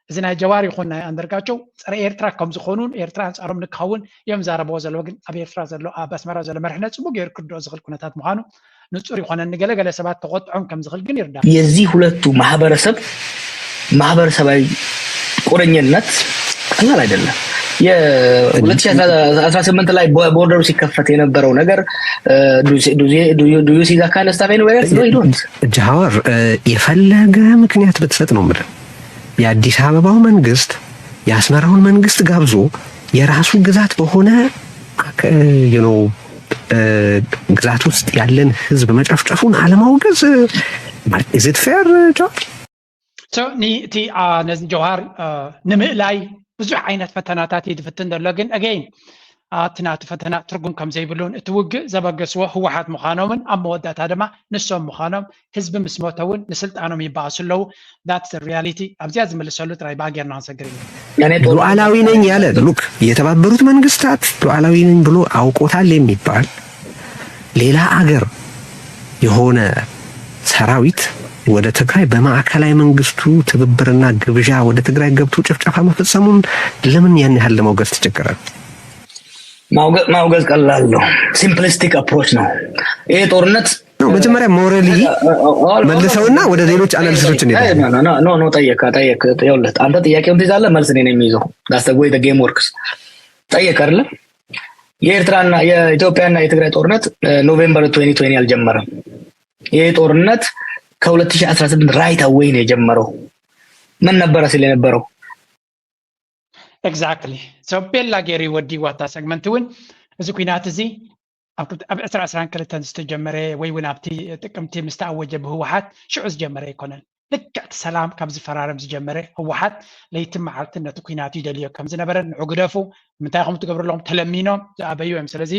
እዚ ናይ ጀዋር ይኹን ናይ ኣንደርጋቸው ፀረ ኤርትራ ከም ዝኾኑን ኤርትራ ኣንፃሮም ንክኸውን እዮም ዛረብዎ ዘለዉ። ግን ኣብ ኤርትራ ዘሎ ኣብ ኣስመራ ዘሎ መርሕነት ፅቡቅ ገይሩ ክርድኦ ዝኽእል ኩነታት ምዃኑ ንፁር ይኾነኒ። ገለገለ ሰባት ተቆጥዖም ከም ዝኽእል ግን ይርዳ። የዚህ ሁለቱ ማህበረሰብ ማህበረሰባዊ ቁርኝነት ቀላል አይደለም። የ2018 ላይ ቦርደሩ ሲከፈት የነበረው ነገር ዱዩሲዛካነስታፌን ወረስ ነው ይዶንት ጃዋር የፈለገ ምክንያት ብትሰጥ ነው የምልህ። የአዲስ አበባው መንግስት የአስመራውን መንግስት ጋብዞ የራሱ ግዛት በሆነ ግዛት ውስጥ ያለን ህዝብ መጨፍጨፉን አለማውገዝ is it fair? ኒእቲ ነዚ ጀውሃር ንምእላይ ብዙሕ ዓይነት ፈተናታት እዩ ዝፍትን ዘሎ። ግን again እቲ ናቱ ፈተና ትርጉም ከም ዘይብሉን እቲ ውግእ ዘበገስዎ ህወሓት ምዃኖምን ኣብ መወዳእታ ድማ ንሶም ምዃኖም ህዝቢ ምስ ሞተ እውን ንስልጣኖም ይበኣሱ ኣለዉ። That's the reality። ኣብዚኣ ዝምልሰሉ ጥራይ ብኣጌርና ክንሰግር ኢና። ሉዓላዊ ነኝ ያለ look የተባበሩት መንግስታት ሉዓላዊ ነኝ ብሎ አውቆታል የሚባል ሌላ አገር የሆነ ሰራዊት ወደ ትግራይ በማዕከላዊ መንግስቱ ትብብርና ግብዣ ወደ ትግራይ ገብቶ ጭፍጨፋ መፈጸሙን ለምን ያን ያህል ለማውገዝ ተቸገረ? ማውገዝ ቀላል ነው። Simplistic approach ነው ይሄ ጦርነት። መጀመሪያ morally መልሰውና ወደ ሌሎች analysis ኦች እንሄዳለን። ጠየቅ ጠየቅ። አንተ ጥያቄውን ትይዛለህ፣ መልስ እኔ ነኝ የሚይዘው። That's the way the game works። ጠየቅ አይደለ? የኤርትራና የኢትዮጵያና የትግራይ ጦርነት ኖቬምበር twenty twenty አልጀመረም። ይህ ጦርነት ከ2018 right away ነው የጀመረው። ምን ነበረ ሲል የነበረው? Exactly። So ቤላ ገይሩ ወዲእዋ እታ segment እውን እዚ ኩናት እዚ ኣብ ዕስራ ዕስራን ክልተን ዝተጀመረ ወይ እውን ኣብቲ ጥቅምቲ ምስ ተኣወጀ ብህወሓት ሽዑ ዝጀመረ ኣይኮነን። ልክዕ እቲ ሰላም ካብ ዝፈራረም ዝጀመረ ህወሓት ለይትን መዓልትን ነቲ ኩናት ይደልዮ ከም ዝነበረ ንዑ ግደፉ፣ ንምንታይ ከምኡ ትገብሩ ኣለኹም፣ ተለሚኖም ዝኣበዩ እዮም። ስለዚ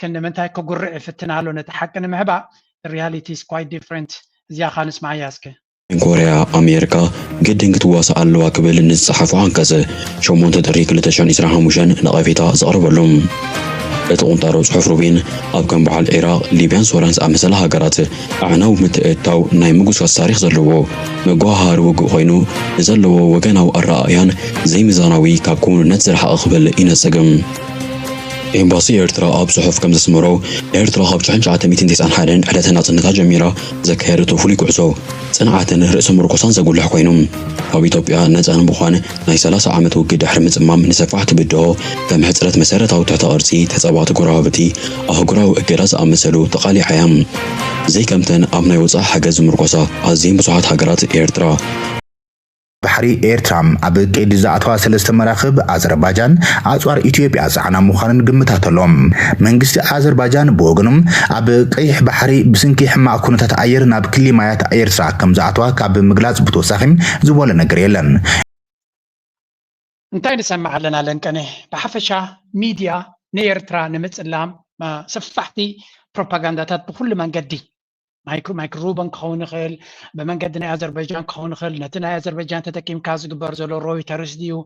ክንዲ ምንታይ ክጉርዕ ይፍትን ኣሎ ነቲ ሓቂ ንምሕባእ። The reality is quite different። እዚኣ ኻኣ ንስምዓያ እስከ። ሰሜን ኮርያ ኣሜሪካ ግድን ክትዋሳእ ኣለዋ ክብል ንዝጸሓፎ ዓንቀጽ ሸሞንተ ጥሪ ክልተ ሽሕን ዕስራን ሓሙሽተን ነቐፌታ ዘቕረበሉ። እቲ ቁንጣሮ ጽሑፍ ሩቢን ኣብ ከም በዓል ዒራቕ፣ ሊብያን ሶርያን ዝኣመሰላ ሃገራት ኣዕናዊ ምትእትታው ናይ ምጉስጓስ ታሪኽ ዘለዎ መጓሃሃሪ ውግእ ኮይኑ ንዘለዎ ወገናዊ ኣረኣእያን ዘይምዛናዊ ካብ ክውንነት ዝረሓቐ ክብል ይነጽግ። ኤምባሲ ኤርትራ ኣብ ጽሑፍ ከም ዘስመሮ፣ ኤርትራ ካብ ሽሕን ትሽዓተ ሚእትን ተስዓን ሓደን ዕለተ ናጽነታ ጀሚራ ዘካየደቶ ፍሉይ ጉዕዞ ጽንዓትን ርእሰ ምርኮሳን ዘጉልሕ ኮይኑ፣ ካብ ኢትዮጵያ ነጻ ንምዃን ናይ ሰላሳ ዓመት ውግእ ድሕሪ ምጽማም ንሰፋሕቲ ብድሆ ከም ሕጽረት መሰረታዊ ትሕተ ቅርጺ፣ ተጻባእቲ ጎረባብቲ፣ ኣህጉራዊ እገዳ ዝኣመሰሉ ተቓሊዓ እያ። ዘይከምተን ኣብ ናይ ወጻኢ ሓገዝ ዝምርኮሳ ኣዝየን ብዙሓት ሃገራት ኤርትራ ባሕሪ ኤርትራ ኣብ ቀይዲ ዝኣተዋ ሰለስተ መራኽብ ኣዘርባጃን ኣጽዋር ኢትዮጵያ ጻዕና ምዃነን ግምታት ኣሎ። መንግስቲ ኣዘርባጃን ብወገኑ ኣብ ቀይሕ ባሕሪ ብስንኪ ሕማቕ ኩነታት ኣየር ናብ ክሊ ማያት ኤርትራ ከም ዝኣተዋ ካብ ምግላጽ ብተወሳኺ ዝበሎ ነገር የለን። እንታይ ንሰምዕ ኣለና ለንቀነ? ብሓፈሻ ሚድያ ንኤርትራ ንምጽላም ሰፋሕቲ ፕሮፓጋንዳታት ብኩሉ መንገዲ ማይክሮፎን ክኸውን ይኽእል፣ ብመንገዲ ናይ ኣዘርባይጃን ክኸውን ይኽእል። ነቲ ናይ ኣዘርባይጃን ተጠቂምካ ዝግበር ዘሎ ሮይተርስ ድዩ፣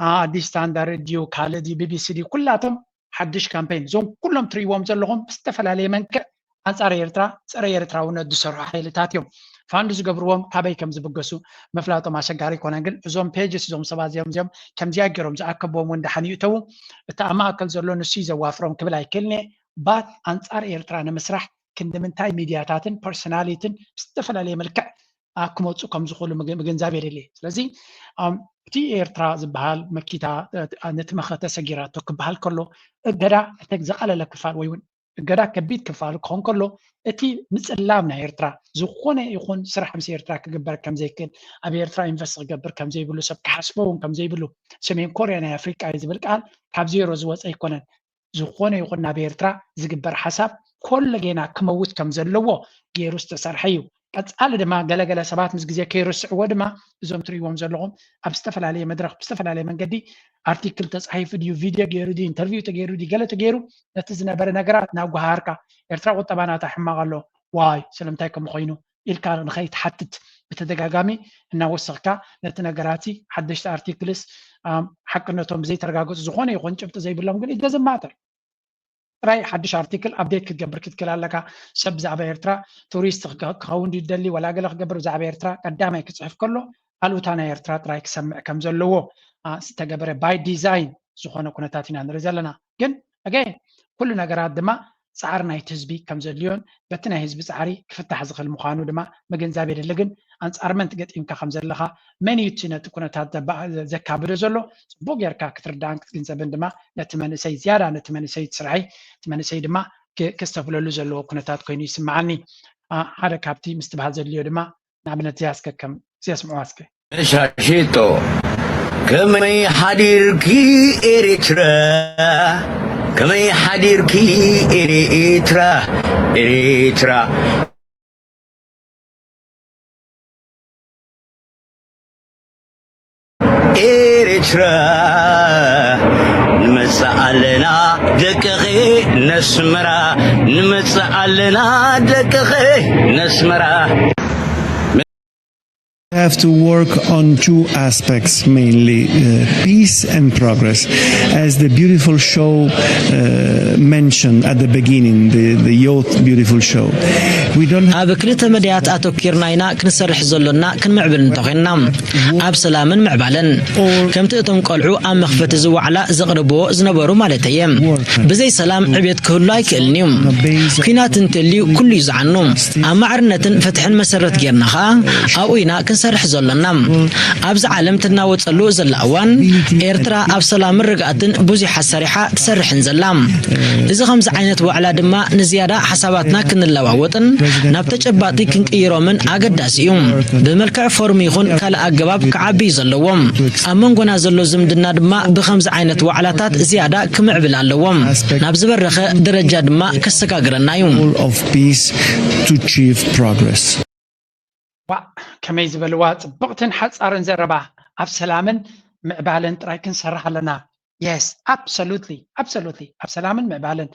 ኣዲስ ስታንዳርድ ድዩ፣ ካልእ ድዩ፣ ቢቢሲ ድዩ፣ ኩላቶም ሓድሽ ካምፔን እዞም ኩሎም ትርእይዎም ዘለኹም ብዝተፈላለየ መንክዕ ኣንጻር ኤርትራ ጸረ ኤርትራውነት ዝሰርሑ ሓይልታት እዮም። ፋንድ ዝገብርዎም ካበይ ከም ዝብገሱ ምፍላጦም ኣሸጋሪ ኣይኮነን። ግን እዞም ፔጅስ እዞም ሰባት እዚኦም እዚኦም ከምዚኣ ገይሮም ዝኣከብዎም እውን ደሓን ይእተዉ። እቲ ኣብ ማእከል ዘሎ ንሱ እዩ ዘዋፍሮም ክብል ኣይክእልን እየ። ባት ኣንጻር ኤርትራ ንምስራሕ ክንዲ ምንታይ ሚድያታትን ፐርሶናሊትን ብዝተፈላለየ መልክዕ ክመፁ ከም ዝኽእሉ ምግንዛብ የድሊ። ስለዚ እቲ ኤርትራ ዝበሃል መኪታ ነቲ መኸተ ሰጊራቶ ክበሃል ከሎ እገዳ እቲ ዘቐለለ ክፋል ወይ እውን እገዳ ከቢድ ክፋሉ ክኾን ከሎ እቲ ምፅላም ናይ ኤርትራ ዝኾነ ይኹን ስራሕ ምስ ኤርትራ ክግበር ከም ዘይክእል ኣብ ኤርትራ ኢንቨስት ክገብር ከም ዘይብሉ ሰብ ክሓስቦ እውን ከም ዘይብሉ ሰሜን ኮርያ ናይ ኣፍሪቃ እዩ ዝብል ቃል ካብ ዜሮ ዝወፀ ኣይኮነን። ዝኾነ ይኹን ናብ ኤርትራ ዝግበር ሓሳብ ኮሎ ጌና ክመውት ከም ዘለዎ ገይሩ ዝተሰርሐ እዩ። ቀጻሊ ድማ ገለገለ ሰባት ምስ ግዜ ከይርስዕዎ ድማ እዞም ትርእይዎም ዘለኹም ኣብ ዝተፈላለየ መድረኽ ብዝተፈላለየ መንገዲ ኣርቲክል ተጻሒፉ ድዩ ቪድዮ ገይሩ ድዩ ኢንተርቪው ተገይሩ ድዩ ገለ ተገይሩ ነቲ ዝነበረ ነገራት እናጓሃሃርካ ኤርትራ ቁጠባ ናታ ሕማቕ ኣሎ ዋይ ስለምንታይ ከምኡ ኮይኑ ኢልካ ንኸይትሓትት ብተደጋጋሚ እናወሰኽካ ነቲ ነገራት ሓደሽቲ ኣርቲክልስ ሓቅነቶም ብዘይተረጋገፁ ዝኾነ ይኹን ጭብጢ ዘይብሎም ግን ይደዘማተር ጥራይ ሓድሽ ኣርቲክል ኣፕዴት ክትገብር ክትክእል ኣለካ። ሰብ ብዛዕባ ኤርትራ ቱሪስት ክኸውን ድደሊ ወላ ገለ ክገብር ብዛዕባ ኤርትራ ቀዳማይ ክፅሕፍ ከሎ ኣሉታ ናይ ኤርትራ ጥራይ ክሰምዕ ከም ዘለዎ ዝተገበረ ባይ ዲዛይን ዝኾነ ኩነታት ኢና ንርኢ ዘለና። ግን ኣገ ኩሉ ነገራት ድማ ፃዕሪ ናይቲ ህዝቢ ከም ዘድልዮን በቲ ናይ ህዝቢ ፃዕሪ ክፍታሕ ዝኽእል ምዃኑ ድማ ምግንዛብ የድሊ። ግን ኣንፃር መን ትገጢምካ ከም ዘለኻ መን እዩ እቲ ነቲ ኩነታት ዘካብዶ ዘሎ ፅቡቅ ጌርካ ክትርዳእን ክትግንዘብን ድማ ነቲ መንእሰይ ዝያዳ ነቲ መንእሰይ እቲ ስራሐይ እቲ መንእሰይ ድማ ክስተብለሉ ዘለዎ ኩነታት ኮይኑ ይስምዓኒ። ሓደ ካብቲ ምስትብሃል ዘድልዮ ድማ ንኣብነት እዚኣ እስከ ከም እዚኣ ስምዕዋ እስከ። ሻሽጦ ከመይ ሓዲርኪ ኤሪትራ ከመይ ሓዲርኪ ኤሪትራ ኤሪትራ ኤሪትራ ንመጽእ ኣለና ደቅኺ ነስመራ ንመጽእ ኣለና ደቅኺ ነስመራ have to work on two aspects mainly uh, peace and progress. As the beautiful show uh, mentioned at the beginning, the, the youth beautiful show. We don't have ኣብ ክልተ መድያት ኣተኪርና ኢና ክንሰርሕ ዘሎና ክንምዕብል እንተኾይንና ኣብ ሰላምን ምዕባለን ከምቲ እቶም ቆልዑ ኣብ መኽፈቲ ዝዋዕላ ዘቕርብዎ ዝነበሩ ማለት እየ። ብዘይ ሰላም ዕቤት ክህሉ ኣይክእልን እዩ። ኲናት እንተልዩ ኩሉ እዩ ዝዓኑ። ኣብ ማዕርነትን ፍትሕን መሰረት ጌርና ኸኣ ኣብኡ ኢና ክንሰርሕ ዘሎና። ኣብዚ ዓለም ትናወጸሉ ዘላ እዋን ኤርትራ ኣብ ሰላምን ርግኣትን ብዙሕ ኣሰሪሓ ትሰርሕን ዘላ። እዚ ከምዚ ዓይነት ዋዕላ ድማ ንዝያዳ ሓሳባትና ክንለዋወጥን ናብ ተጨባጢ ክንቅይሮምን ኣገዳሲ እዩ። ብመልክዕ ፎርም ይኹን ካልእ ኣገባብ ክዓቢ እዩ ዘለዎ። ኣብ መንጎና ዘሎ ዝምድና ድማ ብኸምዚ ዓይነት ዋዕላታት ዝያዳ ክምዕብል ኣለዎ። ናብ ዝበረኸ ደረጃ ድማ ከሰጋግረና እዩ። ዋእ ከመይ ዝበልዋ ጽብቕትን ሓጻርን ዘረባ። ኣብ ሰላምን ምዕባለን ጥራይ ክንሰርሕ ኣለና። Yes, absolutely, absolutely. ኣብ ሰላምን ምዕባለን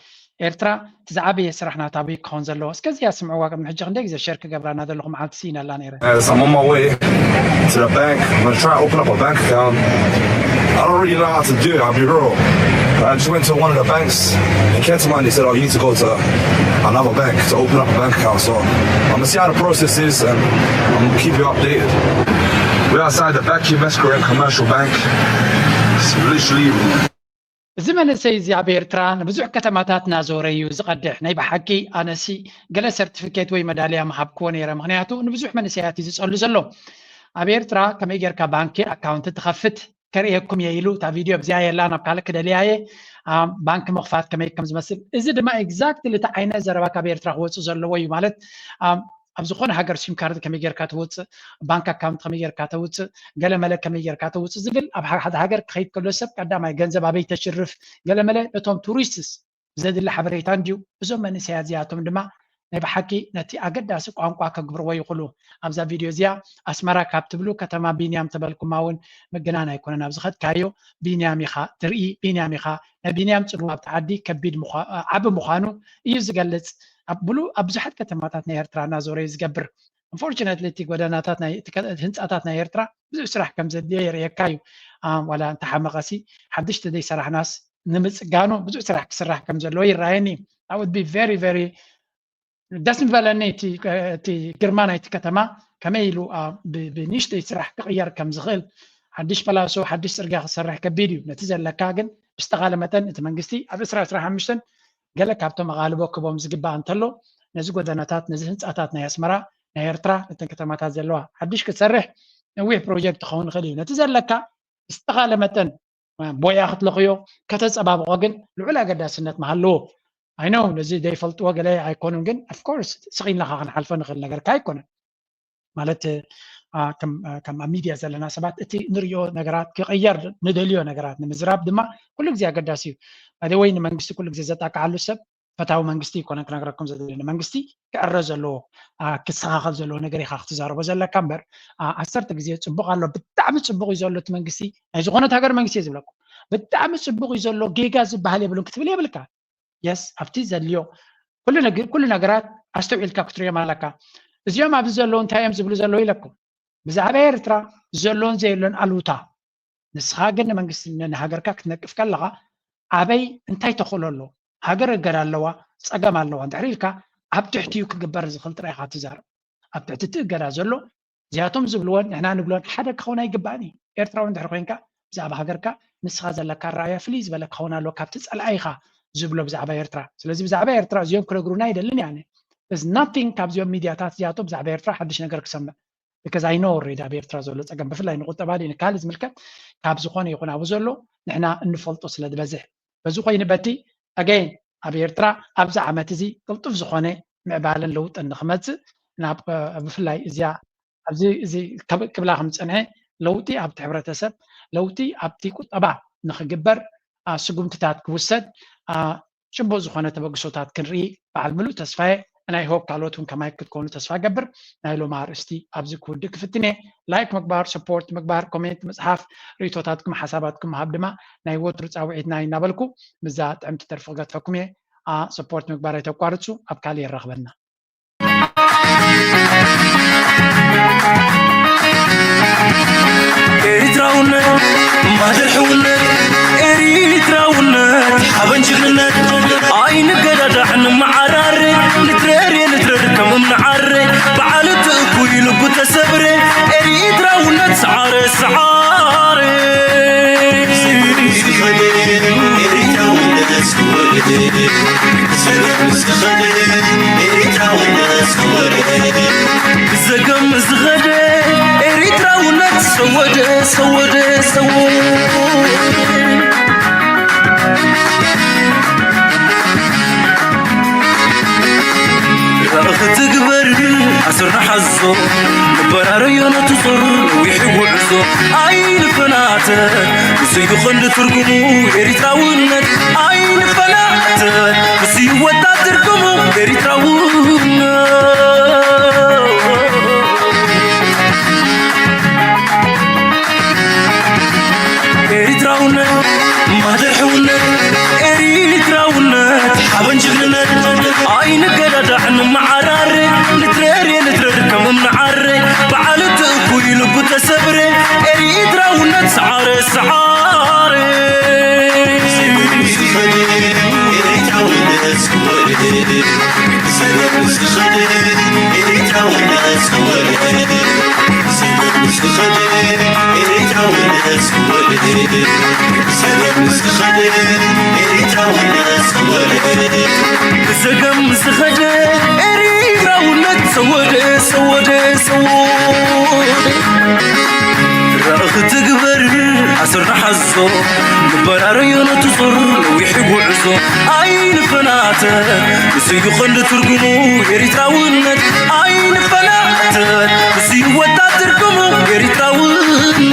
ኤርትራ እቲ ዝዓበየ ስራሕ ናታ ኣበይ ክኸውን ዘለዎ እስከ እዚኣ ስምዕዋ ቅድሚ ሕጂ ክንደይ ግዜ ሸር ክገብራ እናደለኹ መዓልቲ ስኢነ ኣላ ነይረ As I'm on my way to the bank, I'm gonna try to open up a bank account. I don't really know how to do it, I'll be real. I just went to one of the banks in Ketamani, they said, oh, you need to go to another bank to open up a bank account. So I'm gonna see how the process is and I'm gonna keep you updated. We're outside the Baki Mescarin Commercial Bank. It's literally እዚ መንእሰይ እዚ ኣብ ኤርትራ ንብዙሕ ከተማታት እናዞረ እዩ ዝቐድሕ። ናይ ብሓቂ ኣነሲ ገለ ሰርቲፊኬት ወይ መዳልያ ምሃብክዎ ነይረ፣ ምኽንያቱ ንብዙሕ መንእሰያት እዩ ዝጸሉ ዘሎ። ኣብ ኤርትራ ከመይ ጌርካ ባንኪ ኣካውንት ትኸፍት ከርእየኩም እየ ኢሉ እታ ቪድዮ ኣብዚኣ የላ ናብ ካልእ ክደልያ እየ ባንክ ምኽፋት ከመይ ከም ዝመስል። እዚ ድማ ኤግዛክትሊ እቲ ዓይነት ዘረባ ካብ ኤርትራ ክወፅእ ዘለዎ እዩ ማለት ኣብ ዝኾነ ሃገር ሲም ካርድ ከመይ ጌርካ ተውፅእ፣ ባንክ ኣካውንት ከመይ ጌርካ ተውፅእ፣ ገለ መለ ከመይ ጌርካ ተውፅእ ዝብል ኣብ ሓደ ሃገር ክኸይድ ከሎ ሰብ ቀዳማይ ገንዘብ ኣበይ ተሽርፍ ገለ መለ ነቶም ቱሪስትስ ዘድሊ ሓበሬታ እንድዩ። እዞም መንእሰያት እዚኣቶም ድማ ናይ ብሓቂ ነቲ ኣገዳሲ ቋንቋ ከግብርዎ ይኽእሉ። ኣብዛ ቪድዮ እዚኣ ኣስመራ ካብ ትብሉ ከተማ ቢንያም ተበልኩማ እውን ምግናን ኣይኮነን። ኣብ ዝኸድካዮ ቢንያም ኢኻ ትርኢ፣ ቢንያም ኢኻ ናይ ቢንያም ጽልዋ ኣብቲ ዓዲ ከቢድ ዓቢ ምዃኑ እዩ ዝገልጽ። ኣብ ብሉ ኣብ ብዙሓት ከተማታት ናይ ኤርትራ እናዞረ እዩ ዝገብር። Unfortunately እቲ ጎደናታት ናይ ህንጻታት ናይ ኤርትራ ብዙሕ ስራሕ ከም ዘድልዮ የርእየካ እዩ። ዋላ እንተሓመቐሲ ሓድሽ ተዘይሰራሕናስ ንምጽጋኑ ብዙሕ ስራሕ ክስራሕ ከም ዘለዎ ይረኣየኒ። That would be very very ደስ ምበለኒ እቲ ግርማ ናይቲ ከተማ ከመይ ኢሉ ብንእሽተይ ስራሕ ክቕየር ከም ዝኽእል ሓድሽ ፓላሶ ሓድሽ ፅርግያ ክሰርሕ ከቢድ እዩ። ነቲ ዘለካ ግን ብዝተኻለ መጠን እቲ መንግስቲ ኣብ ዕስራ ዕስራ ሓሙሽተ ገለ ካብቶም ኣቓልቦ ክቦም ዝግባእ እንተሎ ነዚ ጎደናታት ነዚ ህንፃታት ናይ ኣስመራ ናይ ኤርትራ ነተን ከተማታት ዘለዋ ሓድሽ ክትሰርሕ ነዊሕ ፕሮጀክት ክኸውን ይኽእል እዩ። ነቲ ዘለካ ብዝተኻለ መጠን ቦያ ክትለኽዮ ከተፀባብቖ ግን ልዑል ኣገዳስነት ምሃለዎ። I know ነዚ ዘይፈልጥዎ ገለ ኣይኮኑን ግን of course ስቕ ኢልና ክንሓልፎ ንኽእል ነገርካ ኣይኮነን። ማለት ከም ኣብ ሚድያ ዘለና ሰባት እቲ ንሪኦ ነገራት ክቕየር ንደልዮ ነገራት ንምዝራብ ድማ ኩሉ ግዜ ኣገዳሲ እዩ። By the way ንመንግስቲ ኩሉ ግዜ ዘጣቅዓሉ ሰብ ፈታዊ መንግስቲ ይኮነን ክነግረኩም ዘደሊ ንመንግስቲ ክዕረ ዘለዎ ክስተኻኸል ዘለዎ ነገር ኢኻ ክትዛረቦ ዘለካ እምበር ዓሰርተ ግዜ ፅቡቕ ኣሎ ብጣዕሚ ፅቡቕ እዩ ዘሎ እቲ መንግስቲ ናይ ዝኾነት ሃገር መንግስቲ እየ ዝብለኩም ብጣዕሚ ፅቡቕ እዩ ዘሎ ጌጋ ዝበሃል የብሉን ክትብል የብልካ የስ ኣብቲ ዘድልዮ ኩሉ ነገራት ኣስተውዒልካ ክትሪኦም ኣለካ እዚኦም ኣብዚ ዘለዉ እንታይ እዮም ዝብሉ ዘለዉ ኢለኩም ብዛዕባ ኤርትራ ዘሎን ዘየሎን ኣሉታ፣ ንስኻ ግን ንመንግስቲ ን- ንሃገርካ ክትነቅፍ ከለኻ ኣበይ እንታይ ተኽእሎ ኣሎ? ሃገር እገዳ ኣለዋ፣ ጸገም ኣለዋ እንድሕር ኢልካ ኣብ ትሕቲኡ ክግበር ዝኽእል ጥራይ ኢኻ ትዛረብ። ኣብ ትሕቲ እቲ እገዳ ዘሎ እዚኣቶም ዝብልዎን ንሕና ንብሎን ሓደ ክኸውን ኣይግባእን እዩ። ኤርትራዊ እንድሕር ኮይንካ ብዛዕባ ሃገርካ ንስኻ ዘለካ ኣረኣእያ ፍልይ ዝበለ ክኸውን ኣለዎ ካብቲ ጸላኢኻ ዝብሎ ብዛዕባ ኤርትራ። ስለዚ ብዛዕባ ኤርትራ እዚኦም ክነግሩና ኣይደልን እየ ኣነ። There's nothing ካብዚኦም ሚድያታት እዚኣቶም ብዛዕባ ኤርትራ ሓድሽ ነገር ክሰምዕ because I know already ኣብ ኤርትራ ዘሎ ጸገም ብፍላይ ንቁጠባ ድዩ ንካልእ ዝምልከት ካብ ዝኾነ ይኹን ኣብኡ ዘሎ ንሕና እንፈልጦ ስለ ዝበዝሕ በዚ ኮይኑ በቲ again ኣብ ኤርትራ ኣብዚ ዓመት እዚ ቅልጡፍ ዝኾነ ምዕባለን ለውጥን ንክመጽእ ናብ ብፍላይ እዚኣ ኣብዚ እዚ ክብላ ከም ዝጸንሐ ለውጢ ኣብቲ ሕብረተሰብ ለውጢ ኣብቲ ቁጠባ ንክግበር ስጉምትታት ክውሰድ ፅቡቅ ዝኾነ ተበግሶታት ክንርኢ በዓል ምሉእ ተስፋየ ናይ ሆፕ ካልኦት እውን ከማይ ክትኮኑ ተስፋ ገብር ናይ ሎም ኣርእስቲ ኣብዚ ክውድእ ክፍትን እየ ላይክ ምግባር ሰፖርት ምግባር ኮሜንት ምፅሓፍ ርእቶታትኩም ሓሳባትኩም ምሃብ ድማ ናይ ወትሩ ፃውዒትና እዩ እናበልኩ ምዛ ጥዕምቲ ተርፊ ክገትሐኩም እየ ሰፖርት ምግባር ኣይተቋርፁ ኣብ ካልእ የራኽበና ኤርትራውነት ማህደር ሕውነት ኤርትራውነት ሓበን ጅግንነት ኣይንገዳዳዕ ንመዓራረ ንትረር ንትረር ከም እምኒ ዓረ በዓል እቲ እኩይ ልቡ ተሰብረ ኤርትራውነት ሰዓረ ሰዓረ ብዘገም ዝኸደ ኤሪትራውነት ሰወደ ሰወደ ሰወደ ክትግበር ኣስርና ሓዞ ንበራረዮ ነቲ ዞር ነዊሑ ጉዕዞ ኣይንፈናተ ምስዩ ቐንዲ ትርጉሙ ኤሪትራውነት ኣይንፈናተ ምስዩ ወታደር ትርጉሙ ኤሪትራውነት ኤሪትራውነት ማህደር ሕውነት ኤሪትራውነት ሓበን ጅግንነት ኣይንገዳዳዕ ንመዓራረ ንትረር ንትረር ከም እምኒ ዓረ በዓል እቲ እኩይ ልቡ ተሰብረ ኤሪትራውነት ሰዓረ ሰዓረ ኤሪትራውነት ብዘገም ዝኸደ ኤሪትራውነት ሰወደ ሰወደ ሰወደ ራእኺ ትግበር ኣስርና ሓዞ ንበራረዮ ነቲ ዞር ነዊሕ ጉዕዞ ኣይንፈናተ ንስዩ ቐንዲ ትርጉሙ ኤሪትራውነት ኣይንፈናተ ንስዩ ወታደር ትርጉሙ ኤሪትራውነት